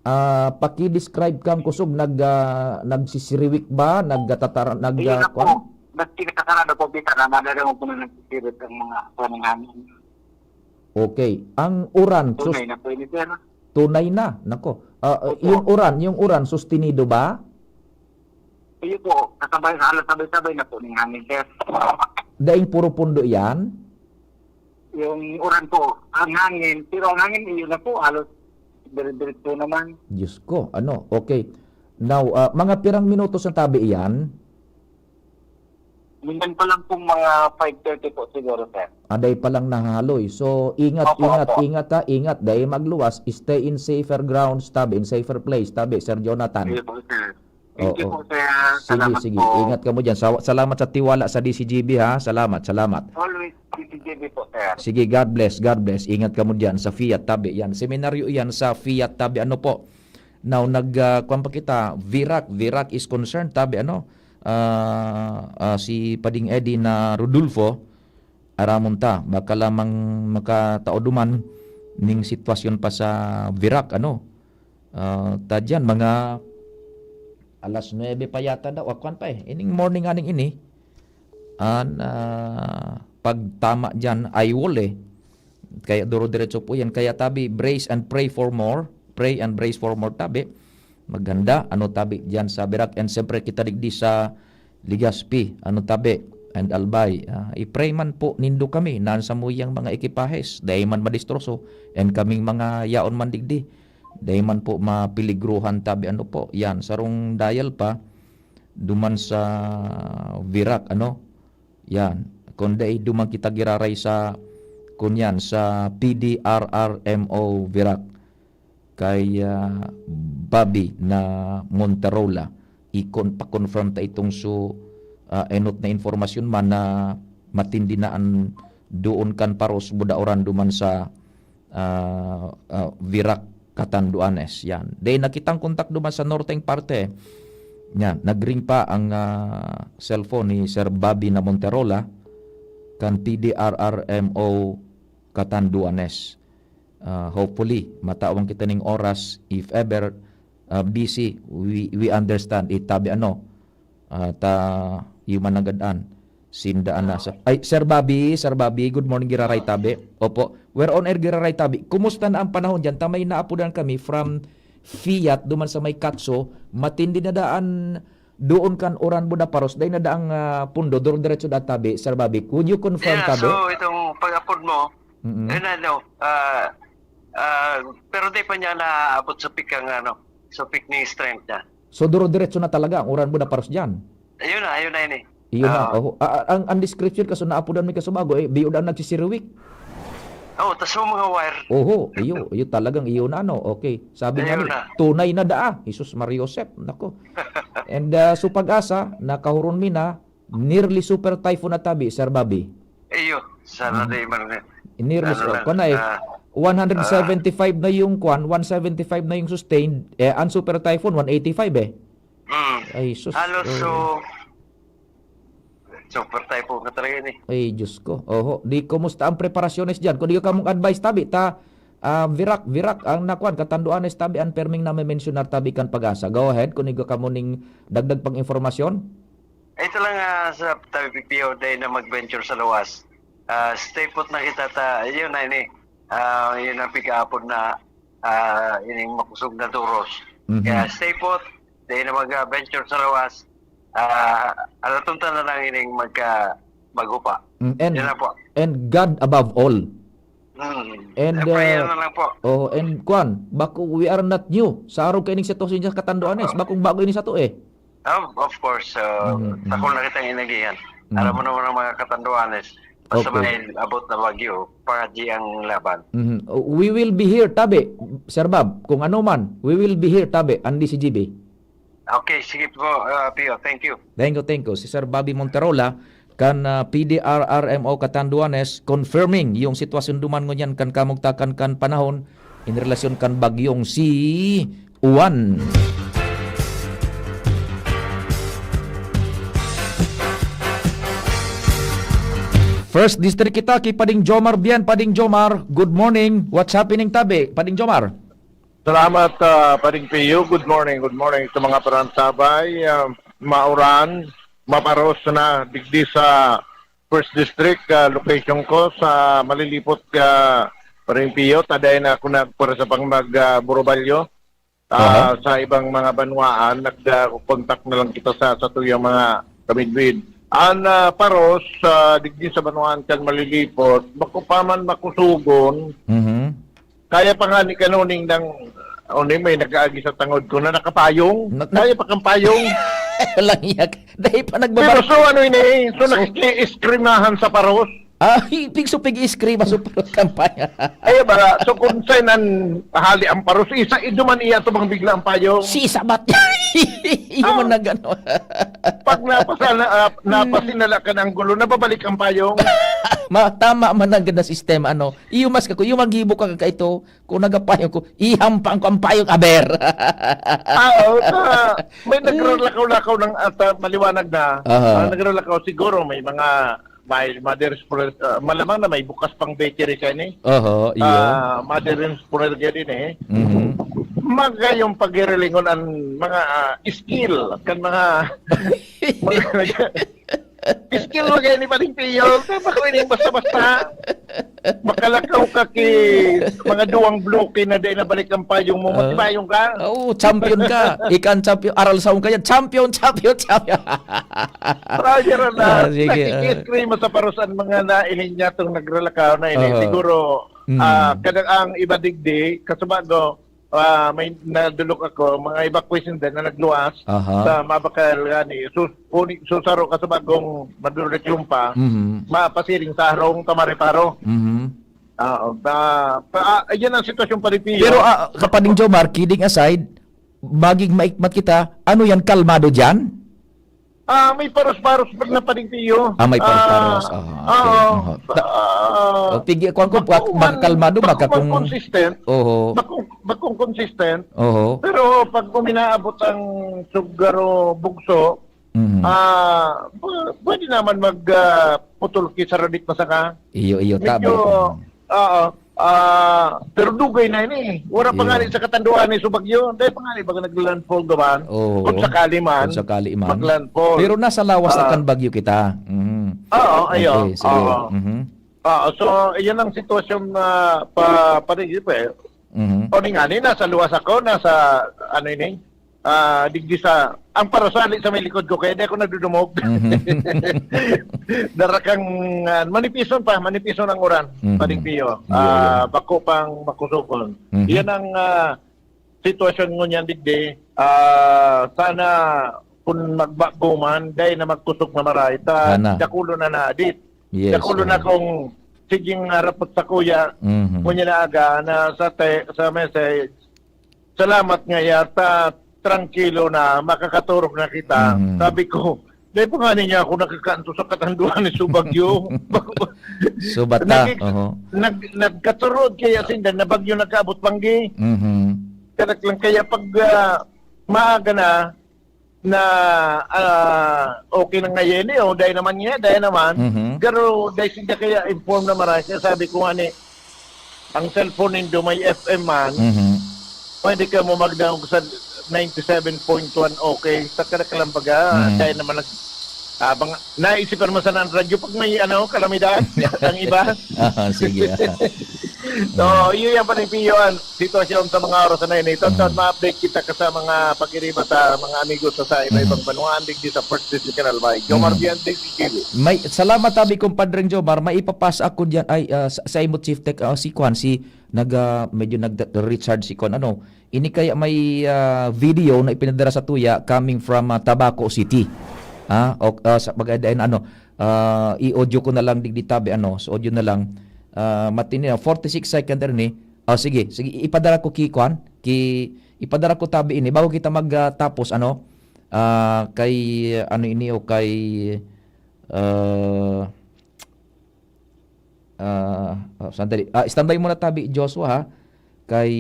Ah, paki-describe kang kusog, nag ah, nagsisiriwik ba, nagtatara nag Ayun ah, na po. kwan? Mas pinakasarado po, kita na madala mo po na nagsisirit ang mga kuwan ng hangin. Okay. Ang uran, sus- Tunay na po ini, sir. Tunay na, nako. Ah, ah, Opo. Yung uran, yung uran sustenido ba? Iyo po, kasabay, halos sabay-sabay na po ng hangin, sir. Daing puro pundo 'yan? Yung uran po, ang hangin, pero ang hangin, iyon na po, halos dire-diretso naman. Diyos ko, ano? Okay. Now, ah, mga pirang minutos na tabi iyan? Minsan pa lang pong mga five thirty po siguro, sir. Aday pa lang nahahaloy. So, ingat, Opo, ingat, opo. ingat ha, ingat. Dahil magluwas, stay in safer grounds, tabi, in safer place, tabi, Sir Jonathan. Ayun po, sir. Thank you Oo. po, sir. Sige, Salamat sige. po. Ingat ka mo dyan. Sa- salamat sa tiwala sa D C G B ha. Salamat, salamat. Always D C G B po, sir. Sige, God bless, God bless. Ingat ka mo dyan sa Fiat tabi. Yan, seminaryo yan sa Fiat tabi. Ano po? Now, nag, ah, kwan pa kita, Virac, Virac is concerned, tabi, ano? Ah, ah, si Pading Eddie na Rodolfo, aramon ta, baka lamang makatao duman ning sitwasyon pa sa Virac, ano? Ah, ta dyan, mga alas nuebe pa yata daw, ah, kwan pa eh, ining morning aning ini, an, ah, pagtama dyan, ay wall eh. Kaya duro-diretso po yan. Kaya tabi, brace and pray for more. Pray and brace for more tabi. Maghanda, ano tabi dyan sa Virac. And siyempre kita digdi sa Legazpi, ano tabi, and Albay. Ah, i-pray man po nindo kami na sa muyang mga ekipahes, dahil man madistroso, and kaming mga yaon man digdi, dahil man po mapeligruhan tabi, ano po, yan, sarong dial pa, duman sa Virac, ano, yan. Kung dai duman kita giraray sa, kunyan, sa P D R R M O Virac, kay ah, Bobby na Monterola, ikon pa-confirm ta itong su ah, enot na informasyon man na matindi na an doon kan paros budaoran duman sa ah, ah, Virac, Catanduanes. Yan. Then nakitang kontak duman sa norteng parte. Yan, nagring pa ang ah, cellphone ni Sir Bobby na Monterola kan P D R R M O Catanduanes. Ah, hopefully, matawan kita ning oras. If ever ah, busy, we, we understand. Itabi ano, ah, ta human nagadan. Sinda ana sa Ay, Sir Bobby, Sir Bobby, good morning, giraray tabi. Opo. We're on air, giraray tabi. Kumusta na ang panahon diyan? Ta may naapudan kami from Fiat duman sa may Katso. Matindi na daan doon kan Oran Budaparos. Dai na daang ah, pundo, duro diretso da tabi, Sir Bobby. Could you confirm Yeah, tabi? So itong pag-apod mo, Mm-mm. eh, na, no, ah, ah, pero di pa niya naabot sa peak ang, ano, sa peak ni strength niya. So duro diretso na talaga ang Oran Budaparos diyan. Ayun na, ayun na yun eh. Iyo na. Ah. Oh, ah, ang, ang description kaso naapudan mi kasubago eh, biyo daw nagsisiriwik. Oh, tas yung mga wire. Oho, iyo, iyo talagang iyo na, ano. Okay, sabi nga Ayun ni, na. "Tunay na daa." Jesus Maria Josep, nako. And, ah, so Pag-asa, nakahuron mi na, nearly super typhoon na tabi, Sir Bobby. Iyo, sana Mhm. di man nga. Nearly Ano super, lang, kwan na eh, ah, one hundred seventy-five na yung kwan, one seventy-five na yung sustained, eh, ang super typhoon, one eighty-five eh. Mm. Ay, sus. Halos, Oh. so, super typhoon ka talaga yun eh. Ay, Diyos ko. Oho. Di, kumusta ang preparasyones dyan? Kung di ka kamong advice, tabi, ta, ah, virak, virak ang nakwan, katanduanes, tabi, ang perming na may mensionar, tabi, kan Pag-asa. Go ahead, kung di ka kamo ning dagdag pang impormasyon. Ito lang, ah, sa tabi, Pio, dahil na mag-venture sa luwas. Ah, stay put na kita ta, yun na ini. Ah, yun ang pig-aapod na, ah, ining makusog na duros. Mhm. Kaya stay put, dahil na mag-venture sa luwas. Ah, alatunta na lang ining magka, maghupa. Mm, and, Yun na po. and God above all. Mm. And, Eh, prayer uh, na lang po. oh, and kwan, bako, we are not new. Sa araw kaining sitwasyon dyan, katanduanes, bakong bago ini sato eh. Um, of course, uh, Mhm, mhm. takol na kitang inagihan. Mhm. Alam mo naman ang mga katanduanes, basta Okay. may abot na bagyo, pangadyi ang laban. Mhm. We will be here, tabi, Sir Bob. Kung ano man, we will be here, tabi, ang D C G B. Okay, sige po, uh, Pio. Thank you. Thank you, thank you. Si Sir Bobby Monterola, kan, ah, P D R R M O Catanduanes, confirming yung sitwasyon duman ngunyan kan kamugtakan kan panahon in relasyon kan bagyong si Juan. First District kita ki Pading Jomar Bien. Pading Jomar, good morning. What's happening, tabi? Pading Jomar? Salamat, ah, Pading Pio. Good morning, good morning sa mga parantabay. Ah, mauran, maparos na digdi sa First District, ah, location ko sa Malilipot, ah, Pading Pio. Taday na ako nagpura sa pang mag, ah, Burubalyo. Ah, Aha. sa ibang mga banwaan, nag, ah, contact na lang kita sa, sa tuyang mga kamidwid. Ang, ah, paros, ah, digdi sa banwaan kan Malilipot, bako pa man makusugon, Mhm. kaya pa nga ni kanuning nang, o ni may nag-aagi sa tangod ko na nakapayong. Na, na Kaya pa kang payong. Walang iyak. Dahil pa Pero nagbabalik. so ano ini? So So nakiki-iskrimahan sa paros? Ah, pig-, so pig-iskrimahan sa paros kampanya. Ay, ba, so kung saan ang hali ang paros, isa, iduman iya tumang bigla ang payong. Si sabat. Iyo Oh. man na gano'n. Pag napasa-, na, ah, napasinala ka ng gulo, nababalik ang payong. Ma-, tama man ang ganda sistema, ano. Iyo mas ka, iyo maghibo ka ka ito, kung nagapayong ko, ihampang ko ang payong, aber. Ah, oo, sa, may nagralakaw-lakaw ng, at, ah, maliwanag na. Aha. Ah, nagralakaw, siguro may mga, may mother's pro-, ah, malamang na may bukas pang bakery ka ni. Oho, iyo. Ah, mother's pro-, din eh. Mhm. Magayong pagirilingon ang mga, ah, skill kan mga, mga Skill mo kayo ni Pading Pio. Kaya ba ko ini basta-basta? Makalakaw ka ki mga duwang bloke na dai nabalik ang payong mo, Ah. matibayong ka. Oo, champion ka. Ika ang champion. Aral sa ka yan. Champion, champion, champion. Roger na. Ah, sige, ah. Nakikiscream mo sa parusan mga nailing niya tong nagralakaw na ini. Oo. Siguro, Mm. ah, kadang ang iba digdi, kasubago, ah, may nadulok ako, mga evacuation din na nagluwas Aha. sa Mabakal, gani. Sus-, uni-, susaro ka sa bagong madulok yung pa, Mhm. mapasiring sa harong, tamari paro. Mhm. Oo, ba, pa, ah, yan ang sitwasyon, Pading Pio. Pero, ah, Kapading Jomar, kidding aside, maging maikmat kita, ano yan, kalmado dyan? Ah, may paros-paros pa na, Pading Pio. Ah, may paros-paros. Ah, Ah, okay. oo. Aha. Ta-, Ah, oh, pigi-, kuwan ko, bako bak-, man, baka kalmado, bako baka man kung consistent. Oho. Bako, bakong consistent. Oho. Pero pag uminaabot ang sugaro bugso, Mhm. ah, pu-, pwede naman mag, ah, putol ki sa radit masaka. Iyo, iyo, Medyo, tama. Oo. Ah, pero dugay na ini. Wala pa nga Iyo. ni sa katanduan ni sa bagyo. Dahil pa nga ni baga nag-landfall naman. Oo. Kung sakali man, Kung sakali man. mag-landfall. Pero nasa lawas na Ah. kan bagyo kita. Mhm. Oo, ayo. Okay, sige. Oo. Mhm. Oo, so, iyan ang sitwasyon na pa, pa, pa, Mhm. O, di nga ni, nasa luwas ako, nasa, ano ini? Ah, digdi sa, ang parasali sa may likod ko, kaya di ako nadudumog. Mhm. Darakang, ah, manipison pa, manipison ang uran, Mhm. Pading Pio. Iyo, Ah, iyo. bako pang makusugon. Mhm. Yan ang, ah, sitwasyon ngunyan digdi. Ah, sana kung magbago man, dai na magkusog na maray. Ta, Sana. dakulo na na, di. Yes, Dakulo na oo. kung sige nga rapot sa kuya, Mhm. kunya na aga, na sa te-, sa message, "Salamat nga yata, trangkilo na, makakaturog na kita." Mhm. Sabi ko, "Dai pa nga niya ako nakakanto sa katanduan ni Subagyo." Subata, Nag-, oho. nag-, nagkaturog kaya sinda na bagyo nagkaabot panggi. Mhm. Kanak lang kaya pag, ah, maaga na, na, ah, okay na nga yan eh, oh, dai naman niya, dai naman. Mhm. Pero dai sinda kaya inform na maray. Kaya sabi ko nga ni, ang cellphone nindo may F M man, Mhm. pwede ka mo magdaog sa ninety-seven point one, okay. Sa kanak lang baga, Mhm. dai naman nag-, abang, naisip pa naman sana ang radyo pag may, ano, kalamidad, ang iba. Ah, sige. So, iyo yan, Panipiyo, ang sitwasyon sa mga oras na yun. Ito, Mm. ma-update kita ka sa mga pag-iriba sa mga amigo sa, sa iba-ibang Mhm. banwaan, digdi sa First District, Canal Bay. Jomar Mhm. Vian, D C T V. May, salamat, tabi, Compadreng Jomar. May ipapas ako diyan. Ay, ah, sa, sa imo, Chief Tech, ah, si Kwan, si, nag, ah, medyo nag-recharge si Kwan. Ano, ini kaya may, ah, video na ipinadala sa tuya coming from, ah, Tabaco City. Ah, o, ah, sa pag-, ano, ah, i-audio ko na lang digdi, tabi, ano, sa audio na lang. Ah, matindi na, forty-six second rin eh. Oh, sige, sige, ipadara ko ki Kwan, ki, ipadara ko, tabi, ini bago kita mag, ah, tapos, ano, ah, kay, ano ini, o kay, ah, ah, oh, sandali. Ah, standby muna, tabi, Joshua, ha? Kay,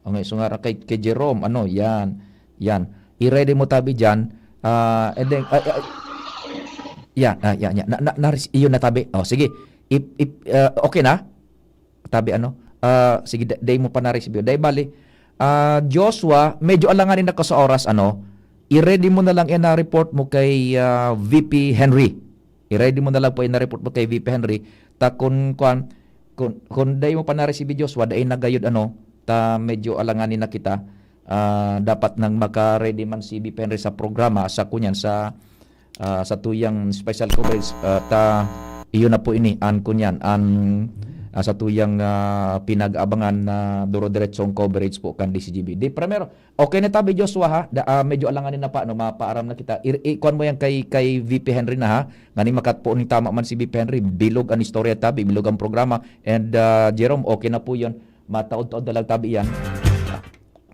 oh, nga, so nga, kay, kay Jerome, ano, yan, yan. I-ready mo, tabi, dyan. Ah, and then, ah, ah, yan, ah, yan, yan. Na, na, na, iyon na, tabi. Oh, sige. Ip, ip, ah, okay na? Tabi, ano? Ah, sige, da-, dai mo pa na-receive. Dai bali. Ah, Joshua, medyo alanganin ako sa oras, ano? I-ready mo na lang yan na report mo kay, ah, V P Henry. I-ready mo na lang po yan na report mo kay V P Henry. Ta kun, kwan, kun, kun dai mo pa na-receive, Joshua, dai na gayud, ano, ta medyo alanganin na kita. Ah, dapat nang maka-ready man si V P Henry sa programa, sa kunyan, sa ah, sa tuyang special coverage, ah, ta, iyo na po ini, an kunyan, an, ah, sa tuyang, ah, pinag-aabangan na duro-diretsong coverage po kan D C G B. Di, primero, okay na tabi, Joshua, ha? Da, ah, medyo alanganin na pa, no? Mapaaram na kita. I, i, kuwan mo yan kay, kay V P Henry na, ha? Nganing makatpo ning tama man si V P Henry, bilog an istorya tabi, bilog ang programa. And, ah, Jerome, okay na po yun. Mataod-taod na lang tabi yan.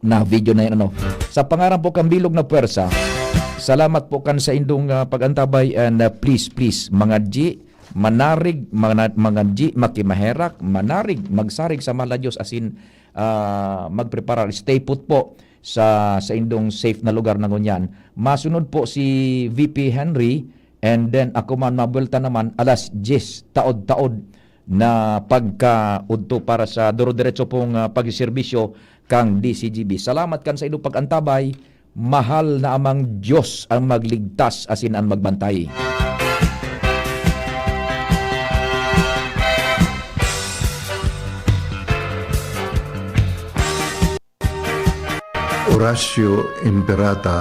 Na video na yan, ano. Sa pangaran po kan bilog na puwersa, salamat po kan saindong, ah, pag-antabay and, ah, please, please, mga G, manarig, mga, mga G, makimaherak, manarig, magsarig sa mahal na Diyos, asin, ah, magpreparar, stay put po sa, sa indong safe na lugar na ngunyan. Masunod po si V P Henry, and then ako man mabuelta naman alas diyes, taod-taod na pagkaudto para sa duro-diretso pong, ah, pagserbisyo kan D C G B. Salamat kan saindong pag-antabay. Mahal na Amang Diyos ang magligtas asin an magbantay. Horacio Imperata